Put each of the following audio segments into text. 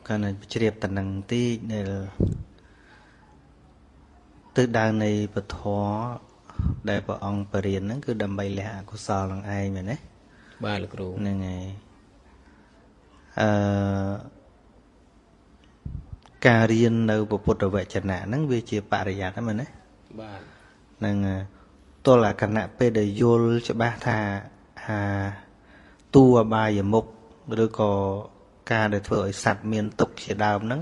គាត់នៅជ្រាបតំណែងតិចដែលទិសដៅនៃពធដែលព្រះអង្គបរិញ្ញាហ្នឹងគឺដើម្បីលះអកុសលនឹងឯងមែនទេបាទលោកគ្រូហ្នឹងហើយការរៀននៅពុទ្ធវចនៈហ្នឹងវាជាបរិយ័តហ្នឹងមែនទេបាទហ្នឹងទល់អគណៈពេលដែលយល់ច្បាស់ថាអាតួអបាយមុខឬក៏ការដែលធ្វើឲ្យសត្វមានទុក្ខជាដើមហ្នឹង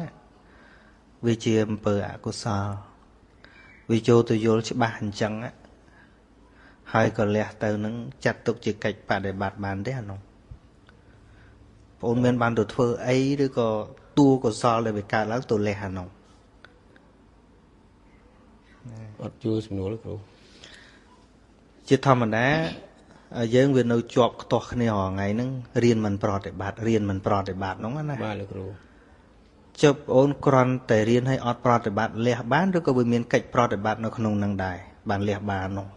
វាជាអំពើអកុសលវាចូលទៅយល់ច្បាស់អញ្ចឹងហើយក៏លះទៅនឹងចាត់ទុកជាកិច្ចបដិបត្តិបានទេអានោះបងមានបានទៅធ្វើអីឬក៏តួកុសលដែលវាកើតឡើងទៅលះអានោះអត់យល់សំណួរគ្រូជាធម្មតាយើងវានៅជាប់ខ្ទាស់គ្នារាល់ថ្ងៃហ្នឹងរៀនមិនប្រតិបត្តិរៀនមិនប្រតិបត្តិហ្នឹងណាបាទលោកគ្រូចុះបងអូនគ្រាន់តែរៀនឲ្យអត់ប្រតិបត្តិលះបានឬក៏វាមានកិច្ចប្រតិបត្តិនៅក្នុងហ្នឹងដែរបានលះបាននោះ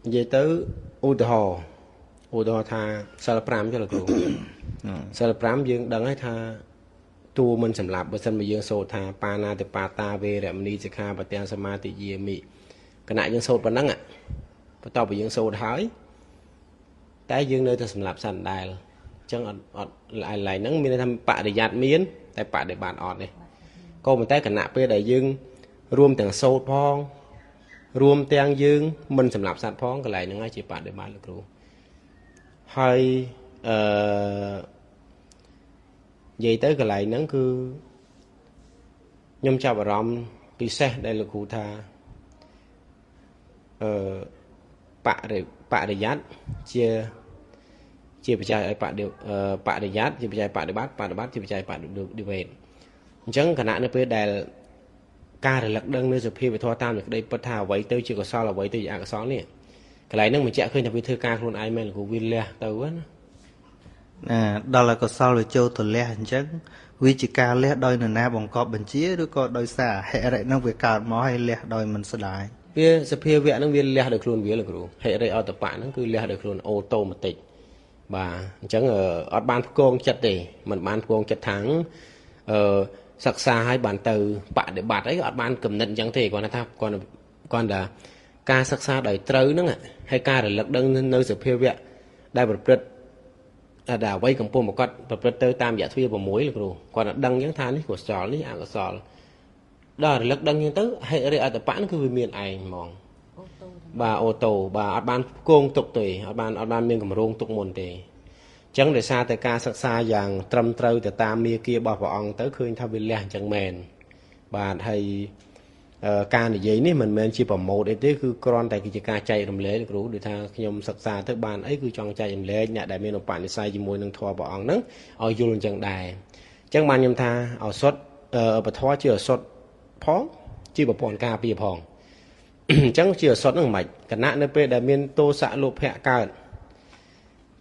និយាយទៅឧទាហរណ៍ថាសិល5ចុះលោកគ្រូសិល5យើងដឹងហើយថាតួមិនសម្លាប់បើសិនបើយើងសូត្រថាបាណាតិបាតាវេរមណីសិក្ខាបទាំងសមាទិយាមិគណៈយើងសូត្រប៉ុណ្ណឹងបន្ទាប់ពីយើងសូត្រហើយតែយើងនៅតែសម្លាប់សត្វដែរអញ្ចឹងអត់អត់ឡែងហ្នឹងមានន័យថាបរិយ័តមានតែបដិបត្តិអត់ទេក៏ប៉ុន្តែគណៈពេលដែលយើងរួមទាំងសូត្រផងរួមទាំងយើងមិនសម្លាប់សត្វផងកន្លែងហ្នឹងហើយជាបដិបត្តិលោកគ្រូហើយនិយាយទៅកន្លែងហ្នឹងគឺខ្ញុំចាប់អារម្មណ៍ពិសេសដែលលោកគ្រូថាបរិយ័តជាបច្ច័យឲ្យបរិយ័តជាបច្ច័យបដិបត្តិបដិបត្តិជាបច្ច័យបដិវេតអញ្ចឹងគណៈនៅពេលដែលការរលឹកដឹងនៅសភាវធម៌តាមសេចក្តីពិតថាអ្វីទៅជាកុសលអ្វីទៅជាអកុសលនេះកន្លែងហ្នឹងបញ្ជាក់ឃើញថាវាធ្វើការខ្លួនឯងមែនលោកគ្រូវាលះទៅណាដល់អកុសលវាចូលទៅលះអញ្ចឹងវាជាការលះដោយនរណាបង្កប់បញ្ជាឬក៏ដោយសារហិរិហ្នឹងវាកើតមកឲ្យលះដោយមិនស្ដាយវាសភាវៈហ្នឹងវាលះដោយខ្លួនវាលោកគ្រូហិរិអតបៈហ្នឹងគឺលះដោយខ្លួនអូតូម៉ាទិកបាទអញ្ចឹងអត់បានផ្គងចិត្តទេមិនបានផ្គងចិត្តថាសិក្សាឲ្យបានទៅបដិបត្តិអីអត់បានគំនិតអញ្ចឹងទេគាត់ថាគាត់ថាការសិក្សាដោយត្រូវហ្នឹងហើយការរលឹកដឹងនៅសភាវៈដែលប្រព្រឹត្តដែលអ្វីកំពុងប្រកបប្រព្រឹត្តទៅតាមរយៈទ្វា6លោកគ្រូគាត់ដឹងអញ្ចឹងថានេះកុសលនេះអកុសលដល់រលឹកដឹងអញ្ចឹងទៅហិរិអតបៈហ្នឹងគឺវាមានឯងហ្មងបាទអូតូបាទអត់បានគងទុកទេអត់បានមានកម្រងទុកមុនទេអញ្ចឹងដោយសារតែការសិក្សាយ៉ាងត្រឹមត្រូវទៅតាមមាគ៌ារបស់ព្រះអង្គទៅឃើញថាវាលះអញ្ចឹងមែនបាទហើយការនិយាយនេះមិនមែនជាប្រម៉ូទអីទេគឺគ្រាន់តែគឺជាការចែករំលែកលោកគ្រូដូចថាខ្ញុំសិក្សាទៅបានអីគឺចង់ចែករំលែកអ្នកដែលមានឧបនិស្ស័យជាមួយនឹងធម៌ព្រះអង្គហ្នឹងឲ្យយល់អញ្ចឹងដែរអញ្ចឹងបានខ្ញុំថាឱសថពធជាឱសថផងជាប្រព័ន្ធការពារផងអញ្ចឹងជាឱសថហ្នឹងមិនគណៈនៅពេលដែលមានទោសៈលោភៈកើត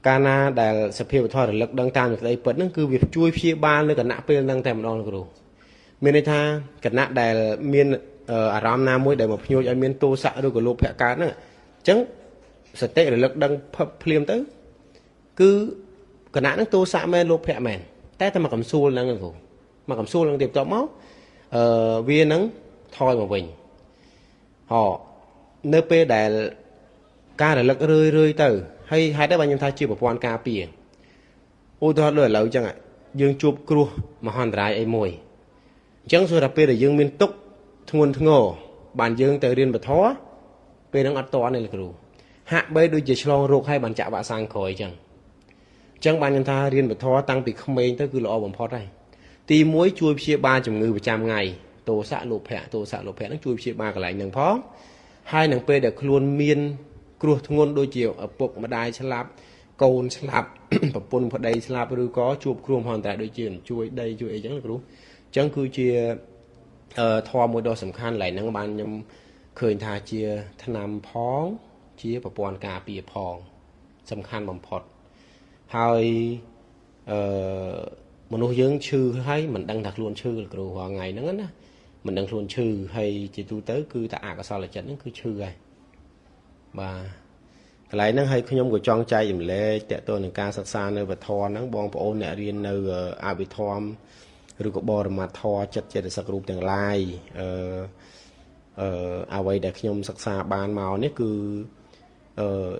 កាលណាដែលសភាវធម៌រលឹកដឹងតាមសេចក្តីពិតហ្នឹងគឺវាជួយព្យាបាលនៅគណៈពេលហ្នឹងតែម្ដងលោកគ្រូមានន័យថាគណៈដែលមានអារម្មណ៍ណាមួយដែលមកភ្ញូចឲ្យមានទោសៈឬក៏លោភៈកើតហ្នឹងអញ្ចឹងសតិរលឹកដឹងភឹបភ្លាមទៅគឺគណៈហ្នឹងទោសៈមែនលោភៈមែនតែតែមកកំសួលហ្នឹងគ្រូមកកំសួលហ្នឹងទៀតបន្ទាប់មកវានឹងថយមកវិញហោនៅពេលដែលការរលឹករឿយរឿយទៅហើយហេតុអីបានខ្ញុំថាជាប្រព័ន្ធការពារឧទាហរណ៍ដូចឥឡូវអញ្ចឹងយើងជួបគ្រោះមហន្តរាយអីមួយអញ្ចឹងសួរថាពេលដែលយើងមានទុក្ខធ្ងន់ធ្ងរបានយើងទៅរៀនពធពេលហ្នឹងអត់តទេលោកគ្រូហាក់បីដូចជាឆ្លងរោគហើយបានចាក់វ៉ាក់សាំងក្រោយអញ្ចឹងបានខ្ញុំថារៀនពធតាំងពីក្មេងទៅគឺល្អបំផុតហើយទី1ជួយព្យាបាលជំងឺប្រចាំថ្ងៃទោសៈលោភៈទោសៈលោភៈហ្នឹងជួយព្យាបាលកន្លែងហ្នឹងផងហើយនឹងពេលដែលខ្លួនមានគ្រោះធ្ងន់ដូចជាឪពុកម្ដាយស្លាប់កូនស្លាប់ប្រពន្ធប្តីស្លាប់ឬក៏ជួបគ្រោះមហន្តរាយដូចជាជួយដីជួយអីចឹងលោកគ្រូអញ្ចឹងគឺជាធម៌មួយដ៏សំខាន់ឡើយហ្នឹងបានខ្ញុំឃើញថាជាថ្នាំផងជាប្រព័ន្ធការពារផងសំខាន់បំផុតហើយមនុស្សយើងឈឺហើយមិនដឹងថាខ្លួនឈឺលោកគ្រូរាល់ថ្ងៃហ្នឹងណាមិនដឹងខ្លួនឈឺហើយជាទូទៅគឺតែអកុសលចិត្តហ្នឹងគឺឈឺហើយបាទ កន្លែងហ្នឹងហើយខ្ញុំក៏ចង់ចែករំលែកតទៅនឹងការសិក្សានៅពធហ្នឹងបងប្អូនអ្នករៀននៅអភិធម្មឬក៏បរមត្ថធម៌ចិត្តចេតសិករូបទាំងឡាយអឺអឺអ្វីដែលខ្ញុំសិក្សាបានមកនេះគឺអឺ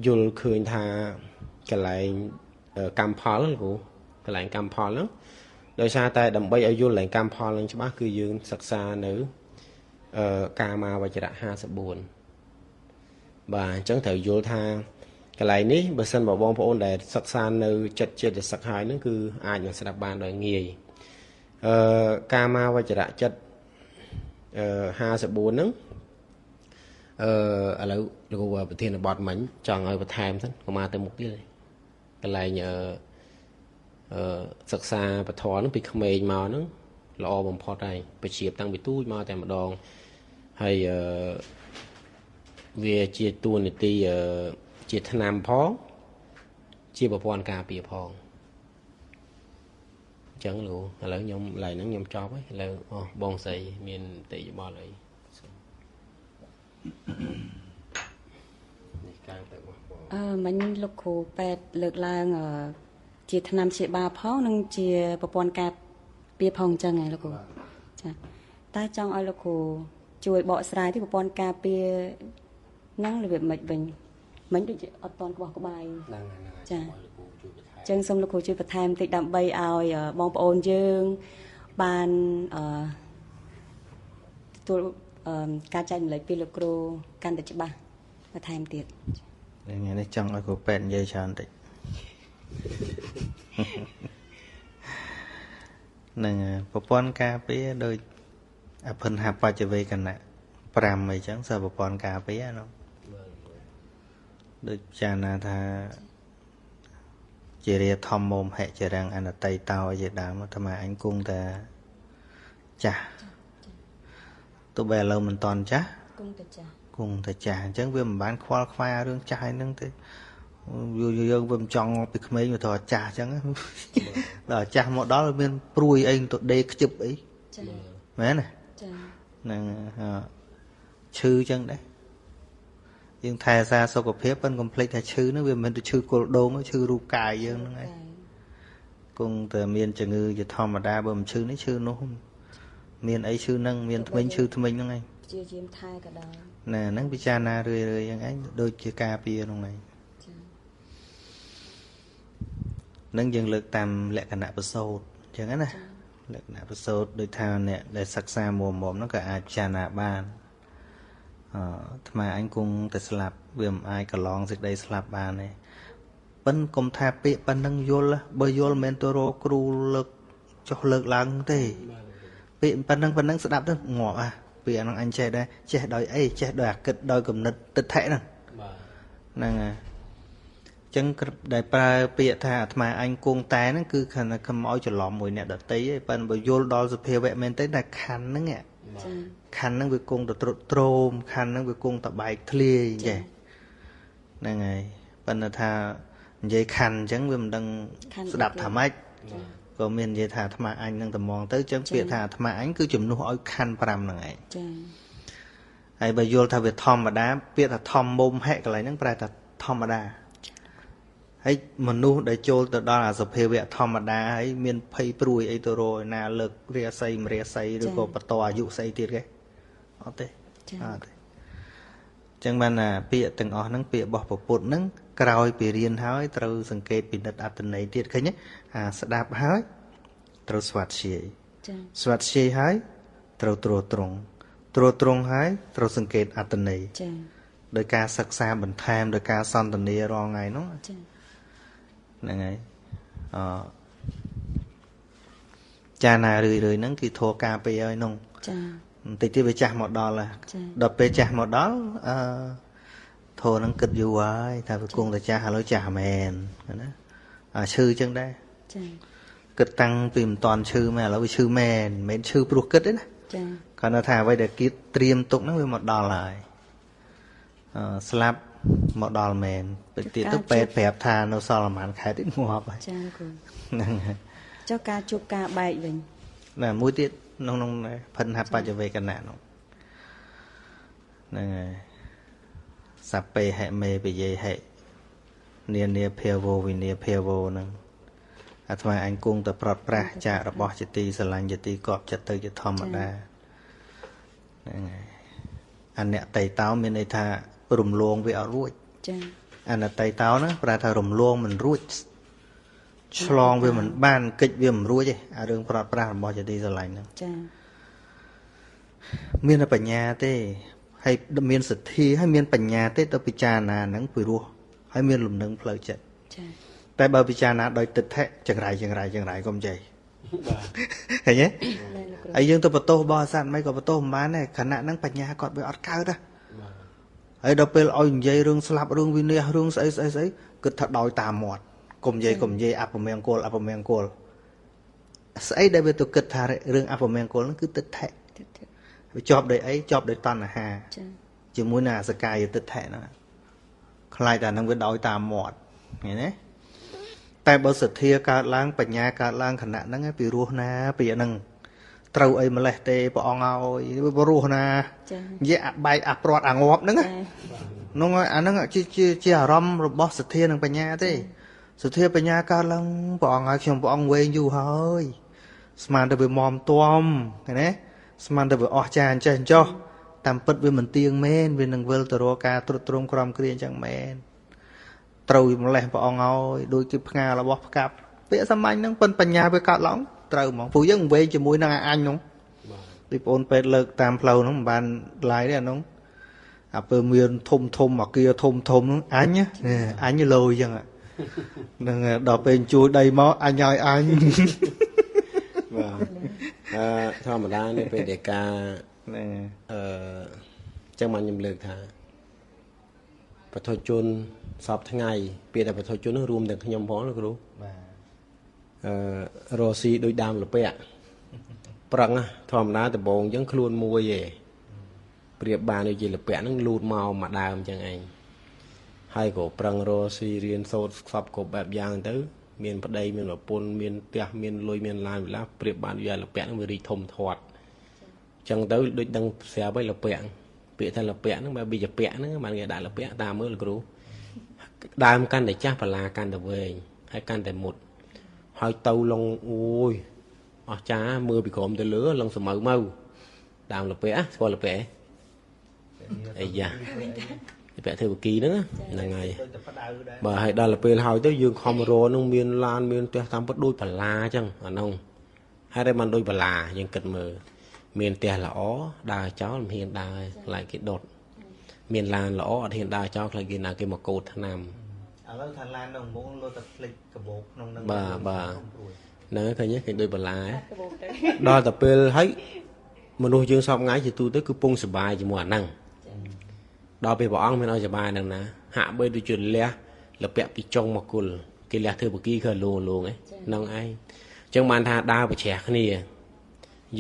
យល់ឃើញថាកន្លែងកម្មផលគ្រូកន្លែងកម្មផលហ្នឹងដោយសារតែដើម្បីឲ្យយល់កន្លែងកម្មផលហ្នឹងច្បាស់គឺយើងសិក្សានៅកាមាវចរៈ54បាទអញ្ចឹងត្រូវយល់ថាកន្លែងនេះបើសិនបើបងប្អូនដែលសិក្សានៅចិត្តចេតសិកហើយហ្នឹងគឺអាចនឹងស្ដាប់បានដោយងាយកាមាវចរៈចិត្ត54ហ្នឹងឥឡូវលោកប្រធានបទមិញចង់ឲ្យបន្ថែមសិនកុំមកទៅមុខទៀតកន្លែងសិក្សាពធហ្នឹងពីក្មេងមកហ្នឹងល្អបំផុតហើយពជាតាំងពីទូចមកតែម្ដងហើយវាជាតួនាទីជាថ្នាំផងជាប្រព័ន្ធការពារផងអញ្ចឹងលោកឥឡូវខ្ញុំកន្លែងហ្នឹងខ្ញុំចប់ហើយឥឡូវអស់បងស្រីមានតិយោបល់អីនេះកាងទៅបងមិញលោកគ្រូពេទ្យលើកឡើងជាថ្នាំជាបាផងនិងជាប្រព័ន្ធការពារផងអញ្ចឹងហ៎លោកគ្រូចាតែចង់ឲ្យលោកគ្រូជួយបកស្រាយទីប្រព័ន្ធការពារហ្នឹងរបៀបម៉េចវិញមិញដូចជាអត់តន់ក្បោះក្បាយហ្នឹងចាអញ្ចឹងសូមលោកគ្រូជួយបន្ថែមតិចដើម្បីឲ្យបងប្អូនយើងបានទទួលការចែករំលែកពីលោកគ្រូកាន់តែច្បាស់បន្ថែមទៀតថ្ងៃនេះចង់ឲ្យគ្រូពេទ្យនិយាយច្រើនតិចនឹងប្រព័ន្ធការពារដូចអភិនហបច្ចវេកណៈ5អីចឹងសិប្រព័ន្ធការពារនោះដូចចារណាថាជារាធម្មោមហិចរាំងអនតីតោជាដើមអាត្មាអញគង់តែចាស់ទោះបីឥឡូវមិនតន់ចាស់គង់តែចាស់គង់តែចាស់អញ្ចឹងវាមិនបានខ្វល់ខ្វាយរឿងចាស់ហ្នឹងទេយើងវាមិនចង់ពីក្មេងវាត្រូវចាស់អញ្ចឹងដល់ចាស់មកដល់មានព្រួយអីទៅដេខ្ជិបអីចាមែនទេចាហ្នឹងឈឺអញ្ចឹងដែរយើងថែសារសុខភាពប៉ុនកុំភ្លេចថាឈឺហ្នឹងវាមិនមែនទៅឈឺគល់ដូងឈឺរូបកាយយើងហ្នឹងឯងគង់តែមានជំងឺជាធម្មតាបើមិនឈឺនេះឈឺនោះមានអីឈឺហ្នឹងមានធ្មេញឈឺធ្មេញហ្នឹងឯងព្យាយាមថែក៏ដោយណែហ្នឹងពិចារណារឿយៗហ្នឹងឯងដូចជាការពារហ្នឹងឯងនឹងយើងលើកតាមលក្ខណៈប្រសូតអញ្ចឹងណាលក្ខណៈប្រសូតដូចថាអ្នកដែលសិក្សាមុំហ្នឹងក៏អាចពិចារណាបានអាត្មាអញគង់តែស្លាប់វាមិនអាចកន្លងសេចក្តីស្លាប់បានទេប៉ិនកុំថាពាក្យប៉ុណ្ណឹងយល់បើយល់មិនមែនទៅរកគ្រូលើកចុះលើកឡើងទេពាក្យប៉ុណ្ណឹងស្ដាប់ទៅងាប់អាពាក្យហ្នឹងអញចេះដែរចេះដោយអីចេះដោយអាគិតដោយគំនិតទិដ្ឋិហ្នឹងបាទហ្នឹងហើយចឹងដែលប្រើពាក្យថាអាត្មាអញគង់តែហ្នឹងគឺខណៈកុំឲ្យច្រឡំមួយអ្នកដតីឯងប៉ុន្តែបើយល់ដល់សភាវៈមែនទេតែខណ្ឌហ្នឹងខណ្ឌហ្នឹងវាគង់តែទ្រុឌទ្រោមខណ្ឌហ្នឹងវាគង់តែបែកធ្លាយចេះហ្នឹងហើយប៉ុន្តែថានិយាយខណ្ឌអញ្ចឹងវាមិនដឹងស្ដាប់ថាម៉េចក៏មាននិយាយថាអាត្មាអញនឹងត្មងទៅអញ្ចឹងពាក្យថាអាត្មាអញគឺជំនួសឲ្យខណ្ឌ5ហ្នឹងឯងចាហើយបើយល់ថាវាធម្មតាពាក្យថាធម្មមុំហិកន្លែងហ្នឹងប្រែថាធម្មតាហើយមនុស្សដែលចូលទៅដល់អាសភាវៈធម្មតាហើយមានភ័យព្រួយអីទៅរកឯណាលើករាសីមរាសីឬក៏បន្តអាយុស្អីទៀតគេអត់ទេអត់ទេចឹងបានណាពាក្យទាំងអស់ហ្នឹងពាក្យរបស់ពុទ្ធហ្នឹងក្រោយពីរៀនហើយត្រូវសង្កេតពិនិត្យអត្ថន័យទៀតឃើញទេអាស្ដាប់ហើយត្រូវស្វាត់ជាយស្វាត់ជាយហើយត្រូវត្រួតត្រងត្រួតត្រងហើយត្រូវសង្កេតអត្ថន័យដោយការសិក្សាបន្ថែមដោយការសន្ទនារាល់ថ្ងៃនោះចាហ្នឹងហើយអចាណារឿយៗហ្នឹងគឺធัวការពារហើយនោះចាបន្តិចទៀតវាចាស់មកដល់ដល់ពេលចាស់មកដល់អឺធัวហ្នឹងគិតយូរហើយថាវាគង់តែចាស់ឥឡូវចាស់មែនណាអាឈឺចឹងដែរចាគិតតាំងពីមិនតាន់ឈឺមែនឥឡូវវាឈឺមែនមិនមែនឈឺព្រោះគិតទេណាចាគ្រាន់តែថាអ្វីដែលគិតត្រៀមទុកហ្នឹងវាមកដល់ហើយអឺស្លាប់មកដល់មែនពេលទៀតទៅពេទ្យប្រាប់ថានៅសល់ប្រហែលខែទៀតងាប់ហើយចាគ្រូហ្នឹងហើយចុះការជួបការបែកវិញណាមួយទៀតក្នុងផិនហបច្ចវេកណៈនោះហ្នឹងហើយ សពេហិមេពយេហិនានាភាវោវិនាភាវោហ្នឹងអាត្មាអញគង់តែប្រត់ប្រាស់ចាករបស់ជាទីស្រឡាញ់ជាទីកប់ចិត្តទៅជាធម្មតាហ្នឹងហើយអនតៃតោមានន័យថារំលងវាអត់រួចចាអនតៃតោហ្នឹងប្រែថារំលងមិនរួចឆ្លងវាមិនបានកិច្ចវាមិនរួចទេអារឿងប្រត់ប្រាស់របស់ជាទីស្រឡាញ់ហ្នឹងចាមានបញ្ញាទេហើយមានសទ្ធាហើយមានបញ្ញាទេទៅពិចារណាហ្នឹងពីរោះហើយមានលំនឹងផ្លូវចិត្តចាតែបើពិចារណាដោយទិដ្ឋិចង្រៃចង្រៃចង្រៃកុំចេះបាទឃើញទេហើយយើងទៅបន្ទោសបរិស័ទមិនក៏បន្ទោសមិនបានដែរខណៈហ្នឹងបញ្ញាគាត់វាអត់កើតណាហើយដល់ពេលឲ្យនិយាយរឿងស្លាប់រឿងវិនាសរឿងស្អីស្អីស្អីគិតថាដោយតាមមាត់កុំនិយាយកុំនិយាយអពមង្គលអពមង្គលស្អីដែលវាទៅគិតថារឿងអពមង្គលហ្នឹងគឺទិដ្ឋិវាជាប់ដោយអីជាប់ដោយតណ្ហាជាមួយនឹងអសកាយទិដ្ឋិហ្នឹងខ្លាចតែហ្នឹងវាដោយតាមមាត់ឃើញទេតែបើសទ្ធាកើតឡើងបញ្ញាកើតឡើងខណៈហ្នឹងពីរស់ណាពីហ្នឹងត្រូវអីម្លេះទេព្រះអង្គឲ្យព្រោះណានិយាយអាបែកអាព្រាត់អាងាប់ហ្នឹងហ្នឹងអាហ្នឹងជាអារម្មណ៍របស់សទ្ធានិងបញ្ញាទេសទ្ធាបញ្ញាកើតឡើងព្រះអង្គឲ្យខ្ញុំព្រះអង្គវែងយូរហើយស្មានតែវាមមទាំឃើញទេស្មានតែវាអស់ចាអញ្ចេះអញ្ចោះតាមពិតវាមិនទៀងមែនវានឹងវិលទៅរកការត្រុតត្រងក្រំគ្រាអញ្ចឹងមែនត្រូវម្លេះព្រះអង្គឲ្យដូចជាផ្ងារបស់ផ្កាប់ពាក្យសាមញ្ញហ្នឹងប៉ុនបញ្ញាវាកើតឡើងត្រូវហ្មងព្រោះយើងវែងជាមួយនឹងអញហ្នឹងដូចបងពេទ្យលើកតាមផ្លូវហ្នឹងមិនបានឡាយទេអាហ្នឹងអាពើមានធំធំអាគារធំធំហ្នឹងអញអញលយអញ្ចឹងហ្នឹងដល់ពេលជួយដីមកអញឲ្យអញបាទអឺធម្មតានៅពេលដែលការហ្នឹងអឺចឹងមកខ្ញុំលើកថាបទជនសពថ្ងៃពាក្យថាបទជននោះរួមទាំងខ្ញុំផងលោកគ្រូបាទអឺរស់ស៊ីដូចដើមលពាក់ប្រឹងធម្មតាដំបងអញ្ចឹងខ្លួនមួយឯងប្រៀបបានដូចជាលពាក់ហ្នឹងលូតមកមួយដើមអញ្ចឹងឯងហើយក៏ប្រឹងរស់ស៊ីរៀនសូត្រខ្សប់គ្រប់បែបយ៉ាងទៅមានប្តីមានប្រពន្ធមានផ្ទះមានលុយមានឡានវិឡាប្រៀបបានវាលពាក់ហ្នឹងវារីកធំធាត់អញ្ចឹងទៅដូចដឹងស្រាប់ហើយលពាក់ពាក្យថាលពាក់ហ្នឹងបែបវាជាពាក់ហ្នឹងបានគេដាក់លពាក់តាមមើលលោកគ្រូដើមកាន់តែចាស់បន្លាកាន់តែវែងហើយកាន់តែមុតហើយទៅលងអូយអស់ចាមើលពីក្រោមទៅលើលងសមៅមកដើមលពាក់ស្គាល់លពាក់អីយ៉ាលពាក់ធ្វើបគីហ្នឹងហ្នឹងហើយបើឲ្យដល់ពេលហើយទៅយើងខំរនឹងមានឡានមានផ្ទះតាមពិតដូចបន្លាអញ្ចឹងអាហ្នឹងហើយតែមិនដូចបន្លាយើងគិតមើលមានផ្ទះល្អដើរចោលមិនហ៊ានដើរខ្លាចគេដុតមានឡានល្អអត់ហ៊ានដើរចោលខ្លាចគេណាគេមកកោតថ្នាំឥឡូវថាឡាននៅមុខលោតែភ្លេចកាបូបក្នុងនឹងបាទបាទហ្នឹងឃើញទេឃើញដូចបន្លាដល់តែពេលហើយមនុស្សយើងសពថ្ងៃជាទូទៅគឺពងសបាយជាមួយអាហ្នឹងដល់ពេលព្រះអង្គមានឲ្យសបាយហ្នឹងណាហាក់បីដូចជាលះលពាក់ពីចុងមកគុលគេលះធ្វើបគីគឺលងលងឯងហ្នឹងឯងអញ្ចឹងបានថាដើរប្រជ្រះគ្នា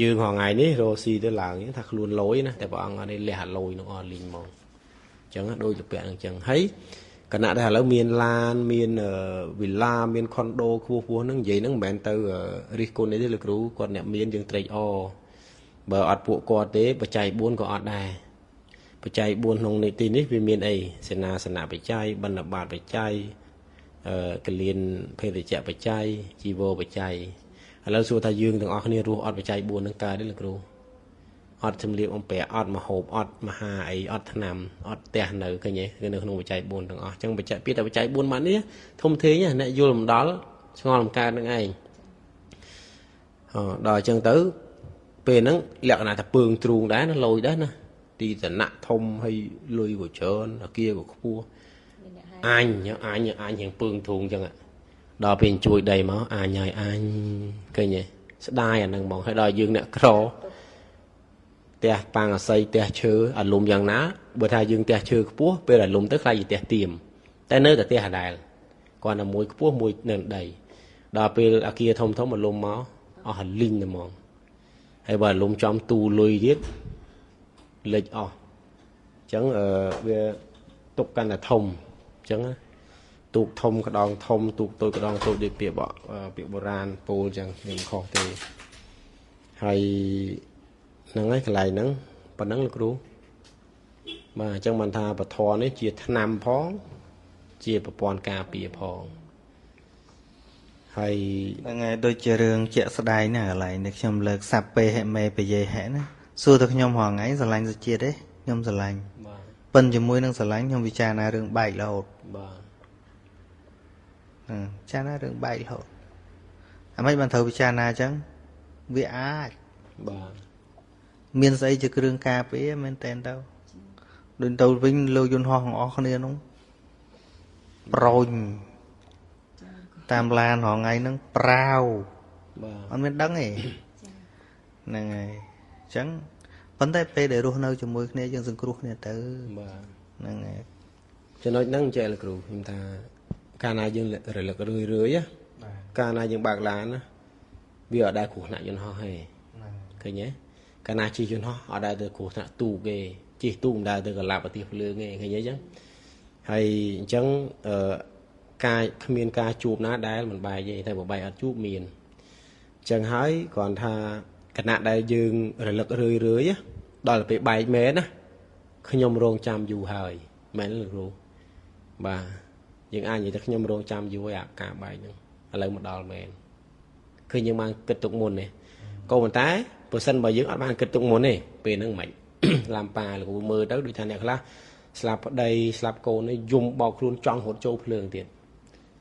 យើងរាល់ថ្ងៃនេះរស់ស៊ីទៅឡើងថាខ្លួនលយណាតែព្រះអង្គអត់ទេលះអាលយនឹងអស់លីងហ្មងអញ្ចឹងដូចលពាក់ហ្នឹងអញ្ចឹងហើយគណៈដែលឥឡូវមានឡានមានវិឡាមានខុនដូខ្ពស់ខ្ពស់ហ្នឹងនិយាយហ្នឹងមិនមែនទៅរិះគន់ទេលោកគ្រូគាត់អ្នកមានយើងត្រេកអរបើអត់ពួកគាត់ទេបច្ច័យ4ក៏អត់ដែរបច្ច័យ4ក្នុងនីតិនេះវាមានអីសេនាសនៈបច្ច័យបណ្ឌបាតបច្ច័យកលៀនភេទជ្ជៈបច្ច័យជីវោបច្ច័យឥឡូវសួរថាយើងទាំងអស់គ្នារស់អត់បច្ច័យ4ហ្នឹងកើតទេលោកគ្រូអត់ជំរាបអំពាក់អត់មហូបអត់មហាអីអត់ថ្នាំអត់ផ្ទះនៅឃើញទេគឺនៅក្នុងបច្ច័យ4ទាំងអស់អញ្ចឹងបច្ច័យពាក្យតែបច្ច័យ4ម៉ាត់នេះធំធេងអ្នកយល់មិនដល់ឆ្ងល់មិនកើតនឹងឯងអដល់អញ្ចឹងទៅពេលហ្នឹងលក្ខណៈថាពើងទ្រូងដែរណាលយដែរណាទីឋានៈធំហើយលុយក៏ច្រើនអាគារក៏ខ្ពស់អញអញអញរៀងពើងទ្រូងអញ្ចឹងដល់ពេលជួយដីមកអញហើយអញឃើញទេស្ដាយអាហ្នឹងហ្មងហើយដល់យើងអ្នកក្រផ្ទះប៉ាងអាស័យផ្ទះឈើអាលុំយ៉ាងណាបើថាយើងផ្ទះឈើខ្ពស់ពេលអាលុំទៅខ្លាចជាផ្ទះទៀមតែនៅតែផ្ទះដដែលគាត់តែមួយខ្ពស់មួយនៅដីដល់ពេលអាគារធំធំអាលុំមកអស់លីងតែហ្មងហើយបើអាលុំចំទូលុយទៀតលិចអស់អញ្ចឹងវាទុកកាន់តែធំអញ្ចឹងទូកធំក្តងធំទូកតូចក្តងតូចដូចពាក្យពាក្យបុរាណពោលអញ្ចឹងខ្ញុំខុសទេហើយហ្នឹងហើយកន្លែងហ្នឹងប៉ុណ្ណឹងលោកគ្រូ បាទអញ្ចឹងបានថាពធនេះជាថ្នាំផងជាប្រព័ន្ធការពារផងហើយហ្នឹងហើយដូចជារឿងជាក់ស្ដែងណាកន្លែងនេះខ្ញុំលើកសัพពេហិមេបយេហិណាសួរទៅខ្ញុំរាល់ថ្ងៃស្រឡាញ់សុជាតិទេខ្ញុំស្រឡាញ់បាទប៉ិនជាមួយនឹងស្រឡាញ់ខ្ញុំពិចារណារឿងបែករហូតបាទពិចារណារឿងបែករហូតអាម៉េចបានត្រូវពិចារណាអញ្ចឹងវាអាចបាទមានស្អីជាគ្រឿងការពារមែនតែនទៅដូចទៅវិញលើយន្តហោះទាំងអស់គ្នានោះប្រូញតាមឡានរាល់ថ្ងៃហ្នឹងប្រាវបាទអត់មានដឹងទេហ្នឹងហើយអញ្ចឹងប៉ុន្តែពេលដែលរស់នៅជាមួយគ្នាយើងសង្គ្រោះគ្នាទៅបាទហ្នឹងហើយចំណុចហ្នឹងចេះលោកគ្រូខ្ញុំថាកាលណាយើងរលឹករឿយរឿយកាលណាយើងបើកឡានណាវាអត់ដែលគ្រោះថ្នាក់យន្តហោះទេឃើញទេកាលណាជិះយន្តហោះអត់ដែលទៅគ្រោះថ្នាក់ទូកទេជិះទូកមិនដែលទៅកលាប់ប្រទេសភ្លើងទេឃើញទេអញ្ចឹងហើយអញ្ចឹងការគ្មានការជួបណាដែលមិនបែកទេតែបើបែកអត់ជួបមានអញ្ចឹងហើយគ្រាន់ថាគណៈដែលយើងរលឹករឿយរឿយដល់ពេលបែកមែនណាខ្ញុំរងចាំយូរហើយមែនលោកគ្រូបាទយើងអាចនិយាយថាខ្ញុំរងចាំយូរហើយអាការបែកហ្នឹងឥឡូវមកដល់មែនឃើញយើងបានគិតទុកមុនទេក៏ប៉ុន្តែបើសិនបើយើងអត់បានគិតទុកមុនទេពេលហ្នឹងមិនឡាំប៉ាលោកគ្រូមើលទៅដូចថាអ្នកខ្លះស្លាប់ប្តីស្លាប់កូននេះយំបោកខ្លួនចង់រត់ចូលភ្លើងទៀត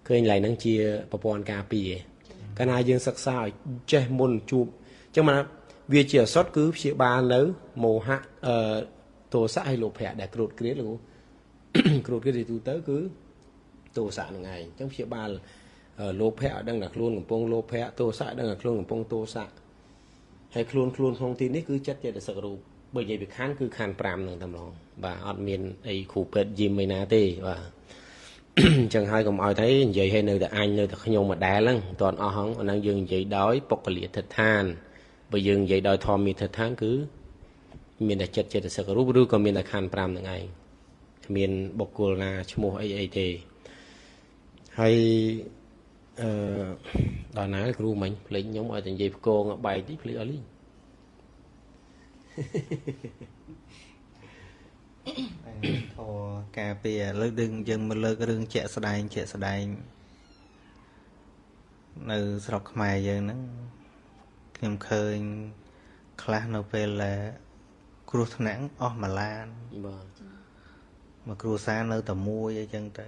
ឃើញកន្លែងហ្នឹងជាប្រព័ន្ធការពារកាលណាយើងសិក្សាឲ្យចេះមុនជួបអញ្ចឹងមកវាជាអសត់គឺព្យាបាលនៅមោហៈទោសៈហើយលោភៈដែលគ្រោតគ្រាតលោកគ្រោតគ្រាតទីទូទៅគឺទោសៈហ្នឹងឯងអញ្ចឹងព្យាបាលលោភៈឲ្យដឹងថាខ្លួនកំពុងលោភៈទោសៈឲ្យដឹងថាខ្លួនកំពុងទោសៈហើយខ្លួនក្នុងទីនេះគឺចិត្តចេតសិករូបបើនិយាយពីខណ្ឌគឺខណ្ឌ5ហ្នឹងតែម្ដងបាទអត់មានអីគ្រូពេទ្យយឹមឯណាទេបាទអញ្ចឹងហើយកុំឲ្យតែនិយាយឲ្យនៅតែអញនៅតែខ្ញុំម្ដែលហ្នឹងមិនទាន់អស់ហ្នឹងអាហ្នឹងយើងនិយាយដោយបុគ្គលាធិដ្ឋានបើយើងនិយាយដោយធម្មាធិដ្ឋានគឺមានតែចិត្តចេតសិករូបឬក៏មានតែខណ្ឌ5ហ្នឹងឯងគ្មានបុគ្គលណាឈ្មោះអីអីទេហើយដល់ណាគ្រូមិញភ្លេចខ្ញុំឲ្យតែនិយាយផ្គងបែកតិចភ្លេចអស់លីងធរការពារលើកดึងយើងមកលើករឿងជាក់ស្ដែងជាក់ស្ដែងនៅស្រុកខ្មែរយើងហ្នឹងខ្ញុំឃើញខ្លះនៅពេលគ្រោះថ្នាក់អស់មួយឡានបាទមកគ្រួសារនៅតែមួយអីចឹងទៅ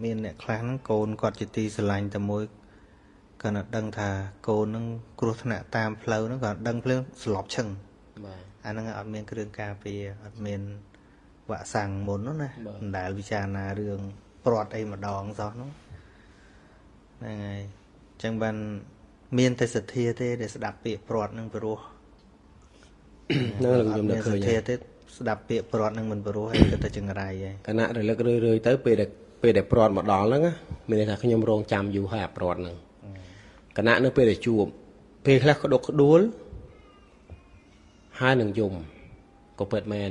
មានអ្នកខ្លះហ្នឹងកូនគាត់ជាទីស្រឡាញ់តែមួយគាត់នៅដឹងថាកូនហ្នឹងគ្រោះថ្នាក់តាមផ្លូវហ្នឹងគាត់ដឹងភ្លាមស្លាប់ឈឹងបាទអាហ្នឹងអត់មានគ្រឿងការពារអត់មានវ៉ាក់សាំងមុនណាមិនដែលពិចារណារឿងព្រាត់អីម្ដងសោះហ្នឹងហ្នឹងហើយអញ្ចឹងបានមានតែសទ្ធាទេដែលស្ដាប់ពាក្យព្រាត់ហ្នឹងព្រោះហ្នឹងខ្ញុំនឹកឃើញសទ្ធាទេស្ដាប់ពាក្យព្រាត់ហ្នឹងមិនព្រោះហើយគិតតែចង្រៃហើយគណៈរលឹករឿយរឿយទៅពេលដែលព្រាត់មកដល់ហ្នឹងមានន័យថាខ្ញុំរងចាំយូរហើយអាព្រាត់ហ្នឹងគណៈនៅពេលដែលជួបពេលខ្លះក្តុកក្តួលហើយនឹងយំក៏ពិតមែន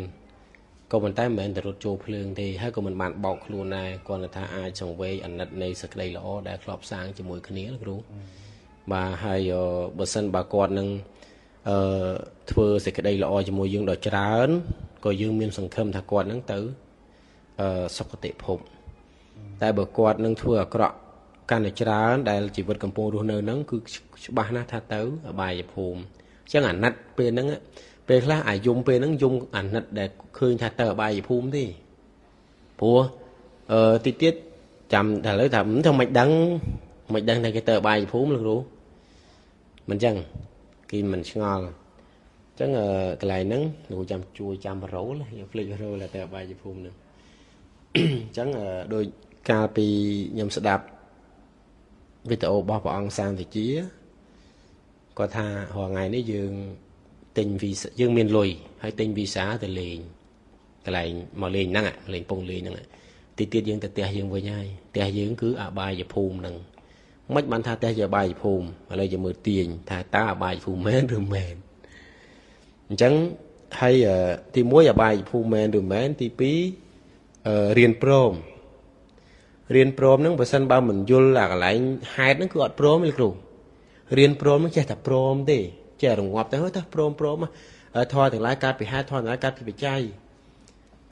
ក៏ប៉ុន្តែមិនមែនតែរត់ចូលភ្លើងទេហើយក៏មិនបានបោកខ្លួនដែរគ្រាន់តែថាអាចសង្វេគអាណិតនៃសេចក្តីល្អដែលធ្លាប់សាងជាមួយគ្នាលោកគ្រូបាទហើយបើសិនបើគាត់នឹងធ្វើសេចក្តីល្អជាមួយយើងដល់ច្រើនក៏យើងមានសង្ឃឹមថាគាត់នឹងទៅសុគតិភពតែបើគាត់នឹងធ្វើអាក្រក់កាន់តែច្រើនដែលជីវិតកំពុងរស់នៅហ្នឹងគឺច្បាស់ណាស់ថាទៅអបាយភូមិអញ្ចឹងអាណិតពេលហ្នឹងពេលខ្លះអាយំពេលហ្នឹងយំអាណិតដែលឃើញថាទៅអបាយភូមិទេព្រោះតិចទៀតចាំតែឥឡូវថាធ្វើមិនដឹងមិនដឹងថាគេទៅអបាយភូមិលោកគ្រូមិនអញ្ចឹងគេមិនឆ្ងល់អញ្ចឹងកន្លែងហ្នឹងលោកចាំជួយចាំរោលខ្ញុំភ្លេចរោលតែអបាយភូមិហ្នឹងអញ្ចឹងដូចកាលពីខ្ញុំស្ដាប់វីដេអូរបស់ព្រះអង្គសាមវិជាគាត់ថារាល់ថ្ងៃនេះយើងទិញវីសាយើងមានលុយហើយទិញវីសាទៅលេងកន្លែងមកលេងហ្នឹងលេងពងលេងហ្នឹងតិចទៀតយើងទៅផ្ទះយើងវិញហើយផ្ទះយើងគឺអបាយភូមិហ្នឹងមិនបានថាផ្ទះជាអបាយភូមិឥឡូវយើងមើលទាញថាតើអបាយភូមិមែនឬមែនអញ្ចឹងហើយទី1អបាយភូមិមែនឬមែនទី2រៀនព្រមរៀនព្រមហ្នឹងបើសិនបើមិនយល់អាកន្លែងហេតុហ្នឹងគឺអត់ព្រមទេគ្រូរៀនព្រមហ្នឹងចេះតែព្រមទេចេះរងាប់ទៅទៅព្រមព្រមធម៌ទាំងឡាយកើតពីហេតុធម៌ទាំងឡាយកើតពីបច្ច័យ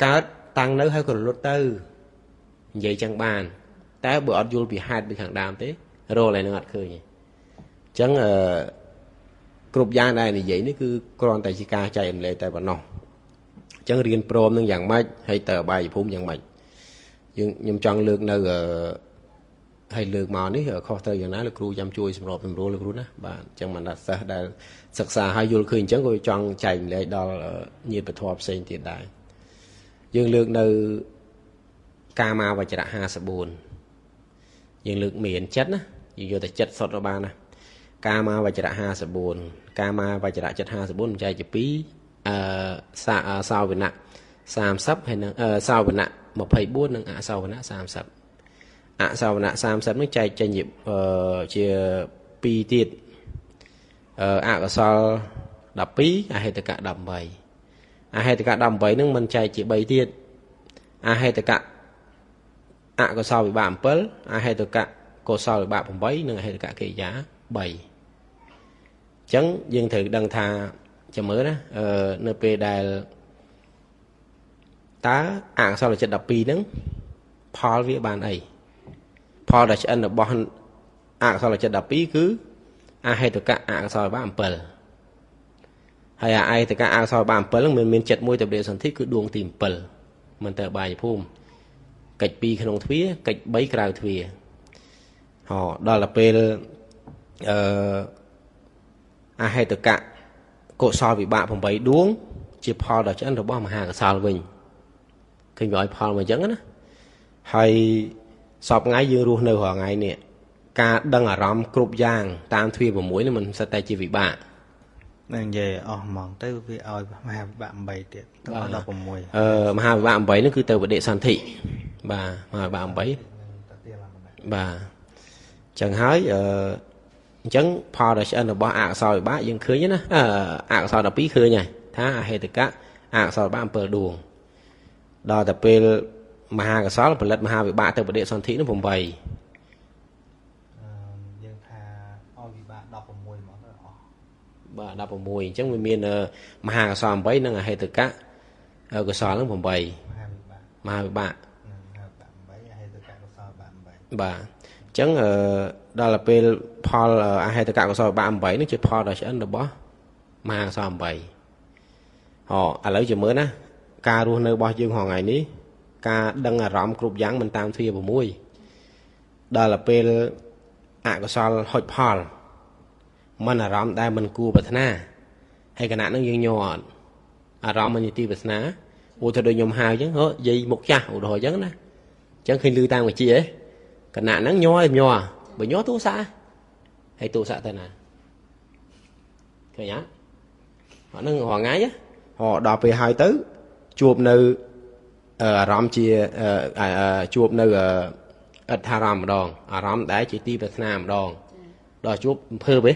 កើតតាំងនៅហើយក៏រលត់ទៅនិយាយចឹងបានតែបើអត់យល់ពីហេតុពីខាងដើមទេរកឡើយនឹងអត់ឃើញទេអញ្ចឹងអឺគ្រប់យ៉ាងដែលនិយាយនេះគឺគ្រាន់តែជាការចែករំលែកតែប៉ុណ្ណោះអញ្ចឹងរៀនព្រមនឹងយ៉ាងម៉េចហើយទៅអបាយភូមិយ៉ាងម៉េចយើងខ្ញុំចង់លើកនៅហើយលើកមកនេះខុសត្រូវយ៉ាងណាលោកគ្រូចាំជួយសម្របសម្រួលលោកគ្រូណាបាទអញ្ចឹងមិនថាសិស្សដែលសិក្សាហើយយល់ឃើញអញ្ចឹងក៏ចង់ចែករំលែកដល់ញាតិពធផ្សេងទៀតដែរយើងលើកនៅកាមាវចរៈ54យើងលើកមានចិត្តណាយើងយកតែចិត្តសុទ្ធទៅបានណាកាមាវចរៈ54កាមាវចរៈចិត្ត54ចែកជា2អឺសាសោវណៈ30ហើយនឹងសោវណៈ24និងអសោវណៈ30អសោវណៈ30នឹងចែកចេញជា2ទៀតអកុសល12អហេតុកៈ18អហេតុកៈ18នឹងមិនចែកជា3ទៀតអហេតុកៈអកុសលវិបាក7អហេតុកៈកុសលវិបាក8និងអហេតុកៈកិរិយា3អញ្ចឹងយើងត្រូវដឹងថាចាំមើលណានៅពេលដែលតើអកុសលចិត្ត12ហ្នឹងផលវាបានអីផលដែលឆ្អិនរបស់អកុសលចិត្ត12គឺអហេតុកៈអកុសលវិបាក7ហើយអហេតុកៈអកុសលវិបាក7ហ្នឹងមិនមានចិត្តមួយទៅបដិសន្ធិគឺដួងទី7មិនទៅបាយភូមិកិច្ច2ក្នុងទ្វាកិច្ច3ក្រៅទ្វាហោដល់ទៅពេលអហេតុកៈកុសលវិបាក8ដួងជាផលដ៏ឆ្អិនរបស់មហាកុសលវិញឃើញវាឲ្យផលមកអញ្ចឹងណាហើយសពថ្ងៃយើងរស់នៅរាល់ថ្ងៃនេះការដឹងអារម្មណ៍គ្រប់យ៉ាងតាមទ្វា6នេះមិនសិតតែជាវិបាកនឹងនិយាយអស់ហ្មងទៅវាឲ្យមហាវិបាក8ទៀតទាំង16មហាវិបាក8នេះគឺទៅបដិសន្ធិបាទមហាវិបាក8បាទចឹងហើយអញ្ចឹងផលដែលឆ្អិនរបស់អកុសលវិបាកយើងឃើញណាអកុសល12ឃើញហើយថាអហេតុកៈអកុសលវិបាក7ដួងដល់តែពេលមហាកុសលផលិតមហាវិបាកទៅបដិសន្ធិនោះ8យើងថាឲ្យវិបាក16មកទៅអស់បាទ16អញ្ចឹងវាមានមហាកុសល8និងអហេតុកៈកុសលនឹង8មហាវិបាក8អហេតុកៈកុសលបាក8បាទអញ្ចឹងដល់ទៅពេលផលអហេតុកៈកុសលបាក8នេះជាផលដ៏ឆ្អិនរបស់មហាកុសល8ហ៎ឥឡូវជាមើលណាការរស់នៅរបស់យើងរាល់ថ្ងៃនេះការដឹងអារម្មណ៍គ្រប់យ៉ាងមិនតាមទ្វា6ដល់ទៅពេលអកុសលហុចផលមិនអារម្មណ៍ដែលមិនគួរប្រាថ្នាហើយគណៈនឹងយើងញ័រអត់អារម្មណ៍មិនជាទីប្រាថ្នាឧទាហរណ៍ដូចខ្ញុំហៅអញ្ចឹងហ៎យាយមុខចាស់ឧទាហរណ៍អញ្ចឹងណាអញ្ចឹងឃើញលឺតាមវិជាហ៎គណៈហ្នឹងញ័រឯញ័របើញ័រទូសាហើយទូសាទៅណាឃើញអត់អាហ្នឹងរាល់ថ្ងៃហ៎ដល់ពេលហើយទៅជួបនៅអារម្មណ៍ជាជួបនៅអត្ថារម្មណ៍ម្ដងអារម្មណ៍ដែលជាទីប្រាថ្នាម្ដងដល់ជួបអំភើបទេ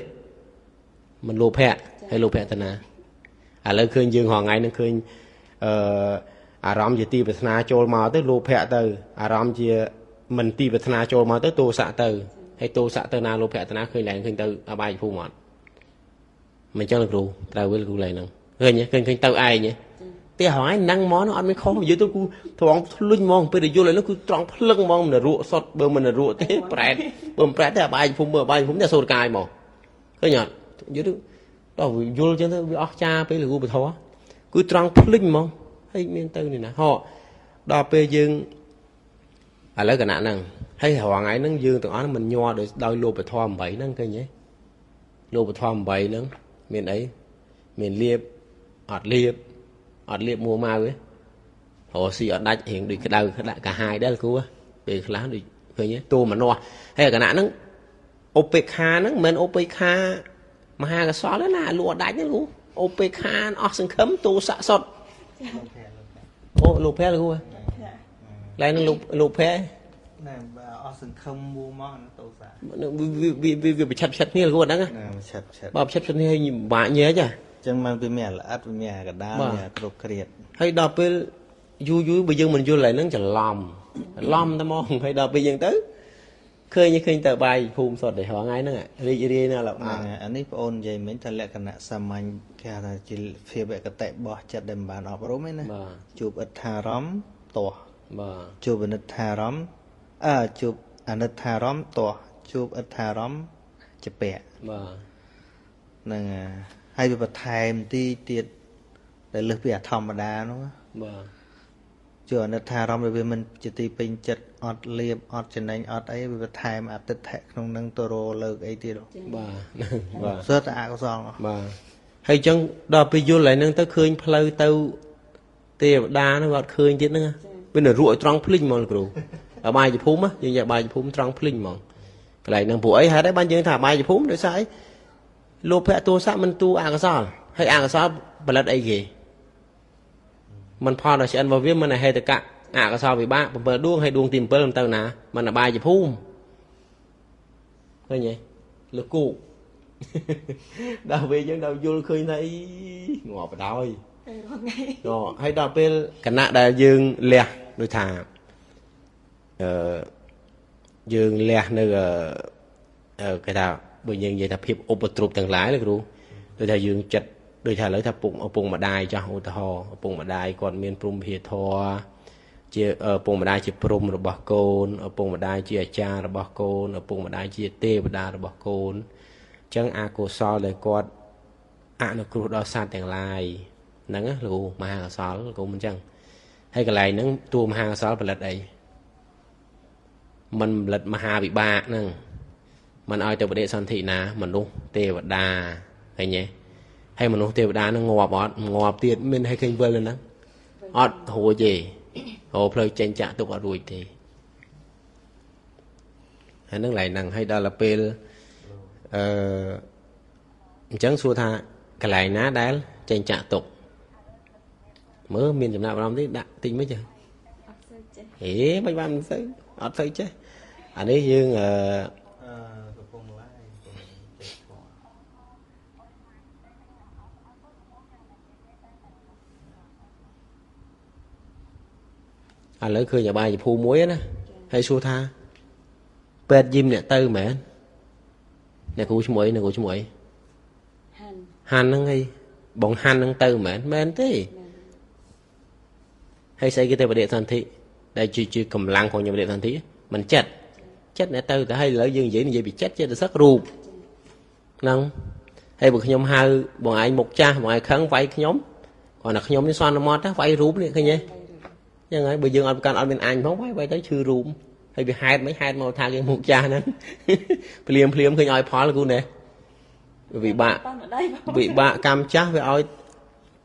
មិនលោភៈហើយលោភៈទៅណាឥឡូវឃើញយើងរាល់ថ្ងៃនឹងឃើញអារម្មណ៍ជាទីប្រាថ្នាចូលមកទៅលោភៈទៅអារម្មណ៍ជាមិនទីប្រាថ្នាចូលមកទៅទោសៈទៅហើយទោសៈទៅណាលោភៈទៅណាឃើញឡើងឃើញទៅអបាយភូមិអត់មិនចឹងលោកគ្រូត្រូវវិញលោកគ្រូឡើងហ្នឹងឃើញឃើញឃើញទៅឯងទេហើយហ្នឹងហ្មងអត់មានខុសនិយាយទៅគូត្រង់ភ្លុញហ្មងពេលដែលយល់ហើយនោះគឺត្រង់ភ្លឹងហ្មងមិនរក់សុតបើមិនរក់ទេប្រែតបើមិនប្រែតទេអបាយភូមិមើលអបាយភូមិទេសូត្រកាយហ្មងឃើញអត់និយាយទៅដល់យល់ចឹងទៅវាអស់ចាពេលលោកគ្រូពធគឺត្រង់ភ្លឹញហ្មងហើយមានទៅនេះណាហ៎ដល់ពេលយើងឥឡូវគណៈហ្នឹងហើយរាល់ថ្ងៃហ្នឹងយើងទាំងអស់មិនញ័រដោយលោភធម៌8ហ្នឹងឃើញទេលោភធម៌8ហ្នឹងមានអីមានលៀបអត់លៀបអត់លៀបមួម៉ៅទេរកស៊ីអត់ដាច់រៀងដូចក្តៅក្តាក់កាហាយដែរគ្រូពេលខ្លះដូចឃើញទេតួមនោះហើយគណៈហ្នឹងឧបេក្ខាហ្នឹងមិនមែនឧបេក្ខាមហាកុសលទេណាលក់អត់ដាច់ទេគ្រូឧបេក្ខាអស់សង្ឃឹមទោសៈសុទ្ធអូលោកភៈគ្រូឡើយនឹងលោកភៈណែអស់សង្ឃឹមមួមកហ្នឹងទោសៈវាប្រឆិតប្រឆិតគ្នាគ្រូហ្នឹងណាប្រឆិតប្រឆិតបើប្រឆិតប្រឆិតគ្នាឲ្យបាក់ញែកហ៎ចឹងมันវាមានល្អិតវាមានអាកដាលមានគ្រប់គ្រាតហើយដល់ពេលយូរយូរបើយើងមិនយល់ឡើយហ្នឹងច្រឡំច្រឡំតែហ្មងហើយដល់ពេលយើងទៅ ឃើញឃើញទៅបាយភូមិសុទ្ធតែរាល់ថ្ងៃហ្នឹងរីករាយណាស់លោក អាអានេះបងអូននិយាយមិញថាលក្ខណៈសាមញ្ញគេហៅថាជាភាវគតិរបស់ចិត្តដែលមិនបានអប់រំឯណាជួបអិដ្ឋារម្មណ៍ទាស់ បាទ ជួបអនិដ្ឋារម្មណ៍អើជួបអនិដ្ឋារម្មណ៍ទាស់ជួបអិដ្ឋារម្មណ៍ជាពាក់ បាទ ហ្នឹងហើយវាបន្ថែមទីទៀតដែលលើសពីអធម្មតានោះ បាទ ជួអនិដ្ឋារម្មណ៍វាមិនជាទីពេញចិត្តអត់លៀបអត់ចំណេញអត់អីវាបន្ថែមអតិថិក្នុងនឹងទៅរលើកអីទៀត បាទបាទ សុទ្ធតែអកុសល បាទហើយអញ្ចឹងដល់ពេលយល់ហើយនឹងទៅឃើញផ្លូវទៅទេវតាហ្នឹងអត់ឃើញទៀតហ្នឹងវានៅរក់ឲ្យត្រង់ភ្លីងហ្មងលោកគ្រូអបាយភូមិយើងយកបាយភូមិត្រង់ភ្លីងហ្មងកន្លែងហ្នឹងព្រោះអីហេតុអីបានយើងថាអបាយភូមិដោយសារអីលោភៈទោសៈមិនទូអកុសលហើយអកុសលផលិតអីគេมันផលដល់ឆ្អិនរបស់វាមិនហេតុកៈអកុសលវិបាក7ដួងហើយដួងទី7មិនទៅណាมันអបាយភូមិឃើញទេលើគោកដល់ពេលយើងដល់យល់ឃើញថាអីងាប់បដ ாய் រាល់ថ្ងៃ ហើយដល់ពេលគណៈដែលយើងលះដូចថាអឺយើងលះនៅគេថាបើយើងនិយាយថាភាពឧបទ្រពទាំងឡាយលោកគ្រូដូចថាយើងចិត្តដូចថាឥឡូវថាពុកឪពុកម្ដាយចាស់ឧទាហរណ៍ឪពុកម្ដាយគាត់មានព្រំភាធម៌ជាឪពុកម្ដាយជាព្រំរបស់កូនឪពុកម្ដាយជាអាចារ្យរបស់កូនឪពុកម្ដាយជាទេវតារបស់កូនអញ្ចឹងអកុសលដែលគាត់អនុគ្រោះដល់សត្វទាំងឡាយហ្នឹងណាលោកមហាកុសលលោកមិនអញ្ចឹងហើយកន្លែងហ្នឹងតួមហាកុសលផលិតអីมันផលិតមហាវិបាកហ្នឹងมันឲ្យទៅបដិសន្ធិណាមនុស្សទេវតាឃើញទេហើយមនុស្សទេវតាហ្នឹងងាប់អត់ងាប់ទៀតមានឲ្យឃើញវិលហ្នឹងអត់រួចទេរកផ្លូវចេញចាក់ទុកអត់រួចទេហើយហ្នឹងឡៃហ្នឹងហើយដល់ពេលអឺអញ្ចឹងសួរថាកន្លែងណាដែលចេញចាក់ទុកមើលមានចំណាប់អារម្មណ៍ទេដាក់តិចមិនចេះ អត់សូវចេះ ហេមិនបានមិនសូវអត់សូវចេះអានេះយើងអឺ កំពុងឡាយ ឥឡូវឃើញអបាយភូមិមួយណាហើយសួរថាពេទ្យយឹមអ្នកទៅមែនអ្នកគ្រូឈ្មោះអីអ្នកគ្រូឈ្មោះអី ហាន់ ហាន់ហ្នឹងអីបងហាន់ហ្នឹងទៅមែនមែនទេហើយស្អីគេទៅបដិសន្ធិដែលជាកម្លាំងของខ្ញុំបដិសន្ធិមិនចិត្តចិត្តអ្នកទៅតែហើយឥឡូវយើងនិយាយពីចិត្តចិត្តសឹករូបហ្នឹងហើយបើខ្ញុំហៅបងឯងមុខចាស់បងឯងខឹងវាយខ្ញុំគ្រាន់តែខ្ញុំនេះសន្មត់ណាវាយរូបនេះឃើញទេហ្នឹងហើយបើយើងអត់ប្រកាន់អត់មានអញផងវាយទៅឈឺរូបហើយវាហេតុមិនហេតុមកថាគេមុខចាស់ហ្នឹងភ្លាមភ្លាមឃើញឲ្យផលគូនេះវិបាកវិបាកកម្មចាស់វាឲ្យ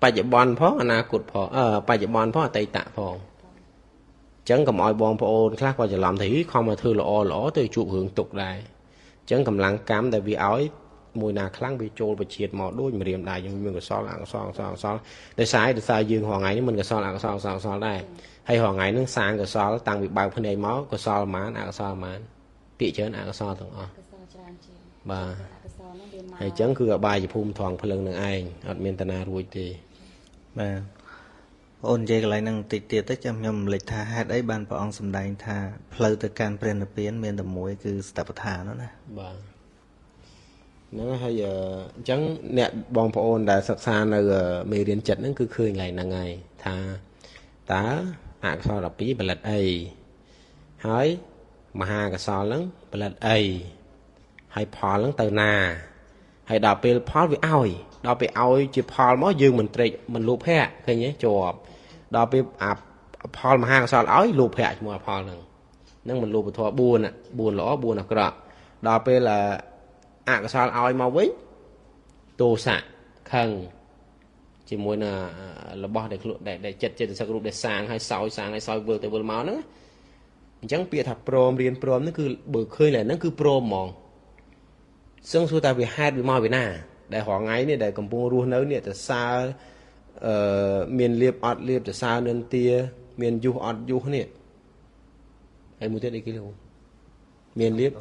បច្ចុប្បន្នផងអនាគតផងបច្ចុប្បន្នផងអតីតផងអញ្ចឹងកុំឲ្យបងប្អូនខ្លះគាត់ច្រឡំថាខំមកធ្វើល្អល្អទៅជួបរឿងទុកដែរអញ្ចឹងកម្លាំងកម្មដែលវាឲ្យមួយណាខ្លាំងវាចូលប្រជាតិមកដូចម្រាមដែរយើងមានកុសលអកុសលអកុសលអកុសលដោយសារយើងរាល់ថ្ងៃនេះមិនកុសលអកុសលអកុសលអកុសលដែរហើយរាល់ថ្ងៃហ្នឹងសាងកុសលតាំងពីបើកភ្នែកមកកុសលប៉ុន្មានអកុសលប៉ុន្មានភាគច្រើនអកុសលទាំងអស់ កុសលច្រើនជាង បាទ អកុសលហ្នឹងវាមក ហើយអញ្ចឹងគឺអបាយភូមិថងភ្លឹងនឹងឯងអត់មានតាណារួចទេ បាទបងអូននិយាយកន្លែងហ្នឹងបន្តិចទៀតទៅចាំខ្ញុំរំលេចថាហេតុអីបានព្រះអង្គសម្ដែងថាផ្លូវទៅកាន់ព្រះនិព្វានមានតែមួយគឺសតិប្បដ្ឋាននោះណា បាទហ្នឹងហើយអញ្ចឹងអ្នកបងប្អូនដែលសិក្សានៅមេរៀនចិត្តហ្នឹងគឺឃើញកន្លែងហ្នឹងហើយថាតើអកុសល12ផលិតអីហើយមហាកុសលហ្នឹងផលិតអីហើយផលហ្នឹងទៅណាហើយដល់ពេលផលវាឲ្យដល់ពេលឲ្យជាផលមកយើងមិនត្រេកមិនលោភៈឃើញទេជាប់ដល់ពេលអាផលមហាកុសលឲ្យលោភៈជាមួយផលហ្នឹងហ្នឹងមិនលោភធម៌4 4ល្អ4អាក្រក់ដល់ពេលអកុសលឲ្យមកវិញទោសៈខឹងជាមួយនឹងរបស់ដែលខ្លួនដែលចិត្តចិត្តសឹករូបដែលសាងឲ្យសោយសាងឲ្យសោយវិលទៅវិលមកហ្នឹងអញ្ចឹងពាក្យថាព្រមរៀនព្រមហ្នឹងគឺបើឃើញឡើយហ្នឹងគឺព្រមហ្មងសឹងសួរថាវាហេតុវាមកពីណាដែលរាល់ថ្ងៃនេះដែលកំពុងរស់នៅនេះទៅសើមានលៀបអត់លៀបទៅសើនិន្ទាមានយុះអត់យុះនេះហើយមួយទៀតអីគេលោកមានលៀប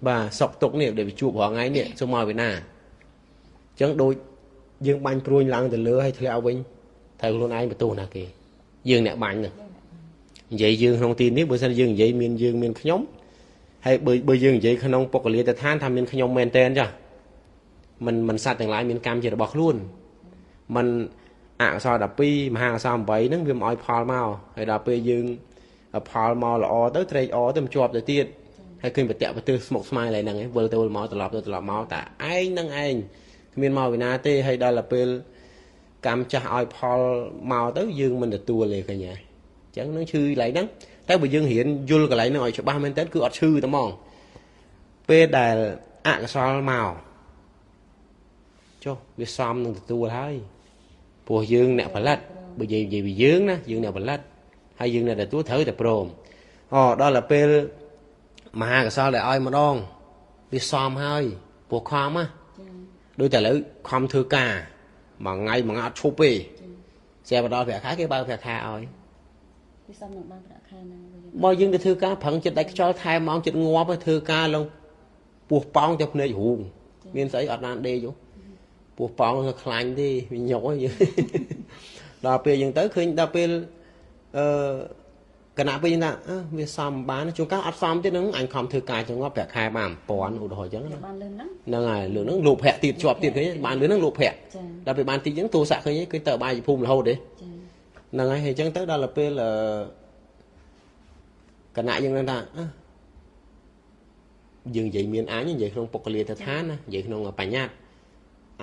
បាទសក់ទុកនេះដែលវាជួបរាល់ថ្ងៃនេះសូមមកពីណាអញ្ចឹងដូចយើងបាញ់ព្រួញឡើងទៅលើហើយធ្លាក់វិញត្រូវខ្លួនឯងបន្ទោសណាគេយើងអ្នកបាញ់ហ្នឹងនិយាយយើងក្នុងទីនេះបើសិនយើងនិយាយមានយើងមានខ្ញុំ ហើយបើយើងនិយាយក្នុងបុគ្គលាតឋានថាមានខ្ញុំមែនតែនចាមិនសត្វទាំងឡាយមានកម្មជារបស់ខ្លួនមិនអកុសល12មហាកុសល8ហ្នឹងវាមិនឲ្យផលមកហើយដល់ពេលយើងផលមកល្អទៅត្រេកអរទៅមិនជាប់ទៅទៀតហើយឃើញបតៈប្រទើស្មុកស្មាយឡើយហ្នឹងឯងវិលទៅវិលមកត្រឡប់ទៅត្រឡប់មកតែឯងនឹងឯងគ្មានមកវិណាទេហើយដល់ពេលកម្មចាស់ឲ្យផលមកទៅយើងមិនទទួលទេឃើញទេអញ្ចឹងនឹងឈឺកន្លែងហ្នឹងតែបើយើងរៀនយល់កន្លែងហ្នឹងឲ្យច្បាស់មែនតើគឺអត់ឈឺតែហ្មងពេលដែលអកុសលមកចុះវាសមនឹងទទួលហើយព្រោះយើងអ្នកផលិតបើនិយាយពីយើងណាយើងអ្នកផលិតហើយយើងអ្នកទទួលត្រូវតែព្រមអូដល់ទៅពេលមហាកុសលដែលឲ្យម្ដងវាសមហើយព្រោះខំណាដូចតែឥឡូវខំធ្វើការមួយថ្ងៃមួយថ្ងៃអត់ឈប់ទេស្រាប់ដល់ប្រាក់ខែគេបើកប្រាក់ខែឲ្យវាសមនឹងបានប្រាក់ខែហ្នឹងបើយើងទៅធ្វើការប្រឹងចិត្តដាច់ខ្យល់ថែមម៉ោងចិត្តងាប់ទៅធ្វើការឡើងពោះប៉ោងទៅភ្នែករូងមានស្អីអត់បានដេកយោពោះប៉ោងទៅខ្លាញ់ទេវាញុកហើយយើងដល់ពេលយើងទៅឃើញដល់ពេលអឺគណៈពេលថាវាសមបានជួនកាលអត់សមទៀតហ្នឹងអញខំធ្វើការចងប្រាក់ខែបាន1000ឧទាហរណ៍អញ្ចឹងណាបានលឿនហ្នឹងហ្នឹងហើយលឿនហ្នឹងលោភៈទៀតជាប់ទៀតឃើញបានលឿនហ្នឹងលោភៈដល់ពេលបានតិចអញ្ចឹងទោសៈឃើញឃើញទៅបាយភូមិរហូតទេហ្នឹងហើយអញ្ចឹងទៅដល់ពេលគណៈយើងនឹងថាយើងនិយាយមានអញនិយាយក្នុងបុគ្គលាតឋានណានិយាយក្នុងបញ្ញត្តិ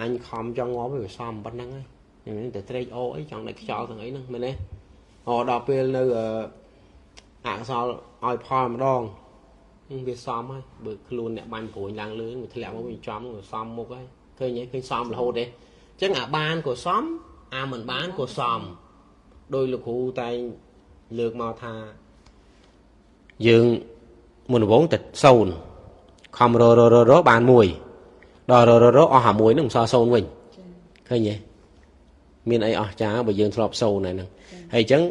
អញខំចង់ងាប់វាសមប៉ុណ្ណឹងហើយតែត្រេកអរអីចង់ដាច់ខ្យល់ទាំងអីហ្នឹងមែនទេអូដល់ពេលនៅអកុសលឲ្យផលម្ដងវាសមហើយបើខ្លួនអ្នកបាញ់ព្រួយឡើងលឿនវាធ្លាក់មកវាចំវាសមមុខហើយឃើញទេឃើញសមរហូតទេអញ្ចឹងអាបានក៏សមអាមិនបានក៏សមដោយលោកគ្រូតែងលើកមកថាយើងមុនដំបូងតែ0ខំររបានមួយដល់រអស់អាមួយហ្នឹងមិនសល់0វិញឃើញទេមានអីអស់ចាបើយើងធ្លាប់0ហើយហ្នឹងហើយអញ្ចឹង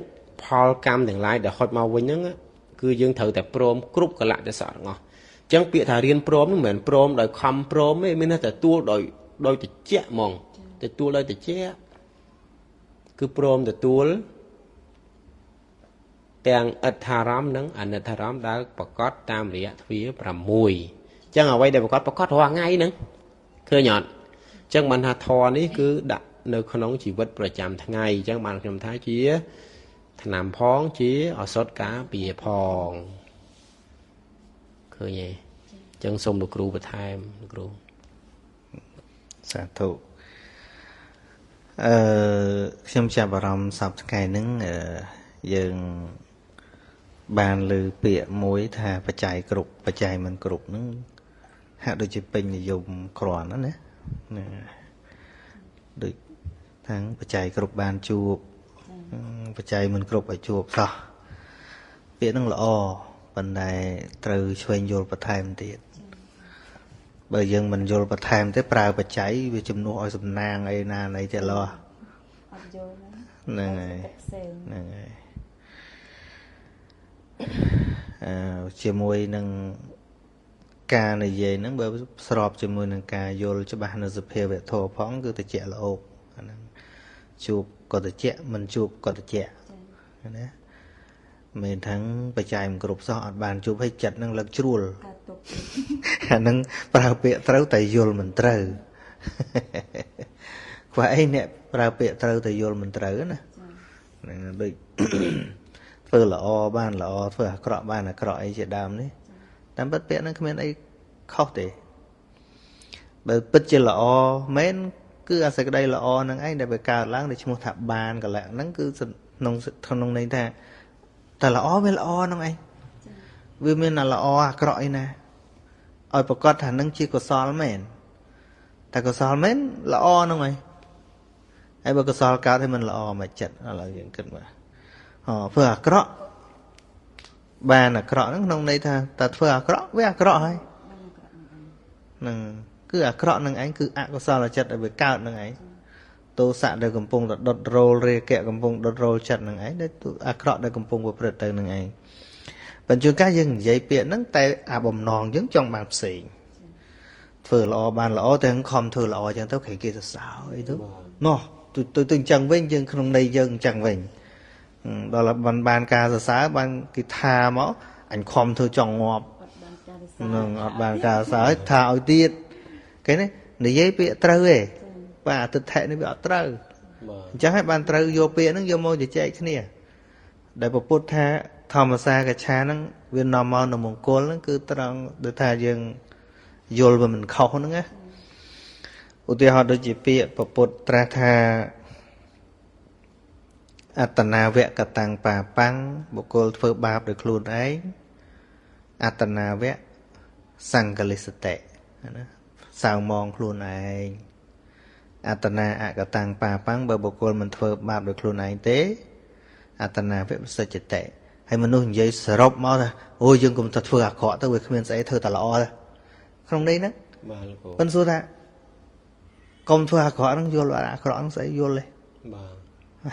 ផលកម្មទាំងឡាយដែលហុចមកវិញហ្នឹងគឺយើងត្រូវតែព្រមគ្រប់កលៈទេសៈទាំងអស់អញ្ចឹងពាក្យថារៀនព្រមហ្នឹងមិនមែនព្រមដោយខំព្រមទេមានតែទទួលដោយតិចហ្មងទទួលដោយតិចគឺព្រមទទួលទាំងអិដ្ឋារម្មណ៍និងអនិដ្ឋារម្មណ៍ដែលប្រកបតាមរយៈទ្វា6អញ្ចឹងអ្វីដែលប្រកបរាល់ថ្ងៃហ្នឹងឃើញអត់អញ្ចឹងបានថាធម៌នេះគឺដាក់នៅក្នុងជីវិតប្រចាំថ្ងៃអញ្ចឹងបានខ្ញុំថាជាថ្នាំផងជាឱសថការពារផងឃើញទេអញ្ចឹងសូមលោកគ្រូបន្ថែមលោកគ្រូសាធុខ្ញុំចាប់អារម្មណ៍សប្តាហ៍ថ្ងៃហ្នឹងយើងបានលើពាក្យមួយថាបច្ច័យគ្រប់បច្ច័យមិនគ្រប់ហ្នឹងហាក់ដូចជាពេញនិយមគ្រាន់ណាណាដូចทั้งបច្ច័យគ្រប់បានជួបបច្ច័យមិនគ្រប់ឲ្យជួបសោះពាក្យហ្នឹងល្អប៉ុន្តែត្រូវឆ្វេងយល់បន្ថែមទៀតបើយើងមិនយល់បន្ថែមទេប្រើបច្ច័យវាជំនួសឲ្យសំណាងអីណាណីទៀតឡោះអត់យល់ហ្នឹងហើយហ្នឹងហើយជាមួយនឹងការនិយាយហ្នឹងបើស្របជាមួយនឹងការយល់ច្បាស់នៅសភាវៈធម៌ផងគឺតិចល្អអាហ្នឹងជួបក៏តិចមិនជួបក៏តិចណាមិនทั้งបច្ច័យមិនគ្រប់សោះអត់បានជួបឲ្យចិត្តនឹងលឹកជ្រួលអាហ្នឹងប្រើពាក្យត្រូវតែយល់មិនត្រូវខ្វះអីអ្នកប្រើពាក្យត្រូវតែយល់មិនត្រូវណាហ្នឹងដូចធ្វើល្អបានល្អធ្វើអាក្រក់បានអាក្រក់អីជាដើមនេះតាមពិតពាក្យហ្នឹងគ្មានអីខុសទេបើពិតជាល្អមែនគឺអាសេចក្តីល្អហ្នឹងឯងដែលវាកើតឡើងដែលឈ្មោះថាបានកលៈហ្នឹងគឺក្នុងន័យថាតែល្អវាល្អហ្នឹងឯងវាមានអាល្អអាក្រក់អីណាឲ្យប្រកាសថានឹងជាកុសលមែនតែកុសលមែនល្អហ្នឹងឯងហើយបើកុសលកើតឲ្យមិនល្អមកចិត្តឥឡូវយើងគិតមើលធ្វើអាក្រក់បានអាក្រក់ហ្នឹងក្នុងន័យថាតែធ្វើអាក្រក់វាអាក្រក់ហើយហ្នឹងគឺអាក្រក់នឹងឯងគឺអកុសលចិត្តដែលវាកើតនឹងឯងទោសៈដែលកំពុងតែដុតរោលរាគៈកំពុងដុតរោលចិត្តនឹងឯងដែលអាក្រក់ដែលកំពុងប្រព្រឹត្តទៅនឹងឯងបញ្ជួនកាលយើងនិយាយពាក្យហ្នឹងតែអាបំណងយើងចង់បានផ្សេងធ្វើល្អបានល្អតែខំធ្វើល្អអញ្ចឹងទៅគេសរសើរអីទៅណោះទៅអញ្ចឹងវិញយើងក្នុងន័យយើងអញ្ចឹងវិញដល់បានការសរសើរបានគេថាមកអញខំធ្វើចង់ងាប់ នឹងអត់បានការសើថាឲ្យទៀតគេនេះនិយាយពាក្យត្រូវទេបាទទិដ្ឋិនេះវាអត់ត្រូវអញ្ចឹងហើយបានត្រូវយកពាក្យហ្នឹងយកមកជជែកគ្នាដែលពពុទ្ធថាធម្មសាកឆាហ្នឹងវានាំមកនៅមង្គលហ្នឹងគឺត្រង់ដូចថាយើងយល់វាមិនខុសហ្នឹងណាឧទាហរណ៍ដូចជាពាក្យពពុទ្ធត្រាស់ថាអត្តនាវកតាំងបាបាំងបុគ្គលធ្វើបាបដោយខ្លួនឯងអត្តនាវៈសង្កលិសតិណាសៅមងខ្លួនឯងអត្តនាអកតាំងបាបាំងបើបុគ្គលមិនធ្វើបាបដោយខ្លួនឯងទេអត្តនាវៈវិសច្ចតិហើយមនុស្សនិយាយសរុបមកថាអូយើងកុំទៅធ្វើអាក្រក់ទៅវាគ្មានស្អីធ្វើតែល្អទេក្នុងនេះណាបាទលោកគ្រូមិនសួរថាកុំធ្វើអាក្រក់ហ្នឹងយល់អាក្រក់ហ្នឹងស្អីយល់ទេបាទ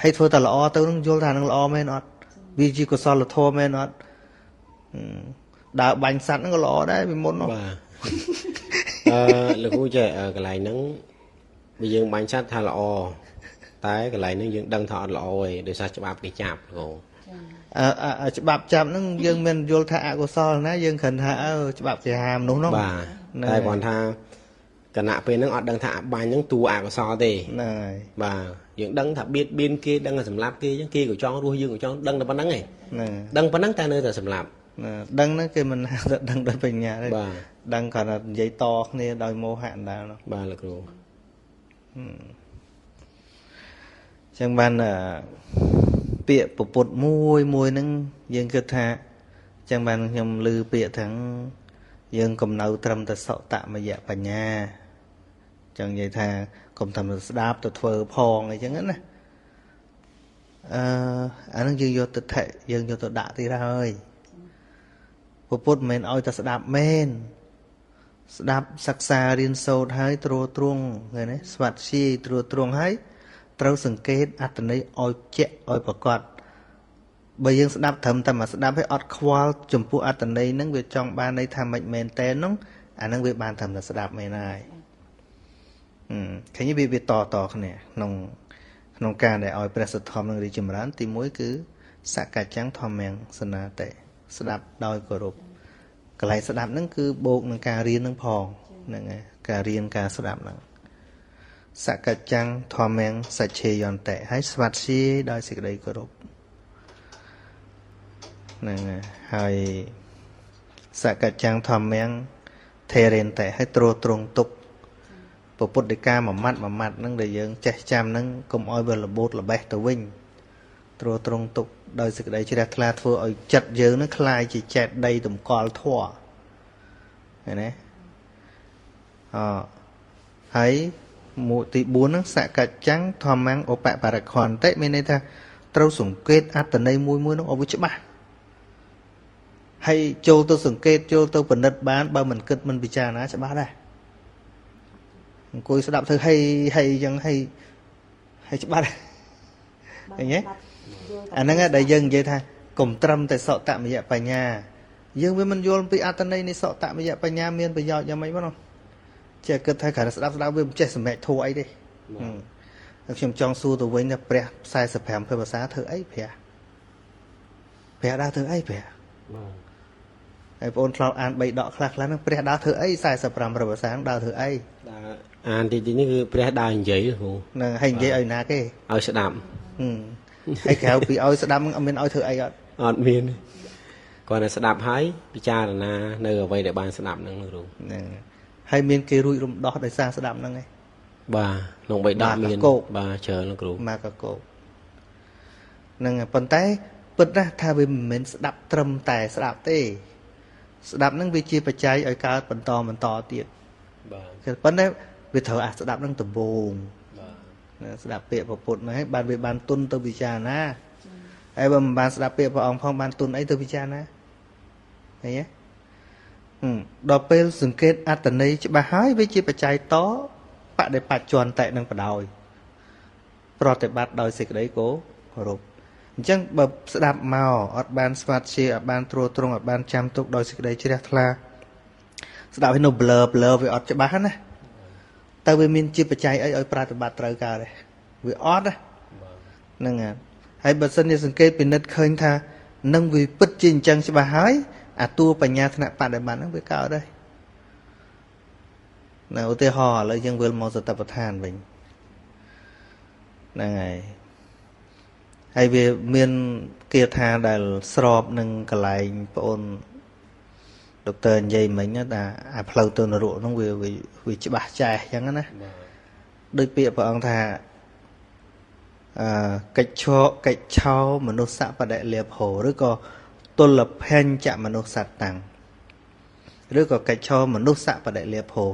ហើយធ្វើតែល្អទៅហ្នឹងយល់ថាហ្នឹងល្អមែនអត់វាជាកុសលធម៌មែនអត់ដើរបាញ់សัตว์ហ្នឹងក៏ល្អដែរពីមុននោះបាទលោកគ្រូចេះកន្លែងហ្នឹងបើយើងបាញ់សัตว์ថាល្អតែកន្លែងហ្នឹងយើងដឹងថាអត់ល្អទេដោយសារច្បាប់គេចាប់លោកគ្រូច្បាប់ចាប់ហ្នឹងយើងមិនយល់ថាអកុសលណាយើងគ្រាន់ថាអើច្បាប់គេហាមនោះនោះបាទតែគ្រាន់ថាគណៈពេលហ្នឹងអត់ដឹងថាបាញ់ហ្នឹងតួអកុសលទេហ្នឹងហើយបាទយើងដឹងថាបៀតបៀនគេដឹងថាសម្លាប់គេអញ្ចឹងគេក៏ចង់រស់យើងក៏ចង់ដឹងតែប៉ុណ្្នឹងឯងដឹងប៉ុណ្្នឹងតែនៅតែសម្លាប់ដឹងហ្នឹងគេមិនថាដឹងដោយបញ្ញាទេបាទដឹងគ្រាន់តែនិយាយតគ្នាដោយមោហៈដដែលនោះបាទលោកគ្រូអញ្ចឹងបានពាក្យពពុទ្ធមួយមួយហ្នឹងយើងគិតថាអញ្ចឹងបានខ្ញុំឮពាក្យទាំងយើងកំណៅត្រឹមតែសតមយបញ្ញាចង់និយាយថាកុំតែស្ដាប់ទៅធ្វើផងអីចឹងណាអាហ្នឹងយើងយកទិដ្ឋិយើងយកទៅដាក់ទៀតហើយពពុទ្ធមិនមែនឲ្យតែស្ដាប់មែនស្ដាប់សិក្សារៀនសូត្រហើយត្រួតត្រងឃើញទេស្វាត់ជាត្រួតត្រងហើយត្រូវសង្កេតអត្ថន័យឲ្យជាក់ឲ្យប្រកបបើយើងស្ដាប់ត្រឹមតែមកស្ដាប់ឲ្យអត់ខ្វល់ចំពោះអត្ថន័យហ្នឹងវាចង់បានន័យថាម៉េចមែនតើហ្នឹងអាហ្នឹងវាបានត្រឹមតែស្ដាប់មែនហើយឃើញវាតតគ្នាក្នុងការដែលឲ្យព្រះសទ្ធំនឹងរីចម្រើនទី1គឺសកច្ចំធម្មំសនាតិស្ដាប់ដោយគោរពកន្លែងស្ដាប់ហ្នឹងគឺបូកនឹងការរៀនហ្នឹងផងហ្នឹងហើយការរៀនការស្ដាប់ហ្នឹងសកច្ចំធម្មំសច្ឆេយន្តៈហើយស្វាត់ជាដោយសេចក្តីគោរពហ្នឹងហើយសកច្ចំធម្មំថេរិនតៈហើយត្រួតត្រងទុកពុទ្ធដីកាមួយម៉ាត់មួយម៉ាត់ហ្នឹងដែលយើងចេះចាំហ្នឹងកុំឲ្យវារបូតរបេះទៅវិញត្រួតត្រងទុកដោយសេចក្តីជ្រះថ្លាធ្វើឲ្យចិត្តយើងហ្នឹងคล้ายជាចេតដីតម្កល់ធម៌ឃើញទេអហើយមួយទី4ហ្នឹងសកច្ចំធម្មំឧបបរខន្តិមានន័យថាត្រូវសង្កេតអត្ថន័យមួយមួយហ្នឹងឲ្យវាច្បាស់ហើយចូលទៅសង្កេតចូលទៅពិនិត្យបានបើមិនគិតមិនពិចារណាច្បាស់ដែរអង្គុយស្ដាប់ធ្វើហីហីអញ្ចឹងហីហីច្បាស់ឃើញទេអាហ្នឹងដែលយើងនិយាយថាកុំត្រឹមតែសតមយបញ្ញាយើងវាមិនយល់ពីអត្ថន័យនៃសតមយបញ្ញាមានប្រយោជន៍យ៉ាងម៉េចមកនោះចេះគិតថាគ្រាន់តែស្ដាប់វាមិនចេះសម្រេចធัวអីទេខ្ញុំចង់សួរទៅវិញថាព្រះ45ភាសាធ្វើអីព្រះដើរធ្វើអីព្រះបាទហើយបងធ្លាប់អាន3ដកខ្លះខ្លះហ្នឹងព្រះដើរធ្វើអី45ភាសាដើរធ្វើអីដើរអានទីនេះគឺព្រះដើរនិយាយគ្រូហ្នឹងហើយនិយាយឲ្យណាគេឲ្យស្ដាប់ហើយក្រៅពីឲ្យស្ដាប់ហ្នឹងអត់មានឲ្យធ្វើអីអត់អត់មានគាត់តែស្ដាប់ហើយពិចារណានៅអ្វីដែលបានស្ដាប់ហ្នឹងគ្រូហ្នឹងហើយមានគេរួចរំដោះដោយសារស្ដាប់ហ្នឹងឯងបាទក្នុង3ដកមានបាទច្រើនគ្រូមកកកហ្នឹងប៉ុន្តែពិតណាស់ថាវាមិនមែនស្ដាប់ត្រឹមតែស្ដាប់ទេស្ដាប់ហ្នឹងវាជាបច្ច័យឲ្យកើតបន្តទៀតបាទប៉ុន្តែវាត្រូវអាស្ដាប់ហ្នឹងដំបូងបាទស្ដាប់ពាក្យពុទ្ធហ្នឹងហើយបានវាបានទុនទៅពិចារណាហើយបើមិនបានស្ដាប់ពាក្យព្រះអង្គផងបានទុនអីទៅពិចារណាឃើញទេដល់ពេលសង្កេតអត្ថន័យច្បាស់ហើយវាជាបច្ច័យតបដិបច្ចន្តិនឹងបដោយប្រតិបត្តិដោយសេចក្តីគោរពអញ្ចឹងបើស្ដាប់មកអត់បានស្វាត់ជាអត់បានត្រួតត្រងអត់បានចាំទុកដោយសេចក្តីជ្រះថ្លាស្ដាប់ឲ្យនៅ blur វាអត់ច្បាស់ណាតើវាមានជាបច្ច័យអីឲ្យប្រតិបត្តិត្រូវកើតទេវាអត់ហ្នឹងហើយបើសិនជាសង្កេតពិនិត្យឃើញថានឹងវាពិតជាអញ្ចឹងច្បាស់ហើយ អាតួបញ្ញាថ្នាក់បដិបត្តិហ្នឹងវាកើតដែរនៅឧទាហរណ៍ឥឡូវយើងវិលមកសតិប្បដ្ឋានវិញហ្នឹងហើយហើយវាមានគាថាដែលស្របនឹងកន្លែងបងអូនដុកទ័រនិយាយមិញថាអាផ្លូវទៅនរកហ្នឹងវាច្បាស់ចែសអញ្ចឹងណាដូចពាក្យព្រះអង្គថាកិច្ចឆោមនុស្សបដិលាភោឬក៏ទុលភញ្ចមនុស្សតាំងឬក៏កិច្ចឆោមនុស្សបដិលាភោ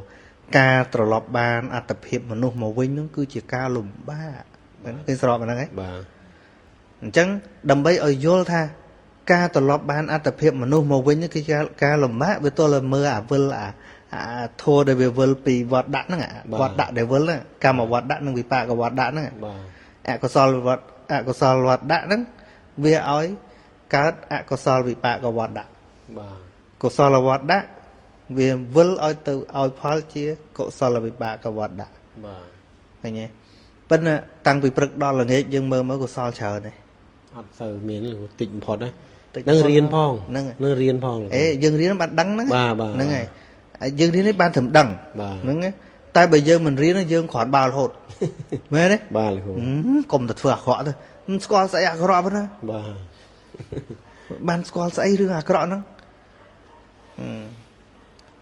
ការត្រឡប់បានអត្តភាពមនុស្សមកវិញហ្នឹងគឺជាការលំបាកគេស្របហ្នឹងហ៎បាទអញ្ចឹងដើម្បីឲ្យយល់ថាការត្រឡប់បានអត្តភាពមនុស្សមកវិញគឺការលំបាកវាទល់តែមើលអាវិលអាធัวដែលវាវិលពីវត្តដាក់ហ្នឹងវត្តដាក់ដែលវិលហ្នឹងកម្មវត្តដាក់និងវិបាកវត្តដាក់ហ្នឹងអកុសលវត្តអកុសលវត្តដាក់ហ្នឹងវាឲ្យកើតអកុសលវិបាកវត្តដាក់បាទកុសលវត្តដាក់វាវិលឲ្យទៅឲ្យផលជាកុសលវិបាកវត្តដាក់បាទឃើញទេប៉ុន្តែតាំងពីព្រឹកដល់ល្ងាចយើងមើលមើលកុសលច្រើនទេអត់សូវមានតិចបំផុតណានឹងរៀនផងនឹងរៀនផងអេយើងរៀនបានដឹងហ្នឹងហ្នឹងហើយយើងរៀននេះបានត្រឹមដឹងហ្នឹងតែបើយើងមិនរៀនយើងគ្រាន់បើរហូតមែនទេបាទលោកគ្រូកុំតែធ្វើអាក្រក់ទៅមិនស្គាល់ស្អីអាក្រក់ប៉ុណ្ណាបាទបានស្គាល់ស្អីរឿងអាក្រក់ហ្នឹង